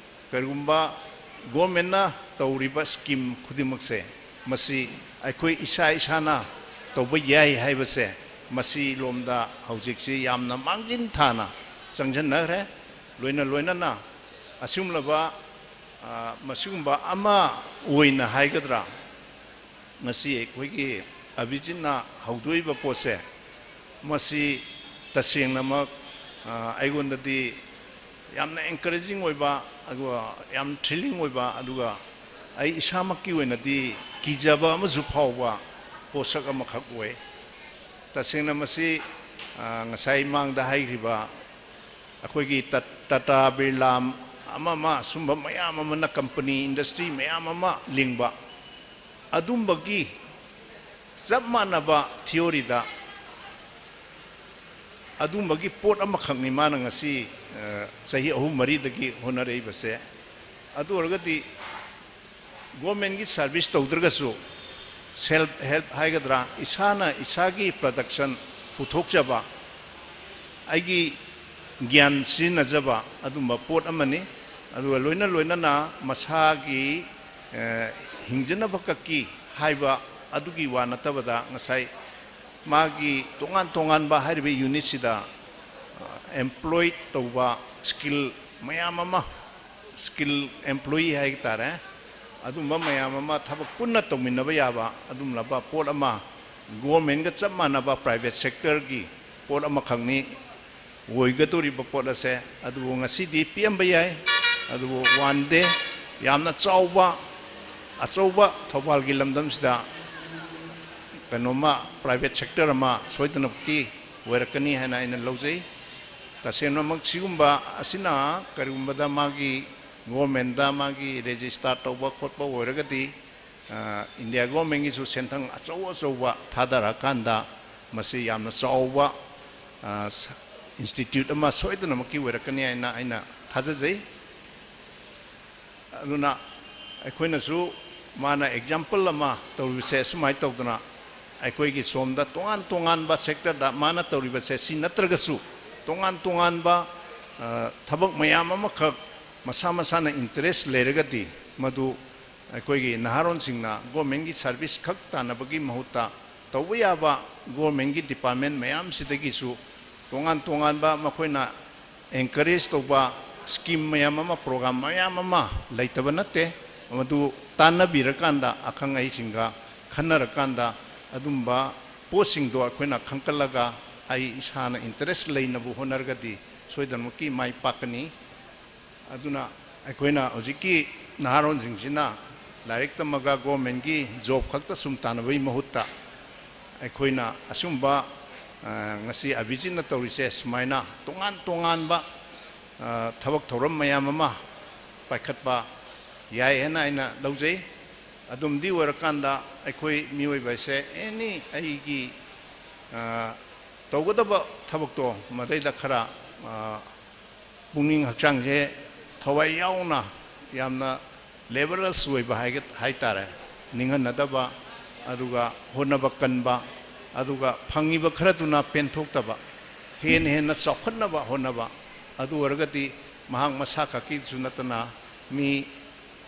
ꯀꯔꯤꯒꯨꯝꯕ ꯒꯣꯔꯃꯦꯟꯅ ꯇꯧꯔꯤꯕ ꯁ꯭ꯀꯤꯝ ꯈꯨꯗꯤꯡꯃꯛꯁꯦ, ꯃꯁꯤ ꯑꯩꯈꯣꯏ ꯏꯁꯥ ꯏꯁꯥꯅ ꯇꯧꯕ ꯌꯥꯏ ꯍꯥꯏꯕꯁꯦ, ꯃꯁꯤ ꯂꯣꯝꯗ ꯍꯧꯖꯤꯛꯁꯤ ꯌꯥꯝꯅ ꯃꯥꯡꯖꯤꯟ ꯊꯥꯅ ꯆꯪꯁꯤꯟꯅꯈ꯭ꯔꯦ꯫ ꯂꯣꯏꯅ ꯂꯣꯏꯅꯅ ꯑꯁꯤꯒꯨꯝꯂꯕ, ꯑ, ꯃꯁꯤꯒꯨꯝꯕ ꯑꯃ ꯑꯣꯏꯅ ꯍꯥꯏꯒꯗ꯭ꯔꯥ, ꯉꯁꯤ ꯑꯩꯈꯣꯏꯒꯤ ꯑꯚꯤꯖꯤꯠꯅ ꯍꯧꯗꯣꯛꯏꯕ ꯄꯣꯠꯁꯦ, ꯃꯁꯤ ꯇꯁꯦꯡꯅꯃꯛ, ꯑ, ꯑꯩꯉꯣꯟꯗꯗꯤ ꯌꯥꯝꯅ encouraging ꯑꯣꯏꯕ, ꯑꯗꯨꯒ ꯌꯥꯝ thrilling ꯑꯣꯏꯕ, ꯑꯗꯨꯒ ꯑꯩ ꯏꯁꯥꯃꯛꯀꯤ ꯑꯣꯏꯅꯗꯤ ꯀꯤꯖꯕ ꯑꯃꯁꯨ ꯐꯥꯎꯕ ꯄꯣꯠꯁꯛ ꯑꯃꯈꯛ ꯑꯣꯏ꯫ ꯇꯁꯦꯡꯅ ꯃꯁꯤ, ꯑ, ꯉꯁꯥꯏ ꯃꯥꯡꯗ ꯍꯥꯏꯈ꯭ꯔꯤꯕ ꯑꯩꯈꯣꯏꯒꯤ ꯇ-, ꯇꯥꯇꯥ ꯕꯤꯔꯂꯥ ꯑꯃ ꯑꯃ ꯁꯨꯝꯕ ꯃꯌꯥꯝ ꯑꯃꯅ, company, industry ꯃꯌꯥꯝ ꯑꯃ ꯂꯤꯡꯕ, ꯑꯗꯨꯝꯕꯒꯤ ꯆꯞ ꯃꯥꯟꯅꯕ theoryꯗ ꯑꯗꯨꯝꯕꯒꯤ ꯄꯣꯠ ꯑꯃꯈꯛꯅꯤ ꯃꯥꯅ ꯉꯁꯤ, ꯑ, ꯆꯍꯤ ꯑꯍꯨꯝ ꯃꯔꯤꯗꯒꯤ ꯍꯣꯠꯅꯔꯛꯏꯕꯁꯦ꯫ ꯑꯗꯨ ꯑꯣꯏꯔꯒꯗꯤ governmentꯀꯤ service ꯇꯧꯗ꯭ꯔꯒꯁꯨ self help ꯍꯥꯏꯒꯗ꯭ꯔꯥ, ꯏꯁꯥꯅ ꯏꯁꯥꯒꯤ production ꯄꯨꯊꯣꯛꯆꯕ, ꯑꯩꯒꯤ ꯒ꯭ꯌꯥꯟ ꯁꯤꯖꯤꯟꯅꯖꯕ ꯑꯗꯨꯝꯕ ꯄꯣꯠ ꯑꯃꯅꯤ꯫ ꯑꯗꯨꯒ ꯂꯣꯏꯅ ꯂꯣꯏꯅꯅ ꯃꯁꯥꯒꯤ, ꯑ, ꯍꯤꯡꯖꯅꯕ ꯈꯛꯀꯤ ꯍꯥꯏꯕ ꯑꯗꯨꯒꯤ ꯋꯥ ꯅꯠꯇꯕꯗ, ꯉꯁꯥꯏ ꯃꯥꯒꯤ ꯇꯣꯉꯥꯟ ꯇꯣꯉꯥꯟꯕ ꯍꯥꯏꯔꯤꯕ unitꯁꯤꯗ, ꯑ, employ ꯇꯧꯕ skill ꯃꯌꯥꯝ ꯑꯃ, skill employee ꯍꯥꯏ ꯇꯥꯔꯦ, ꯑꯗꯨꯝꯕ ꯃꯌꯥꯝ ꯑꯃ ꯊꯕꯛ ꯄꯨꯟꯅ ꯇꯧꯃꯤꯟꯅꯕ ꯌꯥꯕ ꯑꯗꯨꯝꯂꯕ ꯄꯣꯠ ꯑꯃ, governmentꯀ ꯆꯞ ꯃꯥꯟꯅꯕ private sectorꯒꯤ ꯄꯣꯠ ꯑꯃꯈꯛꯅꯤ ꯑꯣꯏꯒꯗꯧꯔꯤꯕ ꯄꯣꯠ ꯑꯁꯦ꯫ ꯑꯗꯨꯕꯨ ꯉꯁꯤꯗꯤ ꯄꯤꯛꯑꯝꯕ ꯌꯥꯏ, ꯑꯗꯨꯕꯨ one day ꯌꯥꯝꯅ ꯆꯥꯎꯕ, ꯑꯆꯧꯕ ꯊꯧꯕꯥꯜꯒꯤ ꯂꯝꯗꯝꯁꯤꯗ ꯀꯩꯅꯣꯝꯃ private sector ꯑꯃ ꯁꯣꯏꯗꯅꯃꯛꯀꯤ ꯑꯣꯏꯔꯛꯀꯅꯤ ꯍꯥꯏꯅ ꯑꯩꯅ ꯂꯧꯖꯩ꯫ ꯇꯁꯦꯡꯅꯃꯛ ꯁꯤꯒꯨꯝꯕ ꯑꯁꯤꯅ ꯀꯔꯤꯒꯨꯝꯕꯗ ꯃꯥꯒꯤ governmentꯇ ꯃꯥꯒꯤ register ꯇꯧꯕ ꯈꯣꯠꯄ ꯑꯣꯏꯔꯒꯗꯤ, ꯑ, India governmentꯀꯤꯁꯨ ꯁꯦꯟꯊꯪ ꯑꯆꯧ ꯑꯆꯧꯕ ꯊꯥꯗꯔꯀꯥꯟꯗ ꯃꯁꯤ ꯌꯥꯝꯅ ꯆꯥꯎꯕ, ꯑ, ꯁ-, institute ꯑꯃ ꯁꯣꯏꯗꯅꯃꯛꯀꯤ ꯑꯣꯏꯔꯛꯀꯅꯤ ꯍꯥꯏꯅ ꯑꯩꯅ ꯊꯥꯖꯖꯩ꯫ ꯑꯗꯨꯅ ꯑꯩꯈꯣꯏꯅꯁꯨ ꯃꯥꯅ example ꯑꯃ ꯇꯧꯔꯤꯕꯁꯦ, ꯑꯁꯨꯃꯥꯏꯅ ꯇꯧꯗꯅ ꯑꯩꯈꯣꯏꯒꯤ ꯁꯣꯝꯗ ꯇꯣꯉꯥꯟ ꯇꯣꯉꯥꯟꯕ sectorꯗ ꯃꯥꯅ ꯇꯧꯔꯤꯕꯁꯦ ꯁꯤ ꯅꯠꯇ꯭ꯔꯒꯁꯨ, ꯇꯣꯉꯥꯟ ꯇꯣꯉꯥꯟꯕ, ꯑ, ꯊꯕꯛ ꯃꯌꯥꯝ ꯑꯃꯈꯛ ꯃꯁꯥ ꯃꯁꯥꯅ interest ꯂꯩꯔꯒꯗꯤ, ꯃꯗꯨ ꯑꯩꯈꯣꯏꯒꯤ ꯅꯍꯥꯔꯣꯟꯁꯤꯡꯅ governmentꯀꯤ service ꯈꯛ ꯇꯥꯟꯅꯕꯒꯤ ꯃꯍꯨꯠꯇ ꯇꯧꯕ ꯌꯥꯕ ꯒꯣꯔꯃꯦꯟꯒꯤ ꯗꯤꯄꯥꯔꯠꯃꯦꯟ ꯃꯌꯥꯝꯁꯤꯗꯒꯤꯁꯨ ꯇꯣꯉꯥꯟ ꯇꯣꯉꯥꯟꯕ ꯃꯈꯣꯏꯅ ꯑꯦꯟꯀꯔꯦꯖ ꯇꯧꯕ ꯁ꯭ꯀꯤꯝ ꯃꯌꯥꯝ ꯑꯃ, ꯄ꯭ꯔꯣꯒ꯭ꯔꯥꯝ ꯃꯌꯥꯝ ꯑꯃ ꯂꯩꯇꯕ ꯅꯠꯇꯦ꯫ ꯃꯗꯨ ꯇꯥꯟꯅꯕꯤꯔꯀꯥꯟꯗ, ꯑꯈꯪ ꯑꯍꯩꯁꯤꯡꯒ ꯈꯟꯅꯔꯀꯥꯟꯗ, ꯑꯗꯨꯝꯕ ꯄꯣꯠꯁꯤꯡꯗꯣ ꯑꯩꯈꯣꯏꯅ ꯈꯟꯒꯠꯂꯒ, ꯑꯩ ꯏꯁꯥꯅ ꯏꯟꯇꯔꯦꯁ ꯂꯩꯅꯕ ꯍꯣꯠꯅꯔꯒꯗꯤ ꯁꯣꯏꯗꯅꯃꯛꯀꯤ ꯃꯥꯏ ꯄꯥꯛꯀꯅꯤ꯫ ꯑꯗꯨꯅ ꯑꯩꯈꯣꯏꯅ ꯍꯧꯖꯤꯛꯀꯤ ꯅꯍꯥꯔꯣꯟꯁꯤꯡꯁꯤꯅ ꯂꯥꯏꯔꯤꯛ ꯇꯝꯃꯒ ꯒꯣꯔꯃꯦꯟꯒꯤ ꯖꯣꯕ ꯈꯛꯇ ꯁꯨꯝ ꯇꯥꯟꯅꯕꯒꯤ ꯃꯍꯨꯠꯇ, ꯑꯩꯈꯣꯏꯅ ꯑꯁꯨꯝꯕ, ꯑ, ꯉꯁꯤ ꯑꯚꯤꯖꯤꯠꯅ ꯇꯧꯔꯤꯁꯦ, ꯁꯨꯃꯥꯏꯅ ꯇꯣꯉꯥꯟ ꯇꯣꯉꯥꯟꯕ, ꯑ, ꯊꯕꯛ ꯊꯧꯔꯝ ꯃꯌꯥꯝ ꯑꯃ ꯄꯥꯏꯈꯠꯄ ꯌꯥꯏ ꯍꯥꯏꯅ ꯑꯩꯅ ꯂꯧꯖꯩ꯫ ꯑꯗꯨꯝꯗꯤ ꯑꯣꯏꯔꯀꯥꯟꯗ, ꯑꯩꯈꯣꯏ ꯃꯤꯑꯣꯏꯕ ꯍꯥꯏꯁꯦ ꯑꯦꯅꯤ ꯑꯩꯒꯤ, ꯑ, ꯇꯧꯒꯗꯕ ꯊꯕꯛꯇꯣ ꯃꯗꯩꯗ ꯈꯔ, ꯑ, ꯄꯨꯛꯅꯤꯡ ꯍꯛꯆꯥꯡꯁꯦ ꯊꯋꯥꯏ ꯌꯥꯎꯅ, ꯌꯥꯝꯅ ꯂꯦꯕꯔꯂꯦꯁ ꯑꯣꯏꯕ ꯍꯥꯏꯒ-, ꯍꯥꯏꯇꯥꯔꯦ, ꯅꯤꯡꯍꯟꯅꯗꯕ, ꯑꯗꯨꯒ ꯍꯣꯠꯅꯕ ꯀꯟꯕ, ꯑꯗꯨꯒ ꯐꯪꯉꯤꯕ ꯈꯔꯗꯨꯅ ꯄꯦꯟꯊꯣꯛꯇꯕ, ꯍꯦꯟꯅ ꯍꯦꯟꯅ ꯆꯥꯎꯈꯠꯅꯕ ꯍꯣꯠꯅꯕ꯫ ꯑꯗꯨ ꯑꯣꯏꯔꯒꯗꯤ ꯃꯍꯥꯛ ꯃꯁꯥ ꯈꯛꯀꯤꯁꯨ ꯅꯠꯇꯅ ꯃꯤ,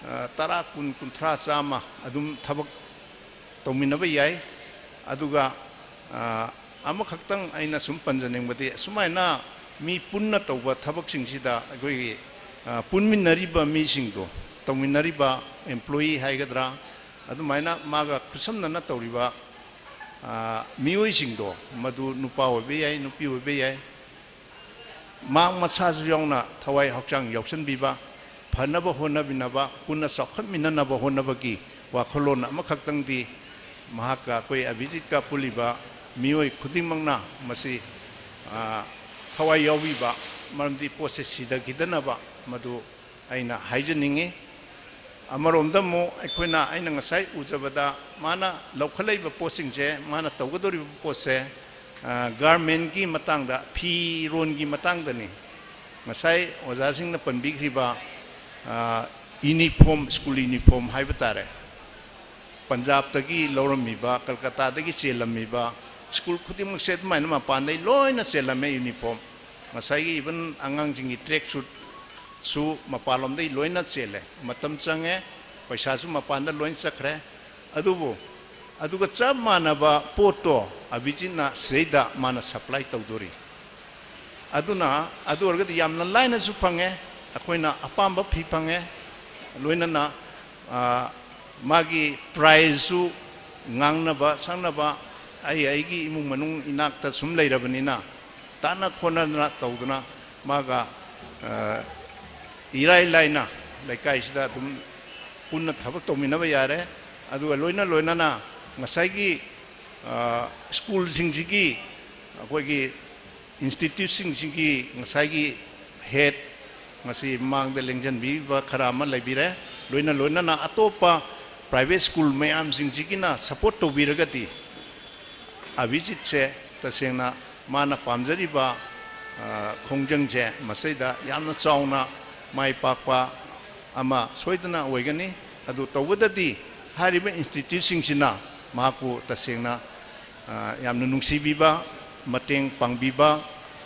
ꯑ, ꯇꯔꯥ, ꯀꯨꯟ, ꯀꯨꯟꯊ꯭ꯔꯥ, ꯆꯥꯝꯃ ꯑꯗꯨꯝ ꯊꯕꯛ ꯇꯧꯃꯤꯟꯅꯕ ꯌꯥꯏ꯫ ꯑꯗꯨꯒ, ꯑ, ꯑꯃꯈꯛꯇꯪ ꯑꯩꯅ ꯁꯨꯝ ꯄꯟꯖꯅꯤꯡꯕꯗꯤ, ꯑꯁꯨꯃꯥꯏꯅ ꯃꯤ ꯄꯨꯟꯅ ꯇꯧꯕ ꯊꯕꯛꯁꯤꯡꯁꯤꯗ ꯑꯩꯈꯣꯏꯒꯤ, ꯑ, ꯄꯨꯟꯃꯤꯟꯅꯔꯤꯕ ꯃꯤꯁꯤꯡꯗꯣ, ꯇꯧꯃꯤꯟꯅꯔꯤꯕ ꯑꯦꯝꯄ꯭ꯂꯣꯌꯤ ꯍꯥꯏꯒꯗ꯭ꯔꯥ, ꯑꯗꯨꯃꯥꯏꯅ ꯃꯥꯒ ꯈꯨꯠꯁꯝꯅꯅ ꯇꯧꯔꯤꯕ, ꯑ, ꯃꯤꯑꯣꯏꯁꯤꯡꯗꯣ, ꯃꯗꯨ ꯅꯨꯄꯥ ꯑꯣꯏꯕ ꯌꯥꯏ, ꯅꯨꯄꯤ ꯑꯣꯏꯕ ꯌꯥꯏ, ꯃꯍꯥꯛ ꯃꯁꯥꯁꯨ ꯌꯥꯎꯅ ꯊꯋꯥꯏ ꯍꯛꯆꯥꯡ ꯌꯥꯎꯁꯟꯕꯤꯕ, ꯐꯅꯕ ꯍꯣꯠꯅꯕꯤꯅꯕ, ꯄꯨꯟꯅ ꯆꯥꯎꯈꯠꯃꯤꯟꯅꯅꯕ ꯍꯣꯠꯅꯕꯒꯤ ꯋꯥꯈꯜꯂꯣꯟ ꯑꯃꯈꯛꯇꯪꯗꯤ ꯃꯍꯥꯛꯀ, ꯑꯩꯈꯣꯏ ꯑꯚꯤꯖꯤꯠꯀ ꯄꯨꯜꯂꯤꯕ ꯃꯤꯑꯣꯏ ꯈꯨꯗꯤꯡꯃꯛꯅ ꯃꯁꯤ, ꯑ, ꯊꯋꯥꯏ ꯌꯥꯎꯕꯤꯕ, ꯃꯔꯝꯗꯤ ꯄꯣꯠꯁꯦ ꯁꯤꯗꯈꯤꯗꯅꯕ, ꯃꯗꯨ ꯑꯩꯅ ꯍꯥꯏꯖꯅꯤꯡꯉꯤ꯫ ꯑꯃꯔꯣꯝꯗ ꯑꯃꯨꯛ ꯑꯩꯈꯣꯏꯅ, ꯑꯩꯅ ꯉꯁꯥꯏ ꯎꯖꯕꯗ, ꯃꯥꯅ ꯂꯧꯈꯠꯂꯛꯏꯕ ꯄꯣꯠꯁꯤꯡꯁꯦ, ꯃꯥꯅ ꯇꯧꯒꯗꯧꯔꯤꯕ ꯄꯣꯠꯁꯦ, ꯑ, ꯒꯥꯔꯃꯦꯟꯒꯤ ꯃꯇꯥꯡꯗ, ꯐꯤꯔꯣꯟꯒꯤ ꯃꯇꯥꯡꯗꯅꯤ꯫ ꯉꯁꯥꯏ ꯑꯣꯖꯥꯁꯤꯡꯅ ꯄꯟꯕꯤꯈ꯭ꯔꯤꯕ, ꯑ, ꯌꯨꯅꯤꯐꯣꯔꯝ, ꯁ꯭ꯀꯨꯜ ꯌꯨꯅꯤꯐꯣꯔꯝ ꯍꯥꯏꯕ ꯇꯥꯔꯦ, ꯄꯟꯖꯥꯕꯇꯒꯤ ꯂꯧꯔꯝꯃꯤꯕ, ꯀꯜꯀꯇꯥꯗꯒꯤ ꯆꯦꯜꯂꯝꯃꯤꯕ, ꯁ꯭ꯀꯨꯜ ꯈꯨꯗꯤꯡꯃꯛꯁꯦ ꯑꯗꯨꯃꯥꯏꯅ ꯃꯄꯥꯟꯗꯒꯤ ꯂꯣꯏꯅ ꯆꯦꯜꯂꯝꯃꯦ ꯌꯨꯅꯤꯐꯣꯔꯝ꯫ ꯉꯁꯥꯏꯒꯤ even ꯑꯉꯥꯡꯁꯤꯡꯒꯤ ꯇ꯭ꯔꯦꯛ ꯁꯨꯠꯁꯨ ꯃꯄꯥꯟꯂꯣꯝꯗꯒꯤ ꯂꯣꯏꯅ ꯆꯦꯜꯂꯦ꯫ ꯃꯇꯝ ꯆꯪꯉꯦ, ꯄꯩꯁꯥꯁꯨ ꯃꯄꯥꯟꯗ ꯂꯣꯏꯅ ꯆꯠꯈ꯭ꯔꯦ꯫ ꯑꯗꯨꯕꯨ ꯑꯗꯨꯒ ꯆꯞ ꯃꯥꯟꯅꯕ ꯄꯣꯠꯇꯣ ꯑꯕꯤꯖꯤꯠꯅ ꯁꯤꯗꯩꯗ ꯃꯥꯅ ꯁꯄ꯭ꯂꯥꯏ ꯇꯧꯗꯣꯔꯤ꯫ ꯑꯗꯨꯅ ꯑꯗꯨ ꯑꯣꯏꯔꯒꯗꯤ ꯌꯥꯝꯅ ꯂꯥꯏꯅꯁꯨ ꯐꯪꯉꯦ, ꯑꯩꯈꯣꯏꯅ ꯑꯄꯥꯝꯕ ꯐꯤ ꯐꯪꯉꯦ, ꯂꯣꯏꯅꯅ, ꯑ, ꯃꯥꯒꯤ ꯄ꯭ꯔꯥꯏꯁꯁꯨ ꯉꯥꯡꯅꯕ ꯁꯛꯅꯕ ꯑꯩ ꯑꯩꯒꯤ ꯏꯃꯨꯡ ꯃꯅꯨꯡ ꯏꯅꯥꯛꯇ ꯁꯨꯝ ꯂꯩꯔꯕꯅꯤꯅ ꯇꯥꯟꯅ ꯈꯣꯠꯅꯗꯅ ꯇꯧꯗꯅ ꯃꯥꯒ, ꯑ, ꯏꯔꯥꯏ ꯂꯥꯏꯅ ꯂꯩꯀꯥꯏꯁꯤꯗ ꯑꯗꯨꯝ ꯄꯨꯟꯅ ꯊꯕꯛ ꯇꯧꯃꯤꯟꯅꯕ ꯌꯥꯔꯦ꯫ ꯑꯗꯨꯒ ꯂꯣꯏꯅ ꯂꯣꯏꯅꯅ ꯉꯁꯥꯏꯒꯤ, ꯑ, ꯁ꯭ꯀꯨꯜꯁꯤꯡꯁꯤꯒꯤ, ꯑꯩꯈꯣꯏꯒꯤ ꯏꯟꯁꯇꯤꯇ꯭ꯌꯨꯠꯁꯤꯡꯁꯤꯒꯤ ꯉꯁꯥꯏꯒꯤ ꯍꯦꯠ, ꯉꯁꯤ ꯃꯥꯡꯗ ꯂꯦꯡꯁꯤꯟꯕꯤꯕ ꯈꯔ ꯑꯃ ꯂꯩꯕꯤꯔꯦ, ꯂꯣꯏꯅ ꯂꯣꯏꯅꯅ ꯑꯇꯣꯞꯄ ꯄ꯭ꯔꯥꯏꯚꯦꯠ ꯁ꯭ꯀꯨꯜ ꯃꯌꯥꯝꯁꯤꯡꯁꯤꯒꯤꯅ ꯁꯄꯣꯔꯠ ꯇꯧꯕꯤꯔꯒꯗꯤ ꯑꯕꯤꯖꯤꯠꯁꯦ ꯇꯁꯦꯡꯅ ꯃꯥꯅ ꯄꯥꯝꯖꯔꯤꯕ, ꯑ, ꯈꯣꯡꯖꯪꯁꯦ ꯃꯁꯤꯗ ꯌꯥꯝꯅ ꯆꯥꯎꯅ ꯃꯥꯏ ꯄꯥꯛꯄ ꯑꯃ ꯁꯣꯏꯗꯅ ꯑꯣꯏꯒꯅꯤ꯫ ꯑꯗꯨ ꯇꯧꯕꯗꯗꯤ ꯍꯥꯏꯔꯤꯕ ꯏꯟꯁꯇꯤꯇ꯭ꯌꯨꯠꯁꯤꯡꯁꯤꯅ ꯃꯍꯥꯛꯄꯨ ꯇꯁꯦꯡꯅ, ꯑ, ꯌꯥꯝꯅ ꯅꯨꯡꯁꯤꯕꯤꯕ, ꯃꯇꯦꯡ ꯄꯥꯡꯕꯤꯕ,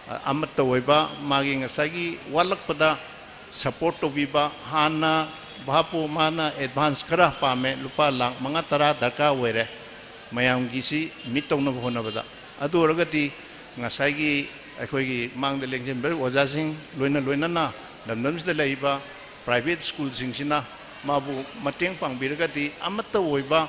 ꯑ, ꯑꯃꯠꯇ ꯑꯣꯏꯕ, ꯃꯥꯒꯤ ꯉꯁꯥꯏꯒꯤ ꯋꯥꯠꯂꯛꯄꯗ ꯁꯄꯣꯔꯠ ꯇꯧꯕꯤꯕ꯫ ꯍꯥꯟꯅ ꯚꯥꯞꯄꯨ ꯃꯥꯅ ꯑꯦꯗꯚꯥꯟꯁ ꯈꯔ ꯄꯥꯝꯃꯦ, ꯂꯨꯄꯥ ꯂꯥꯛ ꯃꯉꯥ ꯇꯔꯥ ꯗꯔꯀꯥꯔ ꯑꯣꯏꯔꯦ ꯃꯌꯥꯝꯒꯤꯁꯤ ꯃꯤꯠ ꯇꯧꯅꯕ ꯍꯣꯠꯅꯕꯗ꯫ ꯑꯗꯨ ꯑꯣꯏꯔꯒꯗꯤ ꯉꯁꯥꯏꯒꯤ ꯑꯩꯈꯣꯏꯒꯤ ꯃꯥꯡꯗ ꯂꯦꯡꯁꯤꯟꯕꯤꯔꯤꯕ ꯑꯣꯖꯥꯁꯤꯡ, ꯂꯣꯏꯅ ꯂꯣꯏꯅꯅ ꯂꯝꯗꯝꯁꯤꯗ ꯂꯩꯔꯤꯕ ꯄ꯭ꯔꯥꯏꯚꯦꯠ ꯁ꯭ꯀꯨꯜꯁꯤꯡꯁꯤꯅ ꯃꯥꯕꯨ ꯃꯇꯦꯡ ꯄꯥꯡꯕꯤꯔꯒꯗꯤ ꯑꯃꯠꯇ ꯑꯣꯏꯕ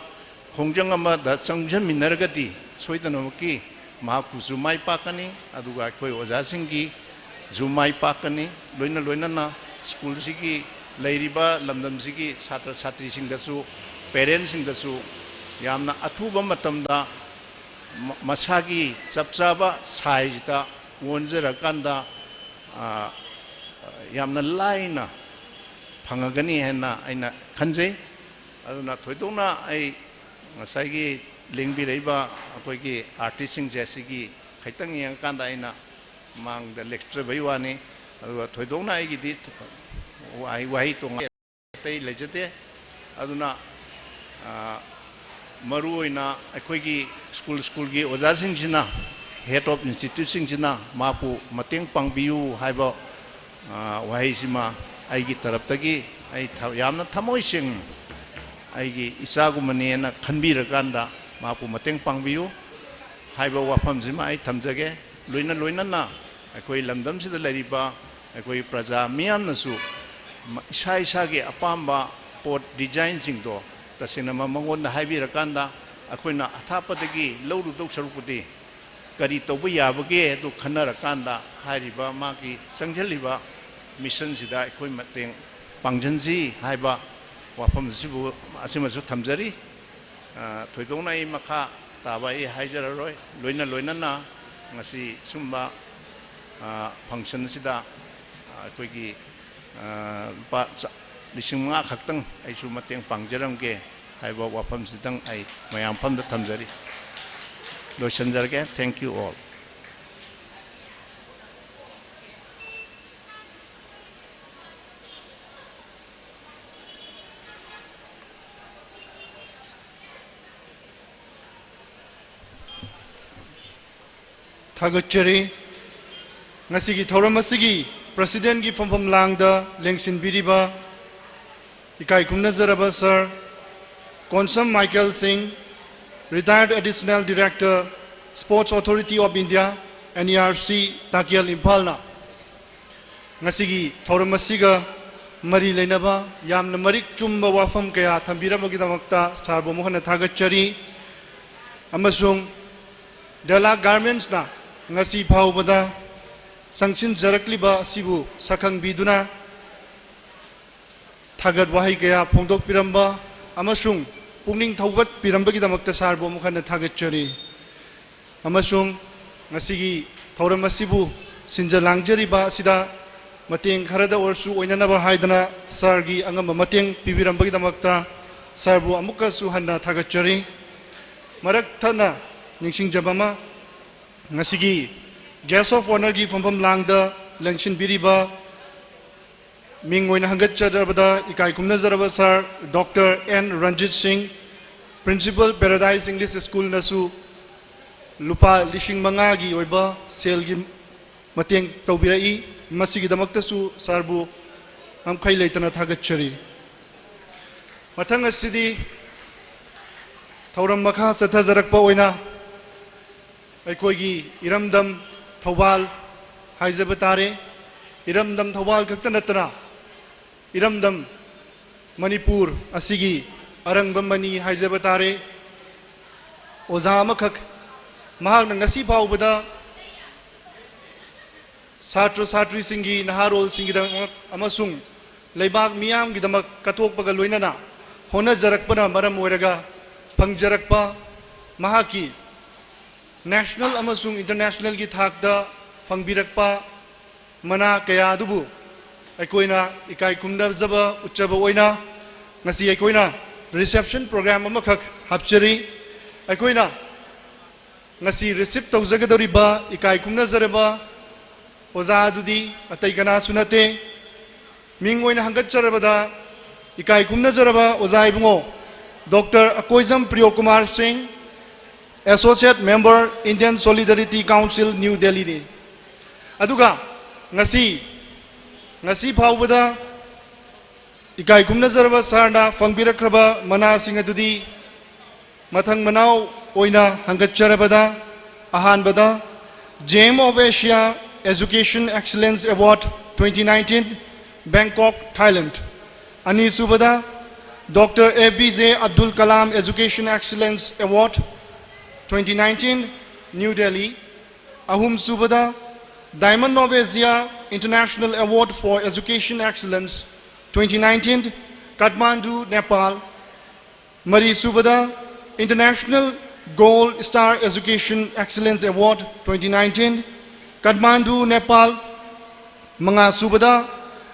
ꯈꯣꯡꯖꯪ ꯑꯃꯗ ꯆꯪꯁꯤꯟꯃꯤꯟꯅꯔꯒꯗꯤ ꯁꯣꯏꯗꯅꯃꯛꯀꯤ ꯃꯍꯥꯛꯄꯨꯁꯨ ꯃꯥꯏ ꯄꯥꯛꯀꯅꯤ, ꯑꯗꯨꯒ ꯑꯩꯈꯣꯏ ꯑꯣꯖꯥꯁꯤꯡꯒꯤꯁꯨ ꯃꯥꯏ ꯄꯥꯛꯀꯅꯤ꯫ ꯂꯣꯏꯅ ꯂꯣꯏꯅꯅ ꯁ꯭ꯀꯨꯜꯁꯤꯒꯤ ꯂꯩꯔꯤꯕ ꯂꯝꯗꯝꯁꯤꯒꯤ ꯁꯥꯇ꯭ꯔ ꯁꯥꯇ꯭ꯔꯤꯁꯤꯡꯗꯁꯨ, ꯄꯦꯔꯦꯟꯁꯁꯤꯡꯗꯁꯨ ꯌꯥꯝꯅ ꯑꯊꯨꯕ ꯃꯇꯝꯗ ꯃ-, ꯃꯁꯥꯒꯤ ꯆꯞ ꯆꯥꯕ ꯁꯥꯏꯖꯇ ꯑꯣꯟꯖꯔꯀꯥꯟꯗ, ꯑ, ꯌꯥꯝꯅ ꯂꯥꯏꯅ ꯐꯪꯉꯒꯅꯤ ꯍꯥꯏꯅ ꯑꯩꯅ ꯈꯟꯖꯩ꯫ ꯑꯗꯨꯅ ꯊꯣꯏꯗꯣꯛꯅ ꯑꯩ ꯉꯁꯥꯏꯒꯤ ꯂꯦꯡꯕꯤꯔꯛꯏꯕ ꯑꯩꯈꯣꯏꯒꯤ ꯑꯥꯔꯇꯤꯁꯁꯤꯡꯁꯦ ꯁꯤꯒꯤ ꯈꯤꯇꯪ ꯌꯦꯡꯉꯀꯥꯟꯗ ꯑꯩꯅ ꯃꯥꯡꯗ ꯂꯦꯞꯆꯕꯩ ꯋꯥꯅꯤ꯫ ꯑꯗꯨꯒ ꯊꯣꯏꯗꯣꯛꯅ ꯑꯩꯒꯤꯗꯤ ꯋꯥꯍꯩ, ꯋꯥꯍꯩ ꯇꯣꯉꯥꯟ ꯑꯇꯩ ꯂꯩꯖꯗꯦ꯫ ꯑꯗꯨꯅ, ꯑ, ꯃꯔꯨꯑꯣꯏꯅ ꯑꯩꯈꯣꯏꯒꯤ ꯁ꯭ꯀꯨꯜ, ꯁ꯭ꯀꯨꯜꯒꯤ ꯑꯣꯖꯥꯁꯤꯡꯁꯤꯅ, head of instituteꯁꯤꯡꯁꯤꯅ ꯃꯍꯥꯛꯄꯨ ꯃꯇꯦꯡ ꯄꯥꯡꯕꯤꯌꯨ ꯍꯥꯏꯕ, ꯑ, ꯋꯥꯍꯩꯁꯤꯃ ꯑꯩꯒꯤ ꯇꯔꯞꯇꯒꯤ ꯑꯩ ꯊ-, ꯌꯥꯝꯅ ꯊꯃꯣꯏ ꯁꯦꯡꯅ ꯑꯩꯒꯤ ꯏꯆꯥꯒꯨꯝꯕꯅꯦꯅ ꯈꯟꯕꯤꯔꯀꯥꯟꯗ ꯃꯍꯥꯛꯄꯨ ꯃꯇꯦꯡ ꯄꯥꯡꯕꯤꯌꯨ ꯍꯥꯏꯕ ꯋꯥꯐꯝꯁꯤꯃ ꯑꯩ ꯊꯝꯖꯒꯦ꯫ ꯂꯣꯏꯅ ꯂꯣꯏꯅꯅ ꯑꯩꯈꯣꯏ ꯂꯝꯗꯝꯁꯤꯗ ꯂꯩꯔꯤꯕ ꯑꯩꯈꯣꯏ ꯄ꯭ꯔꯖꯥ ꯃꯤꯌꯥꯝꯅꯁꯨ ꯃ-, ꯏꯁꯥ ꯏꯁꯥꯒꯤ ꯑꯄꯥꯝꯕ ꯄꯣꯠ ꯗꯤꯖꯥꯏꯟꯁꯤꯡꯗꯣ ꯇꯁꯦꯡꯅ ꯃ-, ꯃꯉꯣꯟꯗ ꯍꯥꯏꯕꯤꯔꯀꯥꯟꯗ ꯑꯩꯈꯣꯏꯅ ꯑꯊꯥꯞꯄꯗꯒꯤ ꯂꯧꯔꯨꯗꯧ ꯁꯔꯨꯛꯄꯨꯗꯤ ꯀꯔꯤ ꯇꯧꯕ ꯌꯥꯕꯒꯦ ꯑꯗꯨ ꯈꯟꯅꯔꯀꯥꯟꯗ ꯍꯥꯏꯔꯤꯕ ꯃꯥꯒꯤ ꯆꯪꯁꯤꯜꯂꯤꯕ ꯃꯤꯁꯟꯁꯤꯗ ꯑꯩꯈꯣꯏ ꯃꯇꯦꯡ ꯄꯥꯡꯁꯤꯟꯁꯤ ꯍꯥꯏꯕ ꯋꯥꯐꯝ ꯑꯁꯤꯕꯨ, ꯑꯁꯤꯃꯁꯨ ꯊꯝꯖꯔꯤ꯫ ꯑ, ꯊꯣꯏꯗꯣꯛꯅ ꯑꯩ ꯃꯈꯥ ꯇꯥꯕ ꯑꯩ ꯍꯥꯏꯖꯔꯔꯣꯏ꯫ ꯂꯣꯏꯅ ꯂꯣꯏꯅꯅ ꯉꯁꯤ ꯁꯨꯝꯕ, ꯑ, ꯐꯪꯁꯟꯁꯤꯗ, ꯑ, ꯑꯩꯈꯣꯏꯒꯤ, ꯑ, ꯂꯨꯄꯥ ꯆ-, ꯂꯤꯁꯤꯡ ꯃꯉꯥ ꯈꯛꯇꯪ ꯑꯩꯁꯨ ꯃꯇꯦꯡ ꯄꯥꯡꯖꯔꯝꯒꯦ ꯍꯥꯏꯕ ꯋꯥꯐꯝꯁꯤꯗꯪ ꯑꯩ ꯃꯌꯥꯝ ꯐꯝꯗ ꯊꯝꯖꯔꯤ꯫ ꯂꯣꯏꯁꯤꯟꯖꯔꯒꯦ꯫ Thank you all. ꯊꯥꯒꯠꯆꯔꯤ꯫ ꯉꯁꯤꯒꯤ ꯊꯧꯔꯝ ꯑꯁꯤꯒꯤ ꯄ꯭ꯔꯁꯤꯗꯦꯟꯒꯤ ꯐꯝꯐꯝ ꯂꯥꯡꯗ ꯂꯦꯡꯁꯤꯟꯕꯤꯔꯤꯕ ꯏꯀꯥꯏ ꯈꯨꯝꯅꯖꯔꯕ ꯁꯥꯔ ꯀꯣꯟꯁꯝ ꯃꯥꯏꯀꯦꯜ ꯁꯤꯡ, Retired Additional Director, Sports Authority of India, N E R C, ꯇꯥꯀꯦꯜ, ꯏꯝꯐꯥꯜꯅ ꯉꯁꯤꯒꯤ ꯊꯧꯔꯝ ꯑꯁꯤꯒ ꯃꯔꯤ ꯂꯩꯅꯕ ꯌꯥꯝꯅ ꯃꯔꯤꯛ ꯆꯨꯝꯕ ꯋꯥꯐꯝ ꯀꯌꯥ ꯊꯝꯕꯤꯔꯝꯕꯒꯤꯗꯃꯛꯇ ꯁꯥꯔꯕꯨ ꯑꯃꯨꯛ ꯍꯟꯅ ꯊꯥꯒꯠꯆꯔꯤ꯫ ꯑꯃꯁꯨꯡ ꯗꯦꯂꯥ ꯒꯥꯔꯃꯦꯟꯁꯅ ꯉꯁꯤ ꯐꯥꯎꯕꯗ ꯆꯪꯁꯤꯟꯖꯔꯛꯂꯤꯕ ꯑꯁꯤꯕꯨ ꯁꯛꯈꯪꯕꯤꯗꯨꯅ ꯊꯥꯒꯠ ꯋꯥꯍꯩ ꯀꯌꯥ ꯐꯣꯡꯗꯣꯛꯄꯤꯔꯝꯕ ꯑꯃꯁꯨꯡ ꯄꯨꯛꯅꯤꯡ ꯊꯧꯒꯠꯄꯤꯔꯝꯕꯒꯤꯗꯃꯛꯇ ꯁꯥꯔꯕꯨ ꯑꯃꯨꯛ ꯍꯟꯅ ꯊꯥꯒꯠꯆꯔꯤ꯫ ꯑꯃꯁꯨꯡ ꯉꯁꯤꯒꯤ ꯊꯧꯔꯝ ꯑꯁꯤꯕꯨ ꯁꯤꯟꯖ ꯂꯥꯡꯖꯔꯤꯕ ꯑꯁꯤꯗ ꯃꯇꯦꯡ ꯈꯔꯗ ꯑꯣꯏꯔꯁꯨ ꯑꯣꯏꯅꯅꯕ ꯍꯥꯏꯗꯅ ꯁꯥꯔꯒꯤ ꯑꯉꯝꯕ ꯃꯇꯦꯡ ꯄꯤꯕꯤꯔꯝꯕꯒꯤꯗꯃꯛꯇ ꯁꯥꯔꯕꯨ ꯑꯃꯨꯛꯀꯁꯨ ꯍꯟꯅ ꯊꯥꯒꯠꯆꯔꯤ꯫ ꯃꯔꯛ ꯊꯠꯅ ꯅꯤꯡꯁꯤꯡꯖꯕ ꯑꯃ, ꯉꯁꯤꯒꯤ Guest of Honourꯒꯤ ꯐꯝꯐꯝ ꯂꯥꯡꯗ ꯂꯦꯡꯁꯤꯟꯕꯤꯔꯤꯕ ꯃꯤꯡ ꯑꯣꯏꯅ ꯍꯪꯒꯠꯆꯔꯕꯗ ꯏꯀꯥꯏ ꯈꯨꯝꯅꯖꯔꯕ ꯁꯥꯔ ꯗꯣꯛꯇꯔ ꯑꯦꯟ ꯔꯟꯖꯤꯠ ꯁꯤꯡ, Principal, Paradise English Schoolꯅꯁꯨ ꯂꯨꯄꯥ ꯂꯤꯁꯤꯡ ꯃꯉꯥꯒꯤ ꯑꯣꯏꯕ ꯁꯦꯜꯒꯤ ꯃꯇꯦꯡ ꯇꯧꯕꯤꯔꯛꯏ꯫ ꯃꯁꯤꯒꯤꯗꯃꯛꯇꯁꯨ ꯁꯥꯔꯕꯨ ꯉꯝꯈꯩ ꯂꯩꯇꯅ ꯊꯥꯒꯠꯆꯔꯤ꯫ ꯃꯊꯪ ꯑꯁꯤꯗꯤ ꯊꯧꯔꯝ ꯃꯈꯥ ꯆꯠꯊꯖꯔꯛꯄ ꯑꯣꯏꯅ ꯑꯩꯈꯣꯏꯒꯤ ꯏꯔꯝꯗꯝ ꯊꯧꯕꯥꯜ ꯍꯥꯏꯖꯕ ꯇꯥꯔꯦ꯫ ꯏꯔꯝꯗꯝ ꯊꯧꯕꯥꯜ ꯈꯛꯇ ꯅꯠꯇꯅ ꯏꯔꯝꯗꯝ ꯃꯅꯤꯄꯨꯔ ꯑꯁꯤꯒꯤ ꯑꯔꯪꯕ ꯃꯅꯤ ꯍꯥꯏꯖꯕ ꯇꯥꯔꯦ꯫ ꯑꯣꯖꯥ ꯑꯃꯈꯛ, ꯃꯍꯥꯛꯅ ꯉꯁꯤ ꯐꯥꯎꯕꯗ ꯁꯥꯇ꯭ꯔ ꯁꯥꯇ꯭ꯔꯤꯁꯤꯡꯒꯤ, ꯅꯍꯥꯔꯣꯜꯁꯤꯡꯒꯤꯗꯃꯛ ꯑꯃꯁꯨꯡ ꯂꯩꯕꯥꯛ ꯃꯤꯌꯥꯝꯒꯤꯗꯃꯛ ꯀꯠꯊꯣꯛꯄꯒ ꯂꯣꯏꯅꯅ ꯍꯣꯠꯅꯖꯔꯛꯄꯅ ꯃꯔꯝ ꯑꯣꯏꯔꯒ ꯐꯪꯖꯔꯛꯄ ꯃꯍꯥꯛꯀꯤ national ꯑꯃꯁꯨꯡ internationalꯒꯤ ꯊꯥꯛꯇ ꯐꯪꯕꯤꯔꯛꯄ ꯃꯅꯥ ꯀꯌꯥ ꯑꯗꯨꯕꯨ ꯑꯩꯈꯣꯏꯅ ꯏꯀꯥꯏ ꯈꯨꯝꯅꯖꯕ ꯎꯠꯆꯕ ꯑꯣꯏꯅ ꯉꯁꯤ ꯑꯩꯈꯣꯏꯅ reception program ꯑꯃꯈꯛ ꯍꯥꯞꯆꯔꯤ꯫ ꯑꯩꯈꯣꯏꯅ ꯉꯁꯤ receive ꯇꯧꯖꯒꯗꯧꯔꯤꯕ ꯏꯀꯥꯏ ꯈꯨꯝꯅꯖꯔꯕ ꯑꯣꯖꯥ ꯑꯗꯨꯗꯤ ꯑꯇꯩ ꯀꯅꯥꯁꯨ ꯅꯠꯇꯦ꯫ ꯃꯤꯡ ꯑꯣꯏꯅ ꯍꯪꯒꯠꯆꯔꯕꯗ, ꯏꯀꯥꯏ ꯈꯨꯝꯅꯖꯔꯕ ꯑꯣꯖꯥ ꯏꯕꯨꯡꯉꯣ ꯗꯣꯛꯇꯔ ꯑꯀꯣꯏꯖꯝ ꯄ꯭ꯔꯤꯌꯣꯀꯨꯃꯥꯔ ꯁꯤꯡ, Associate Member, Indian Solidarity Council, New Delhi ꯅꯤ꯫ ꯑꯗꯨꯒ ꯉꯁꯤ, ꯉꯁꯤ ꯐꯥꯎꯕꯗ ꯏꯀꯥꯏ ꯈꯨꯝꯅꯖꯔꯕ ꯁꯥꯔꯅ ꯐꯪꯕꯤꯔꯛꯈ꯭ꯔꯕ ꯃꯅꯥꯁꯤꯡ ꯑꯗꯨꯗꯤ ꯃꯊꯪ ꯃꯅꯥꯎ ꯑꯣꯏꯅ ꯍꯪꯒꯠꯆꯔꯕꯗ, ꯑꯍꯥꯟꯕꯗ, Gem of Asia Education Excellence Award twenty nineteen, Bangkok, Thailand꯫ ꯑꯅꯤꯁꯨꯕꯗ, Doctor A P J Abdul Kalam Education Excellence Award twenty nineteen, New Delhi꯫ ꯑꯍꯨꯝꯁꯨꯕꯗ, Diamond of Asia International Award for Education Excellence twenty nineteen, Kathmandu, Nepal꯫ ꯃꯔꯤꯁꯨꯕꯗ, International Gold Star Education Excellence Award twenty nineteen, Kathmandu, Nepal꯫ ꯃꯉꯥꯁꯨꯕꯗ,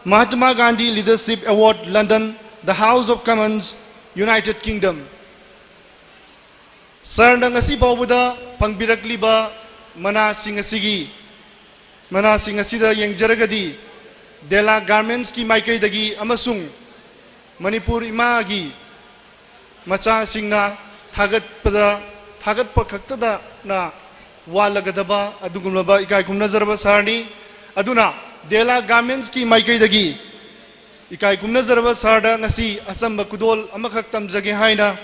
Mahatma Gandhi Leadership Award, London, The House of Commons, United Kingdom꯫ ꯁꯥꯔꯅ ꯉꯁꯤ ꯐꯥꯎꯕꯗ ꯐꯪꯕꯤꯔꯛꯂꯤꯕ ꯃꯅꯥꯁꯤꯡ ꯑꯁꯤꯒꯤ, ꯃꯅꯥꯁꯤꯡ ꯑꯁꯤꯗ ꯌꯦꯡꯖꯔꯒꯗꯤ, ꯗꯦꯂꯥ ꯒꯥꯔꯃꯦꯟꯁꯀꯤ ꯃꯥꯏꯀꯩꯗꯒꯤ ꯑꯃꯁꯨꯡ ꯃꯅꯤꯄꯨꯔ ꯏꯃꯥꯒꯤ ꯃꯆꯥꯁꯤꯡꯅ ꯊꯥꯒꯠꯄꯗ, ꯊꯥꯒꯠꯄ ꯈꯛꯇꯗꯅ ꯋꯥꯠꯂꯒꯗꯕ ꯑꯗꯨꯒꯨꯝꯂꯕ ꯏꯀꯥꯏ ꯈꯨꯝꯅꯖꯔꯕ ꯁꯥꯔꯅꯤ꯫ ꯑꯗꯨꯅ ꯗꯦꯂꯥ ꯒꯥꯔꯃꯦꯟꯁꯀꯤ ꯃꯥꯏꯀꯩꯗꯒꯤ ꯏꯀꯥꯏ ꯈꯨꯝꯅꯖꯔꯕ ꯁꯥꯔꯗ ꯉꯁꯤ ꯑꯆꯝꯕ ꯈꯨꯗꯣꯜ ꯑꯃꯈꯛ ꯇꯝꯖꯒꯦ ꯍꯥꯏꯅ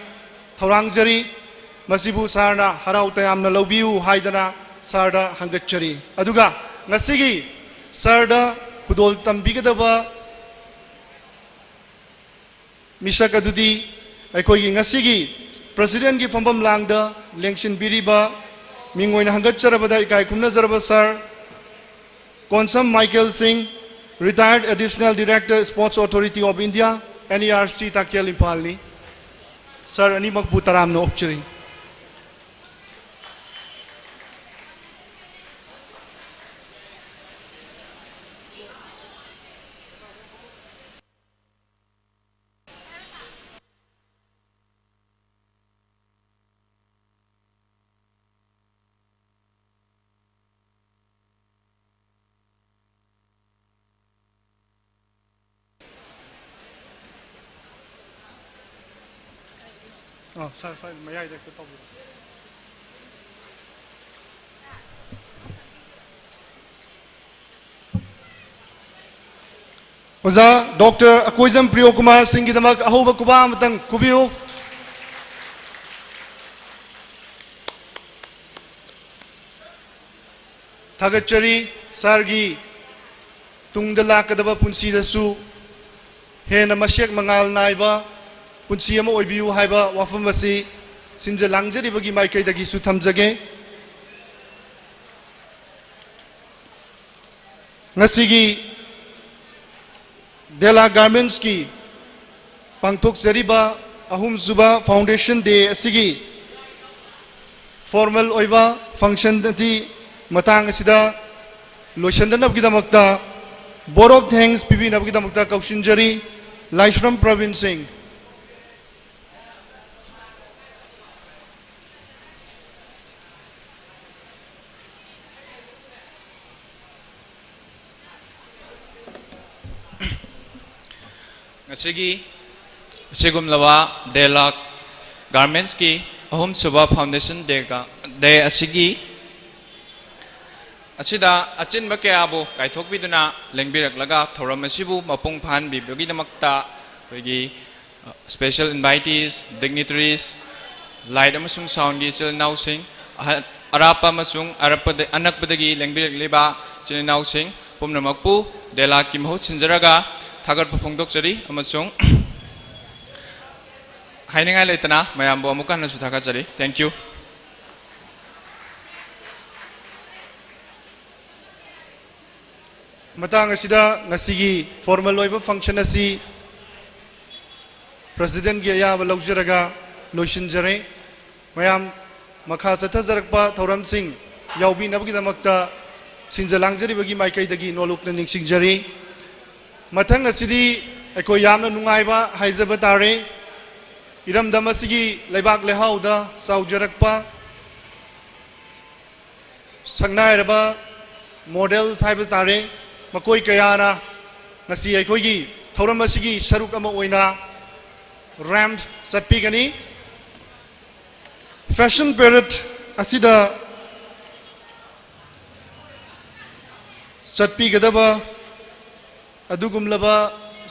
ꯊꯧꯔꯥꯡꯖꯔꯤ꯫ ꯃꯁꯤꯕꯨ ꯁꯥꯔꯅ ꯍꯔꯥꯎ ꯇꯌꯥꯝꯅ ꯂꯧꯕꯤꯌꯨ ꯍꯥꯏꯗꯅ ꯁꯥꯔꯗ ꯍꯪꯒꯠꯆꯔꯤ꯫ ꯑꯗꯨꯒ ꯉꯁꯤꯒꯤ ꯁꯥꯔꯗ ꯈꯨꯗꯣꯜ ꯇꯝꯕꯤꯒꯗꯕ ꯃꯤꯁꯛ ꯑꯗꯨꯗꯤ ꯑꯩꯈꯣꯏꯒꯤ ꯉꯁꯤꯒꯤ ꯄ꯭ꯔꯁꯤꯗꯦꯟꯒꯤ ꯐꯝꯐꯝ ꯂꯥꯡꯗ ꯂꯦꯡꯁꯤꯟꯕꯤꯔꯤꯕ ꯃꯤꯡ ꯑꯣꯏꯅ ꯍꯪꯒꯠꯆꯔꯕꯗ ꯏꯀꯥꯏ ꯈꯨꯝꯅꯖꯔꯕ ꯁꯥꯔ ꯀꯣꯟꯁꯝ ꯃꯥꯏꯀꯦꯜ ꯁꯤꯡ, Retired Additional Director, Sports Authority of India, N E R C, ꯇꯥꯛꯀꯦꯜ, ꯏꯝꯐꯥꯜꯅꯤ꯫ ꯁꯥꯔ ꯑꯅꯤꯃꯛꯄꯨ ꯇꯔꯥꯝꯅ ꯑꯣꯛꯆꯔꯤ꯫ ꯑ, ꯁꯥꯔ, ꯁꯥꯔ, ꯃꯌꯥꯏꯗ ꯍꯦꯛꯇ ꯇꯧꯕꯤꯔꯣ꯫ ꯑꯣꯖꯥ ꯗꯣꯛꯇꯔ ꯑꯀꯣꯏꯖꯝ ꯄ꯭ꯔꯤꯌꯣ ꯀꯨꯃꯥꯔ ꯁꯤꯡꯒꯤꯗꯃꯛ ꯑꯍꯧꯕ ꯈꯨꯕꯥꯛ ꯑꯃꯇꯪ ꯈꯨꯕꯤꯌꯨ꯫ ꯊꯥꯒꯠꯆꯔꯤ꯫ ꯁꯥꯔꯒꯤ ꯇꯨꯡꯗ ꯂꯥꯛꯀꯗꯕ ꯄꯨꯟꯁꯤꯗꯁꯨ ꯍꯦꯟꯅ ꯃꯁꯦꯛ ꯃꯉꯥꯜ ꯅꯥꯏꯕ ꯄꯨꯟꯁꯤ ꯑꯃ ꯑꯣꯏꯕꯤꯌꯨ ꯍꯥꯏꯕ ꯋꯥꯐꯝ ꯑꯁꯤ ꯁꯤꯟꯖ ꯂꯥꯡꯖꯔꯤꯕꯒꯤ ꯃꯥꯏꯀꯩꯗꯒꯤꯁꯨ ꯊꯝꯖꯒꯦ꯫ ꯉꯁꯤꯒꯤ ꯗꯦꯂꯥ ꯒꯥꯔꯃꯦꯟꯁꯀꯤ ꯄꯥꯡꯊꯣꯛꯆꯔꯤꯕ ꯑꯍꯨꯝꯁꯨꯕ Foundation Day ꯑꯁꯤꯒꯤ formal ꯑꯣꯏꯕ function ꯑꯁꯤ ꯃꯇꯥꯡ ꯑꯁꯤꯗ ꯂꯣꯏꯁꯤꯟꯗꯅꯕꯒꯤꯗꯃꯛꯇ vote of thanks ꯄꯤꯕꯤꯅꯕꯒꯤꯗꯃꯛꯇ ꯀꯧꯁꯤꯟꯖꯔꯤ꯫ ꯂꯥꯏꯁ꯭ꯔꯝ ꯄ꯭ꯔꯕꯤꯟ ꯁꯤꯡ꯫ ꯉꯁꯤꯒꯤ ꯑꯁꯤꯒꯨꯝꯂꯕ ꯗꯦꯂꯥ ꯒꯥꯔꯃꯦꯟꯁꯀꯤ ꯑꯍꯨꯝꯁꯨꯕ Foundation Day ꯒ, Day ꯑꯁꯤꯒꯤ ꯑꯁꯤꯗ ꯑꯆꯤꯟꯕ ꯀꯌꯥꯕꯨ ꯀꯥꯏꯊꯣꯛꯄꯤꯗꯨꯅ ꯂꯦꯡꯕꯤꯔꯛꯂꯒ ꯊꯧꯔꯝ ꯑꯁꯤꯕꯨ ꯃꯄꯨꯡ ꯐꯥꯍꯟꯕꯤꯕꯒꯤꯗꯃꯛꯇ ꯑꯩꯈꯣꯏꯒꯤ, ꯑ, special invitees, dignitaries, light ꯑꯃꯁꯨꯡ soundꯒꯤ ꯏꯆꯤꯜ ꯏꯅꯥꯎꯁꯤꯡ, ꯑꯍ-, ꯑꯔꯥꯞꯄ ꯑꯃꯁꯨꯡ ꯑꯔꯞꯄꯗ-, ꯑꯅꯛꯄꯗꯒꯤ ꯂꯦꯡꯕꯤꯔꯛꯂꯤꯕ ꯏꯆꯤꯜ ꯏꯅꯥꯎꯁꯤꯡ ꯄꯨꯝꯅꯃꯛꯄꯨ ꯗꯦꯂꯥꯛꯀꯤ ꯃꯍꯨꯠ ꯁꯤꯟꯖꯔꯒ ꯊꯥꯒꯠꯄ ꯐꯣꯡꯗꯣꯛꯆꯔꯤ ꯑꯃꯁꯨꯡ ꯍꯥꯏꯅꯤꯡꯉꯥꯏ ꯂꯩꯇꯅ ꯃꯌꯥꯝꯕꯨ ꯑꯃꯨꯛ ꯍꯟꯅꯁꯨ ꯊꯥꯒꯠꯆꯔꯤ꯫ Thank you꯫ ꯃꯇꯥꯡ ꯑꯁꯤꯗ ꯉꯁꯤꯒꯤ formal ꯑꯣꯏꯕ function ꯑꯁꯤ Presidentꯀꯤ ꯑꯌꯥꯕ ꯂꯧꯖꯔꯒ ꯂꯣꯏꯁꯤꯟꯖꯔꯦ꯫ ꯃꯌꯥꯝ, ꯃꯈꯥ ꯆꯠꯊꯖꯔꯛꯄ ꯊꯧꯔꯝꯁꯤꯡ ꯌꯥꯎꯕꯤꯅꯕꯒꯤꯗꯃꯛꯇ ꯁꯤꯟꯖ ꯂꯥꯡꯖꯔꯤꯕꯒꯤ ꯃꯥꯏꯀꯩꯗꯒꯤ ꯅꯣꯂꯨꯛꯅ ꯅꯤꯡꯁꯤꯡꯖꯔꯤ꯫ ꯃꯊꯪ ꯑꯁꯤꯗꯤ ꯑꯩꯈꯣꯏ ꯌꯥꯝꯅ ꯅꯨꯡꯉꯥꯏꯕ ꯍꯥꯏꯖꯕ ꯇꯥꯔꯦ꯫ ꯏꯔꯝꯗꯝ ꯑꯁꯤꯒꯤ ꯂꯩꯕꯥꯛ ꯂꯩꯍꯥꯎꯗ ꯆꯥꯎꯖꯔꯛꯄ ꯁꯛꯅꯥꯏꯔꯕ models ꯍꯥꯏꯕ ꯇꯥꯔꯦ, ꯃꯈꯣꯏ ꯀꯌꯥꯅ ꯉꯁꯤ ꯑꯩꯈꯣꯏꯒꯤ ꯊꯧꯔꯝ ꯑꯁꯤꯒꯤ ꯁꯔꯨꯛ ꯑꯃ ꯑꯣꯏꯅ ramp ꯆꯠꯄꯤꯒꯅꯤ꯫ Fashion parade ꯑꯁꯤꯗ ꯆꯠꯄꯤꯒꯗꯕ ꯑꯗꯨꯒꯨꯝꯂꯕ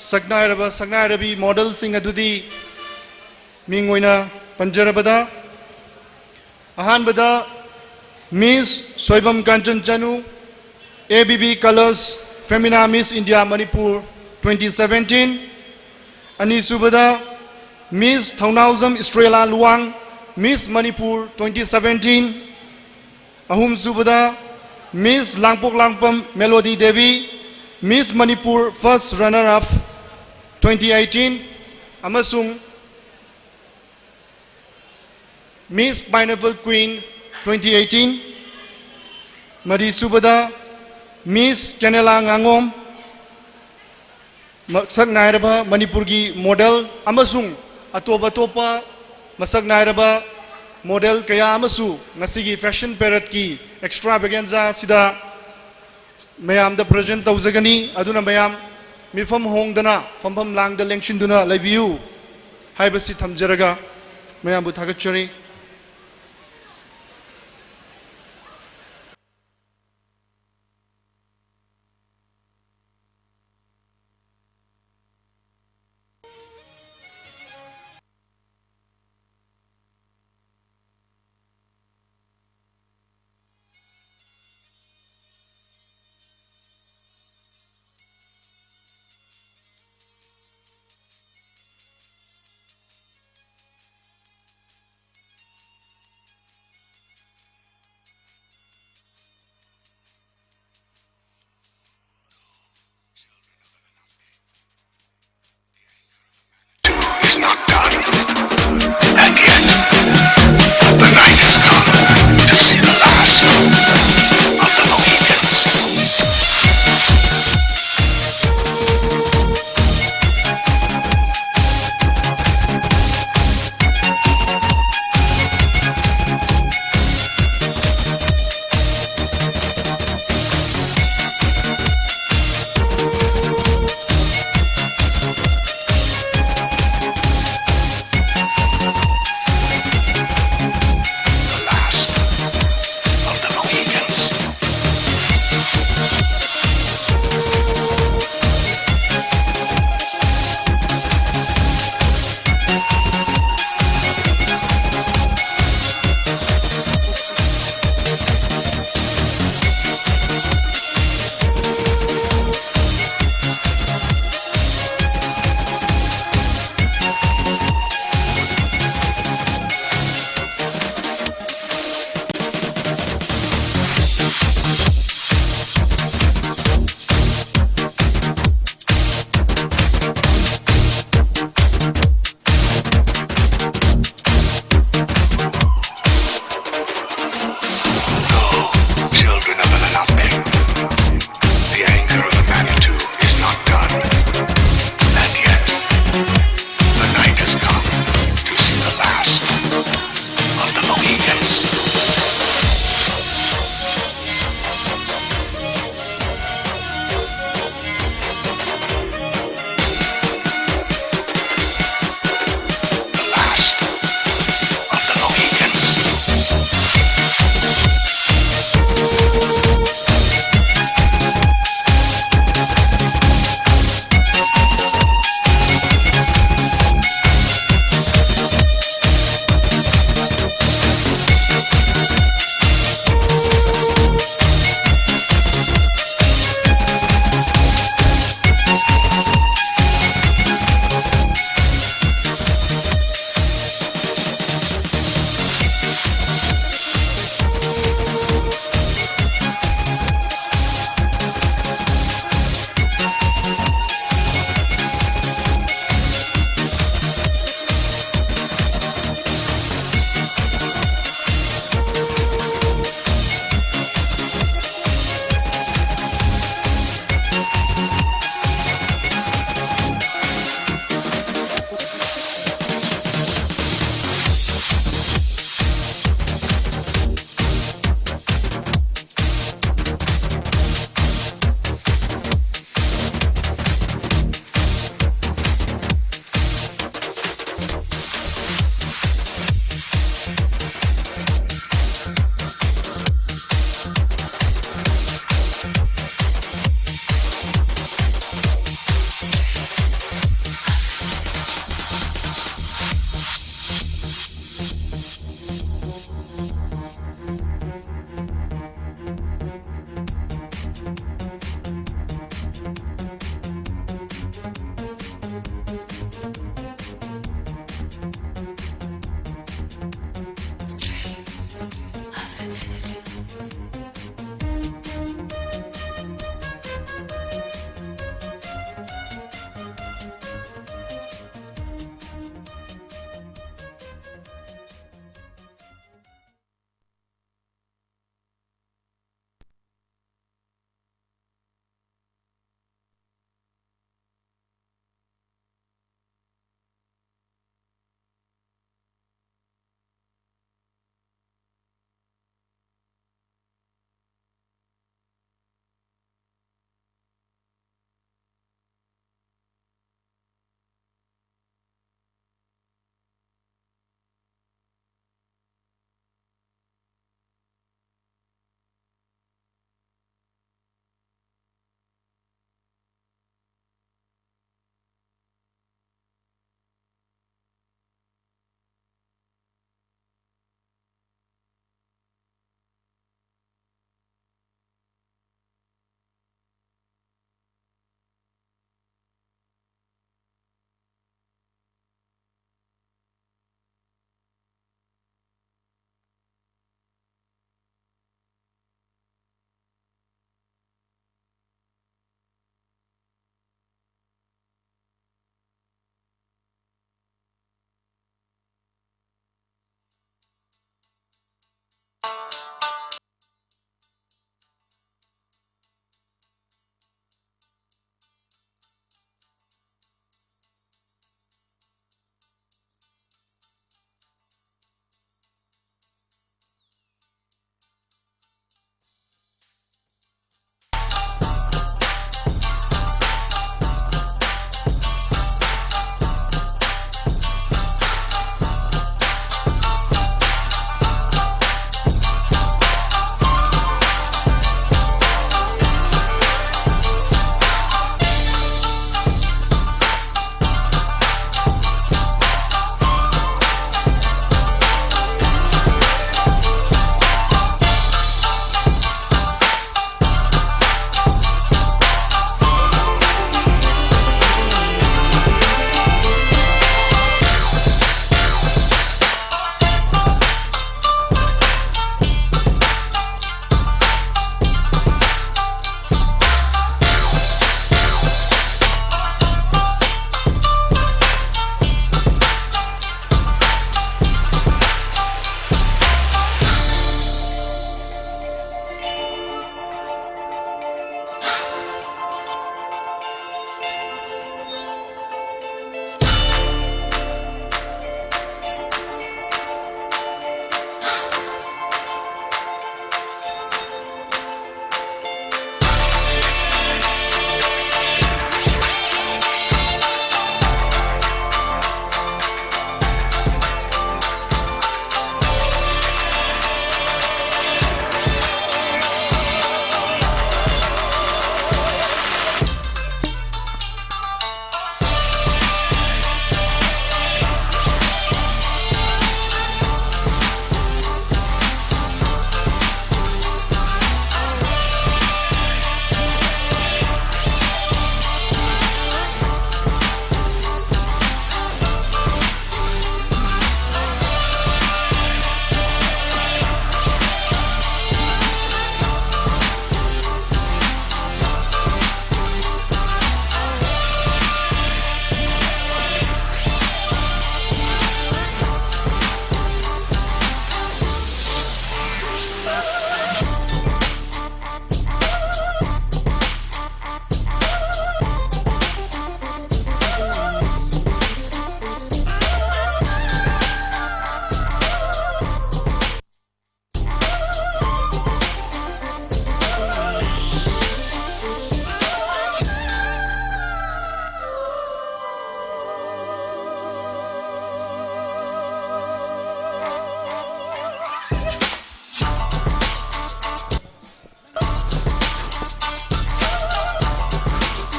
ꯁꯛꯅꯥꯏꯔꯕ ꯁꯛꯅꯥꯏꯔꯕꯤ modelꯁꯤꯡ ꯑꯗꯨꯗꯤ ꯃꯤꯡ ꯑꯣꯏꯅ ꯄꯟꯖꯔꯕꯗ, ꯑꯍꯥꯟꯕꯗ Miss Soibam Kanchan Chanu, A B B Colors Femina Miss India Manipur twenty seventeen, ꯑꯅꯤꯁꯨꯕꯗ Miss Thounaojam Istrela Luwang, Miss Manipur twenty seventeen, ꯑꯍꯨꯝꯁꯨꯕꯗ Miss Langpok Langpam Melody Devi, Miss Manipur first runner up twenty eighteen, ꯑꯃꯁꯨꯡ Miss Pineapple Queen twenty eighteen, ꯃꯔꯤꯁꯨꯕꯗ Miss ꯀꯦꯅꯦꯂꯥ ꯉꯥꯉꯣꯝ, ꯃꯁꯛ ꯅꯥꯏꯔꯕ ꯃꯅꯤꯄꯨꯔꯒꯤ model ꯑꯃꯁꯨꯡ ꯑꯇꯣꯞ ꯑꯇꯣꯞꯄ ꯃꯁꯛ ꯅꯥꯏꯔꯕ model ꯀꯌꯥ ꯑꯃꯁꯨ ꯉꯁꯤꯒꯤ fashion paradeꯀꯤ extravaganza ꯑꯁꯤꯗ ꯃꯌꯥꯝꯗ present ꯇꯧꯖꯒꯅꯤ꯫ ꯑꯗꯨꯅ ꯃꯌꯥꯝ ꯃꯤꯐꯝ ꯍꯣꯡꯗꯅ ꯐꯝꯐꯝ ꯂꯥꯡꯗ ꯂꯦꯡꯁꯤꯟꯗꯨꯅ ꯂꯩꯕꯤꯌꯨ ꯍꯥꯏꯕꯁꯤ ꯊꯝꯖꯔꯒ ꯃꯌꯥꯝꯕꯨ ꯊꯥꯒꯠꯆꯔꯤ꯫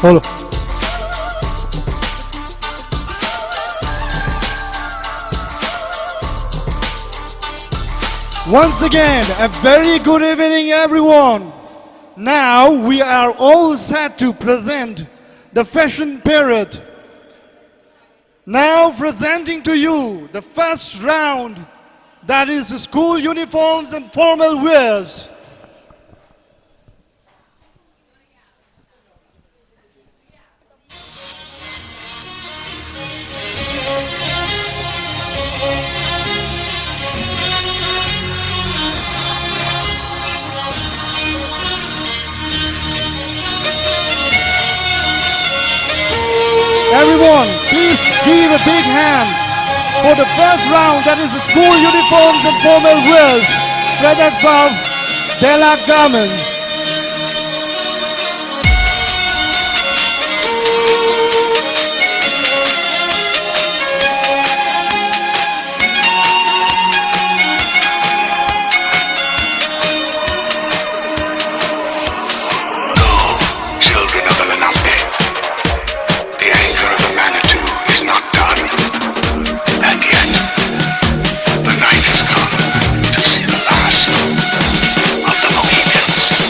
Hold on. Once again, a very good evening, everyone. Now we are all set to present the fashion parade. Now presenting to you the first round, that is school uniforms and formal wears. Everyone, please give a big hand for the first round, that is school uniforms and formal wears, products of Dela Garments. Children of the Lenape, the anger of the Manitou is not done. And yet, the night has come to see the last of the Mohicans.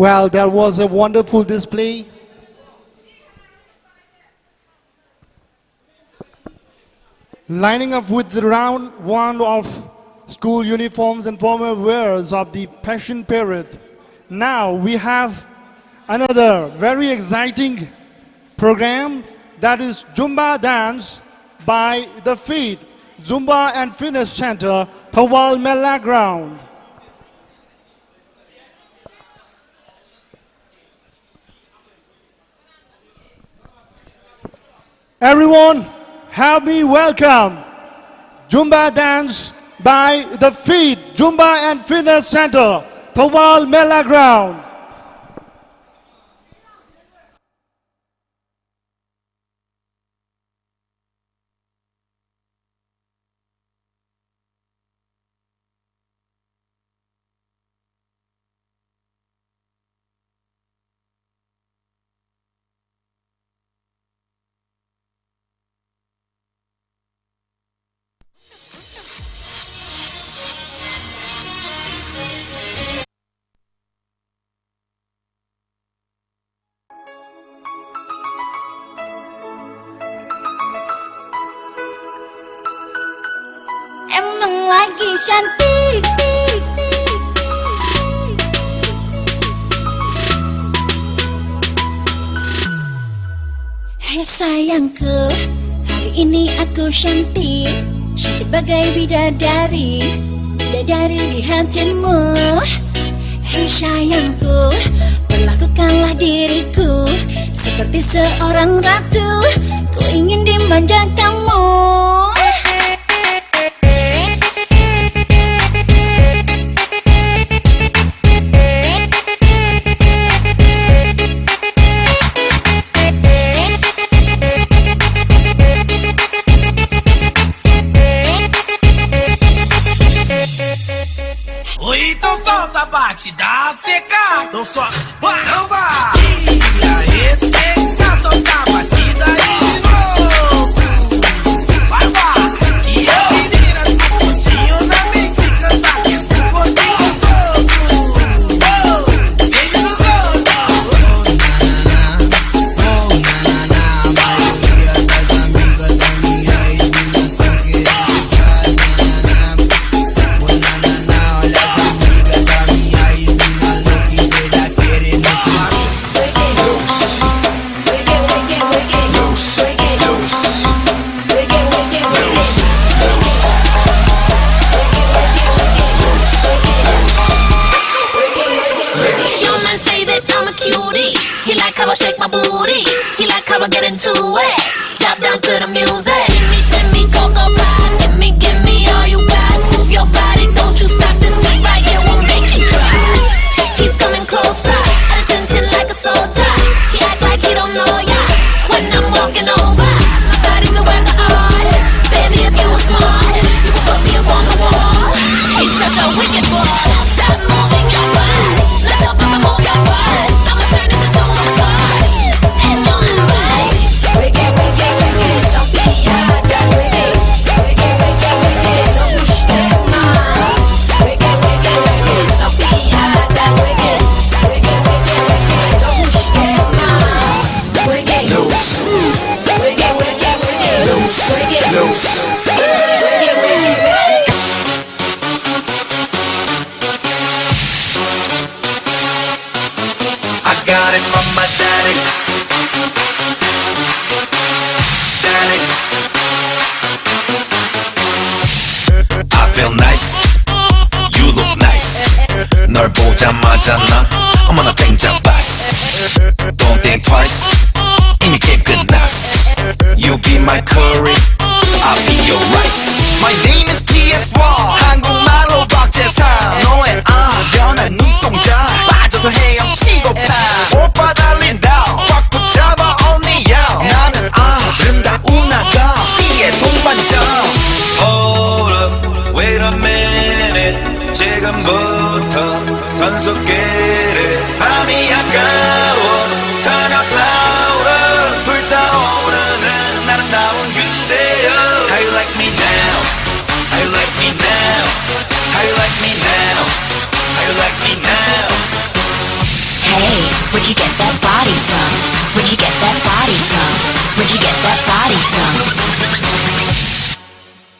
Well, that was a wonderful display. Lining up with the round one of school uniforms and formal wears of the Passion Parade. Now we have another very exciting program, that is Zumba dance by the Feet Zumba and Fitness Center, Thawal Mela Ground. Everyone, help me welcome Zumba dance by the Feet Zumba and Fitness Center, Thawal Mela Ground. Emang lagi cantik. Hai sayangku, hari ini aku cantik. Cantik bagai bidadari. Bidadari di hatimu. Hei sayangku, perlakukanlah diriku seperti seorang ratu. Ku ingin dimanjakanmu. Não solta, bate, dá seca. Não só, vai, não vai. E aí, seca, solta a batida aí de novo. Vai, vai. Que eu, menina, do pontinho na mexicana, que é do gordinho todo. Oh, beijo do gordo. He like how I shake my booty. He like how I get into it. Drop down to the music. Shimmy, shimmy, cocoa pop. Gimme, gimme all you got. Move your body, don't you stop. This beat right here will make you drop. He's coming closer. At attention like a soldier. He act like he don't know ya. When I'm walking over, my body's a work of art. Baby, if you were smart, you would put me up on the wall. He's such a wicked boy. Stop moving your body. Let the bummer move your body. I'ma turn this into a party. And you'll invite. Wiggy, wiggy, wiggy, don't be a duck, wiggy. Wiggy, wiggy, wiggy, don't push them out. Wiggy, wiggy, wiggy, don't be a duck, wiggy. Wiggy, wiggy, wiggy, don't push them out. Wiggy, wiggy, wiggy, wiggy, wiggy, wiggy, wiggy. I got it, mama, got it. Got it. I feel nice. You look nice. 널 보자마자 나 어머나 땡잡았어. Don't think twice. 이미 게임 끝났어. You be my curry. I'll be your rice. My name is T S one. 한국말로 박재상. 너의 아 변한 눈동자. 빠져서 헤엄치고 파. 오빠 달린다. 꽉 붙잡아 언니야. 나는 아름다운 아가. C의 동반자. Hold up, wait a minute. 지금부터 선수끼리 밤이 아까워. Turn up louder. 불타오르는 아름다운 그대여. How you like me now? How you like me now? How you like me now? How you like me now? Hey, where'd you get that body from? Where'd you get that body from? Where'd you get that body from?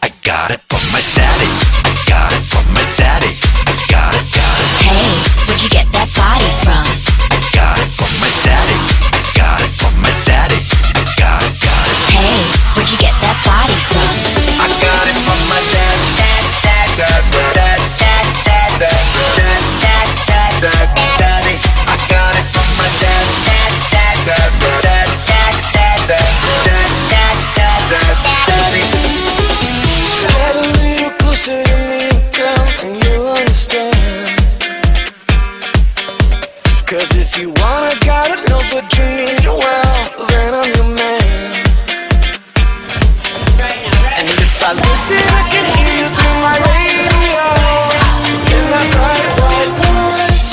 I got it from my daddy. I got it from my daddy. I got it, got it. Hey, where'd you get that body from? I got it from my daddy. I got it from my daddy. I got it, got it. Hey, where'd you get that body from? I got it from my daddy. Dad, dad, dad, dad, dad, dad, dad, dad, dad, daddy. I got it from my daddy. Dad, dad, dad, dad, dad, dad, dad, dad, dad, daddy. Get a little closer to me, girl, and you'll understand. Cause if you want a guy that knows what you need, well, then I'm your man. And if I listen, I can hear you through my radio. You're not bright white noise.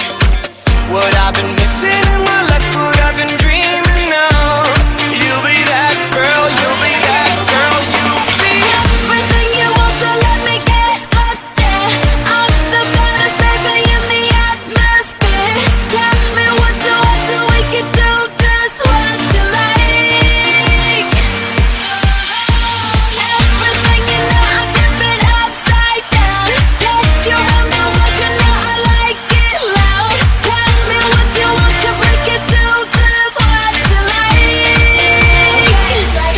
What I've been missing in my life, what I've been dreaming of. You'll be that girl, you'll be that girl, you'll be Everything you want, so let me get up there. I'm the baddest baby in the atmosphere. Tell me what you want, so we can do just what you like. Everything you know, I flip it upside down. Take you on the road, you know I like it loud. Tell me what you want, 'cause we can do just what you like.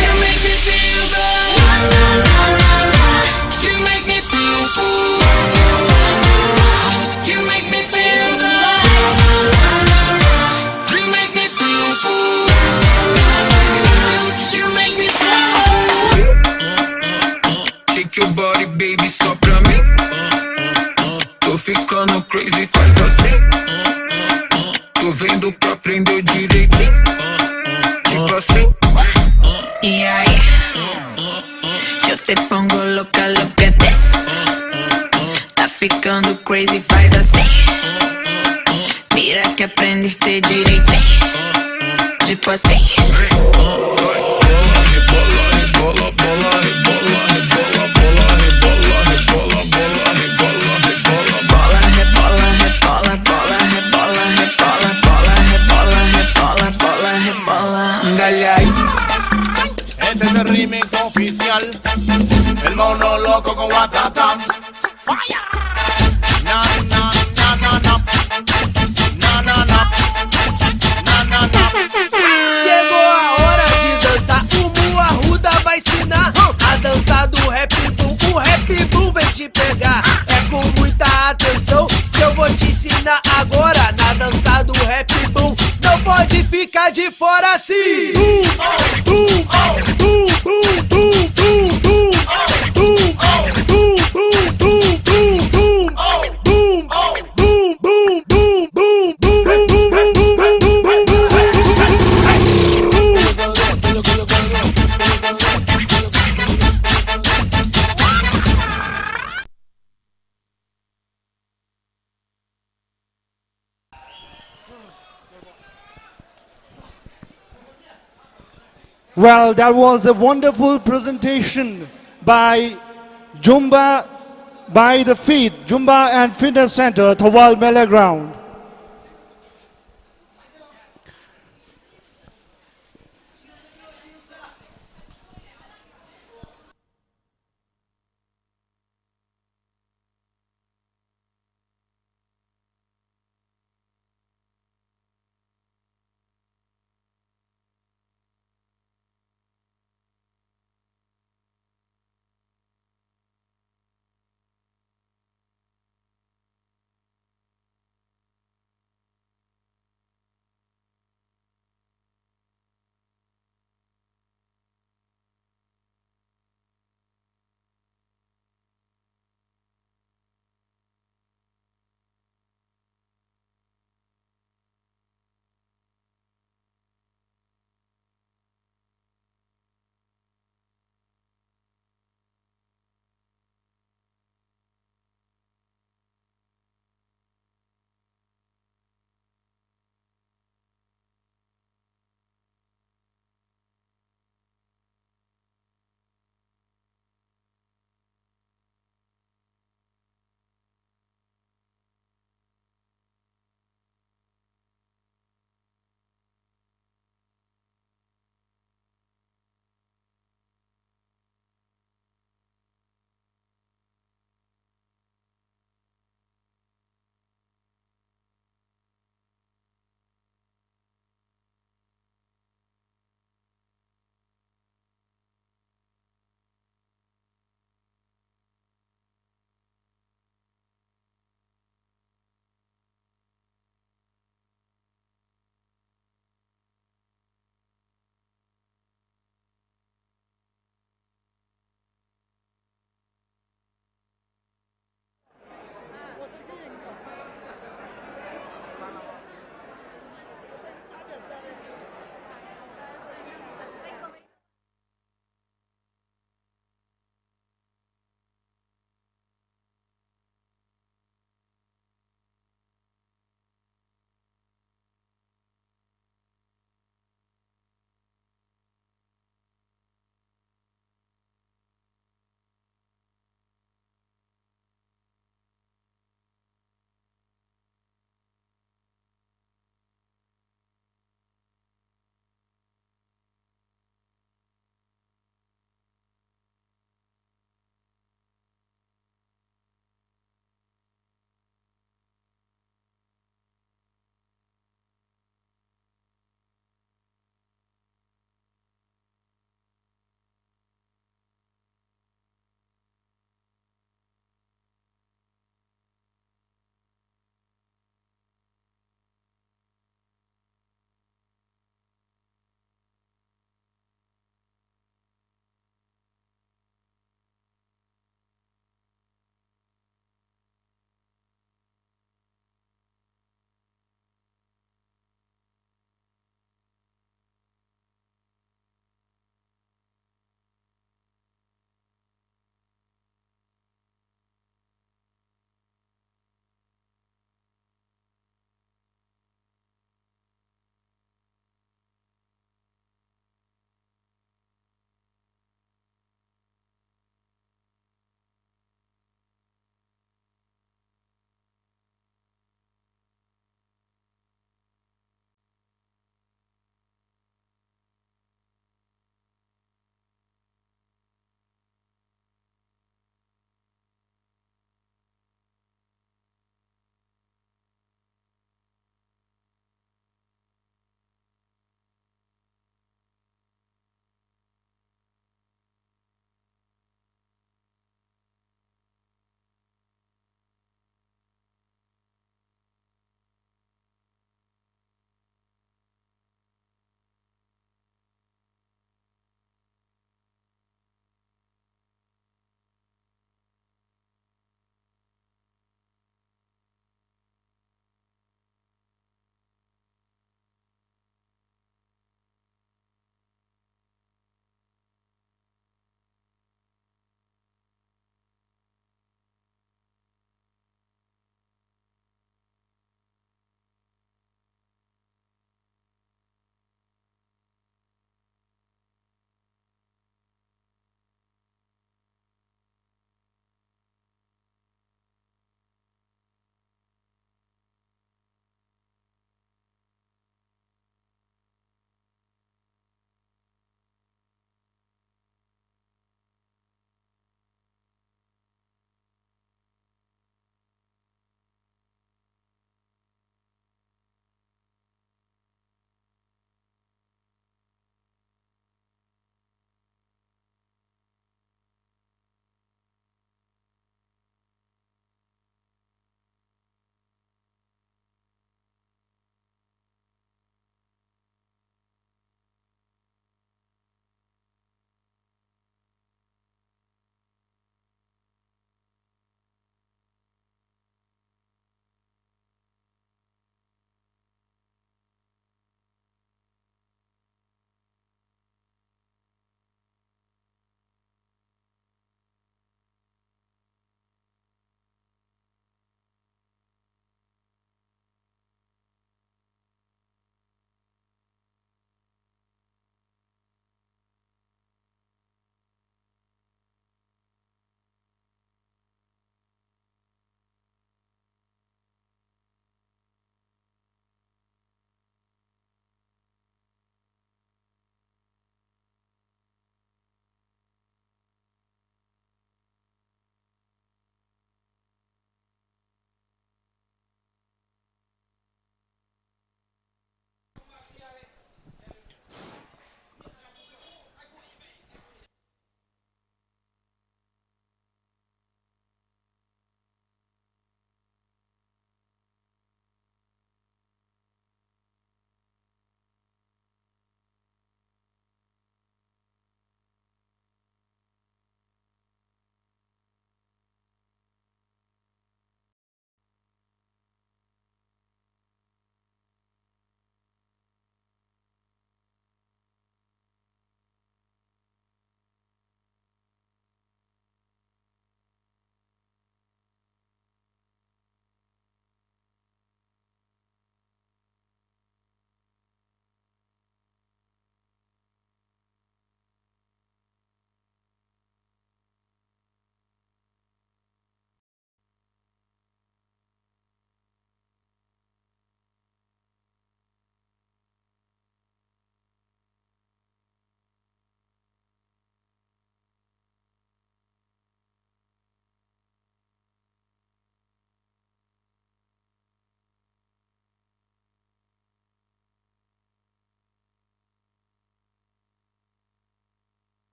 You make me feel good. La, la, la, la, la. You make me feel so. La, la, la, la, la. You make me feel good. La, la, la, la, la. You make me feel so. You make me feel. Shake your body, baby, só pra mim. Tô ficando crazy, faz assim. Tô vendo que aprendeu direitinho. Tipo assim. E aí? Yo te pongo loca, loca, des. Tá Ficando crazy, faz assim. Mira que aprendeste direitinho. Tipo assim. Bola, rebola, rebola, rebola, rebola, rebola, rebola, rebola, rebola, rebola. Bola, rebola, rebola, bola, rebola, rebola, bola, rebola, rebola, rebola, rebola. Dale ahí. Este es el remix oficial. El mono loco con Watata. Fire! Na, na, na, na, na. Na, na, na. Na, na, na. Chegou a hora de dançar, o Mua Ruda vai ensinar a dança do rap boom. O rap boom vem te pegar, é com muita atenção que eu vou te ensinar agora. Na dança do rap boom, não pode ficar de fora assim. Boom, boom, boom, boom, boom, boom, boom. Well, that was a wonderful presentation by Zumba by the Feet, Zumba and Fitness Center, Thoubal Mela Ground.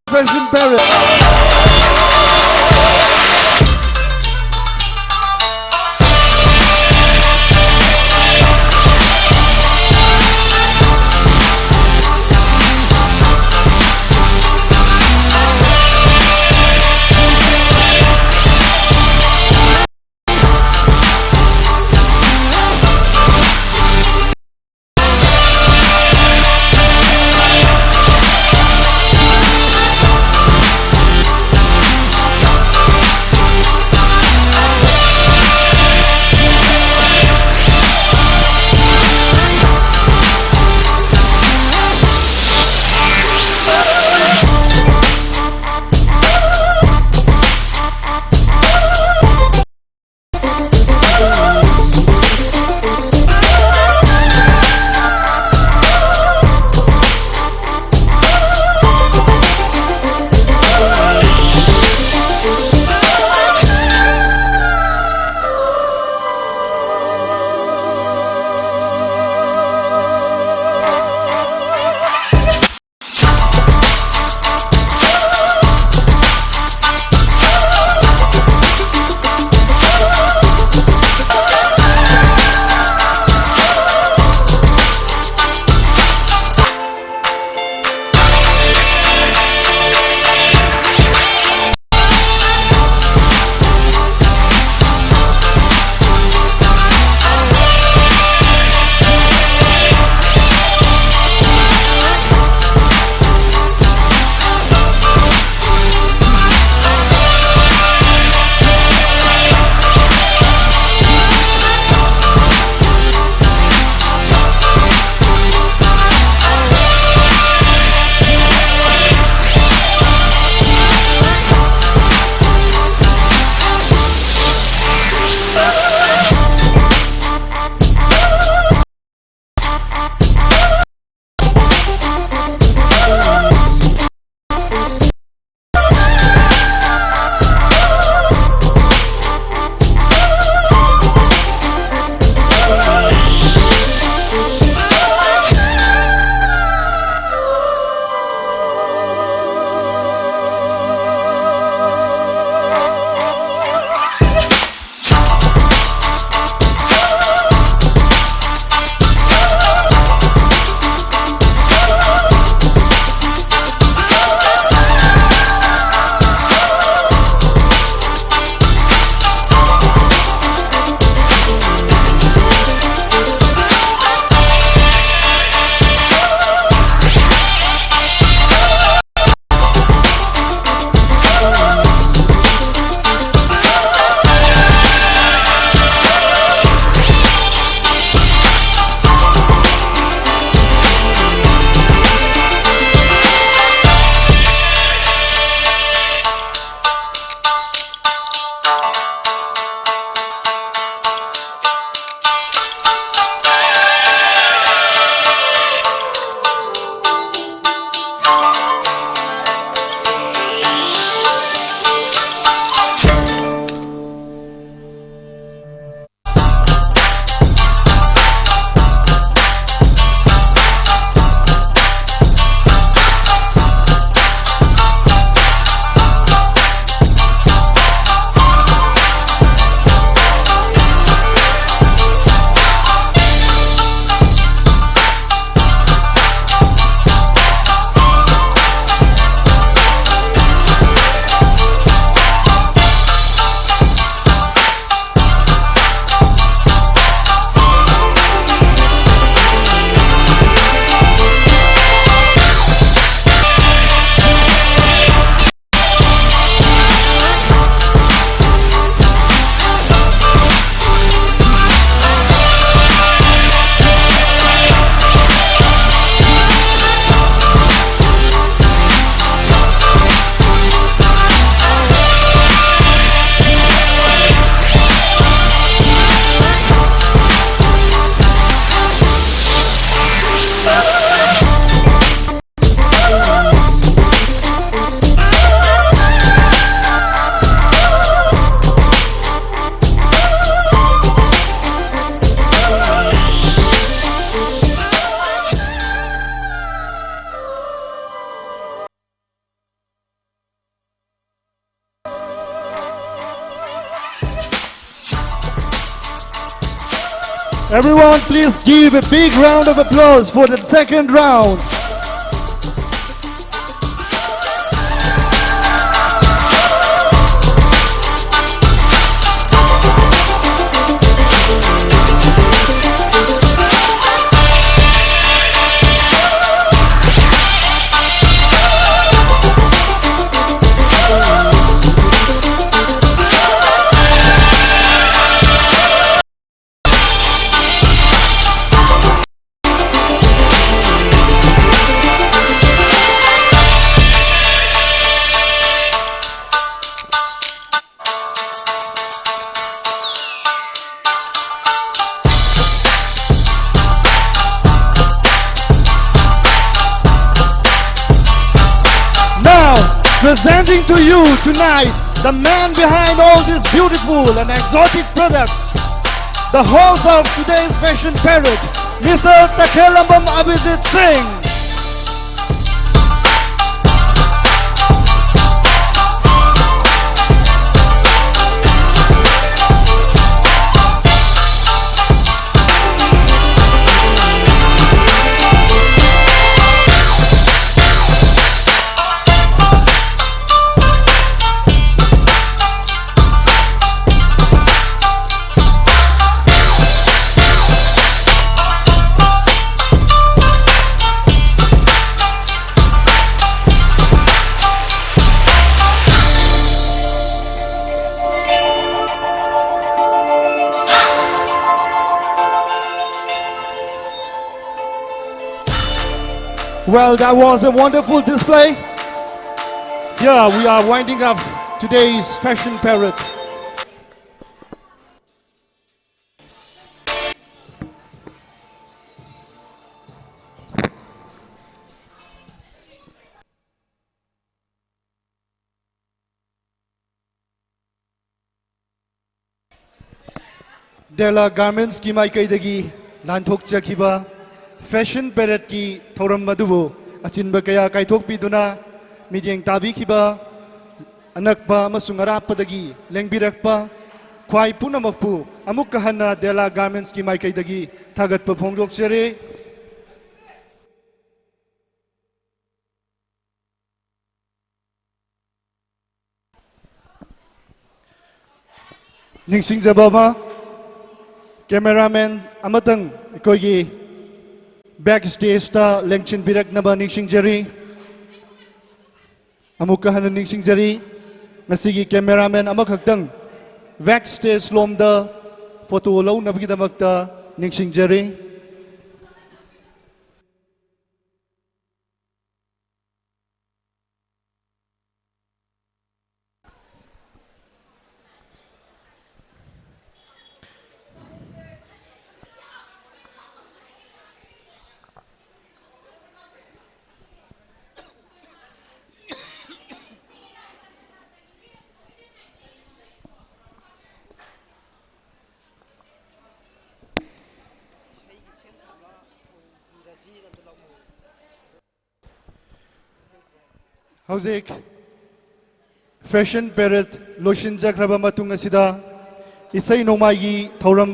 Fashion Barrier. Everyone, please give a big round of applause for the second round. Now, presenting to you tonight, the man behind all these beautiful and exotic products, the host of today's fashion parade, Mister Takhelambam Abhijit Singh. Well, that was a wonderful display. Here we are winding up today's fashion parade. ꯗꯦꯂꯥ ꯒꯥꯔꯃꯦꯟꯁꯀꯤ ꯃꯥꯏꯀꯩꯗꯒꯤ ꯂꯥꯟꯊꯣꯛꯆꯈꯤꯕ fashion ꯄꯦꯔꯦꯗꯀꯤ ꯊꯧꯔꯝ ꯑꯗꯨꯕꯨ ꯑꯆꯤꯟꯕ ꯀꯌꯥ ꯀꯥꯏꯊꯣꯛꯄꯤꯗꯨꯅ ꯃꯤꯠꯌꯦꯡ ꯇꯥꯕꯤꯈꯤꯕ ꯑꯅꯛꯄ ꯑꯃꯁꯨꯡ ꯑꯔꯥꯞꯄꯗꯒꯤ ꯂꯦꯡꯕꯤꯔꯛꯄ ꯈ꯭ꯋꯥꯏ ꯄꯨꯝꯅꯃꯛꯄꯨ ꯑꯃꯨꯛꯀ ꯍꯟꯅ ꯗꯦꯂꯥ ꯒꯥꯔꯃꯦꯟꯁꯀꯤ ꯃꯥꯏꯀꯩꯗꯒꯤ ꯊꯥꯒꯠꯄ ꯐꯣꯡꯗꯣꯛꯆꯔꯤ꯫ ꯅꯤꯡꯁꯤꯡꯖꯕ ꯑꯃ, ꯀꯦꯃꯦꯔꯥꯃꯦꯟ ꯑꯃꯇꯪ ꯑꯩꯈꯣꯏꯒꯤ ꯕꯦꯛ ꯁ꯭ꯇꯦꯖꯇ ꯂꯦꯡꯁꯤꯟꯕꯤꯔꯛꯅꯕ ꯅꯤꯡꯁꯤꯡꯖꯔꯤ꯫ ꯑꯃꯨꯛꯀ ꯍꯟꯅ ꯅꯤꯡꯁꯤꯡꯖꯔꯤ, ꯉꯁꯤꯒꯤ ꯀꯦꯃꯦꯔꯥꯃꯦꯟ ꯑꯃꯈꯛꯇꯪ ꯕꯦꯛ ꯁ꯭ꯇꯦꯖ ꯂꯣꯝꯗ ꯐꯣꯇꯣ ꯂꯧꯅꯕꯒꯤꯗꯃꯛꯇ ꯅꯤꯡꯁꯤꯡꯖꯔꯤ꯫ ꯍꯧꯖꯤꯛ ꯐꯦꯁꯟ ꯄꯦꯔꯦꯗ ꯂꯣꯏꯁꯤꯟꯖꯈ꯭ꯔꯕ ꯃꯇꯨꯡ ꯑꯁꯤꯗ, ꯏꯁꯩ ꯅꯣꯡꯃꯥꯏꯒꯤ ꯊꯧꯔꯝ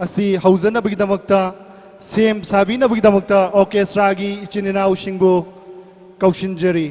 ꯑꯁꯤ ꯍꯧꯖꯅꯕꯒꯤꯗꯃꯛꯇ ꯁꯦꯝ ꯁꯥꯕꯤꯅꯕꯒꯤꯗꯃꯛꯇ ꯑꯣꯔꯀꯦꯁꯇ꯭ꯔꯥꯒꯤ ꯏꯆꯤꯟ ꯏꯅꯥꯎꯁꯤꯡꯕꯨ ꯀꯧꯁꯤꯟꯖꯔꯤ꯫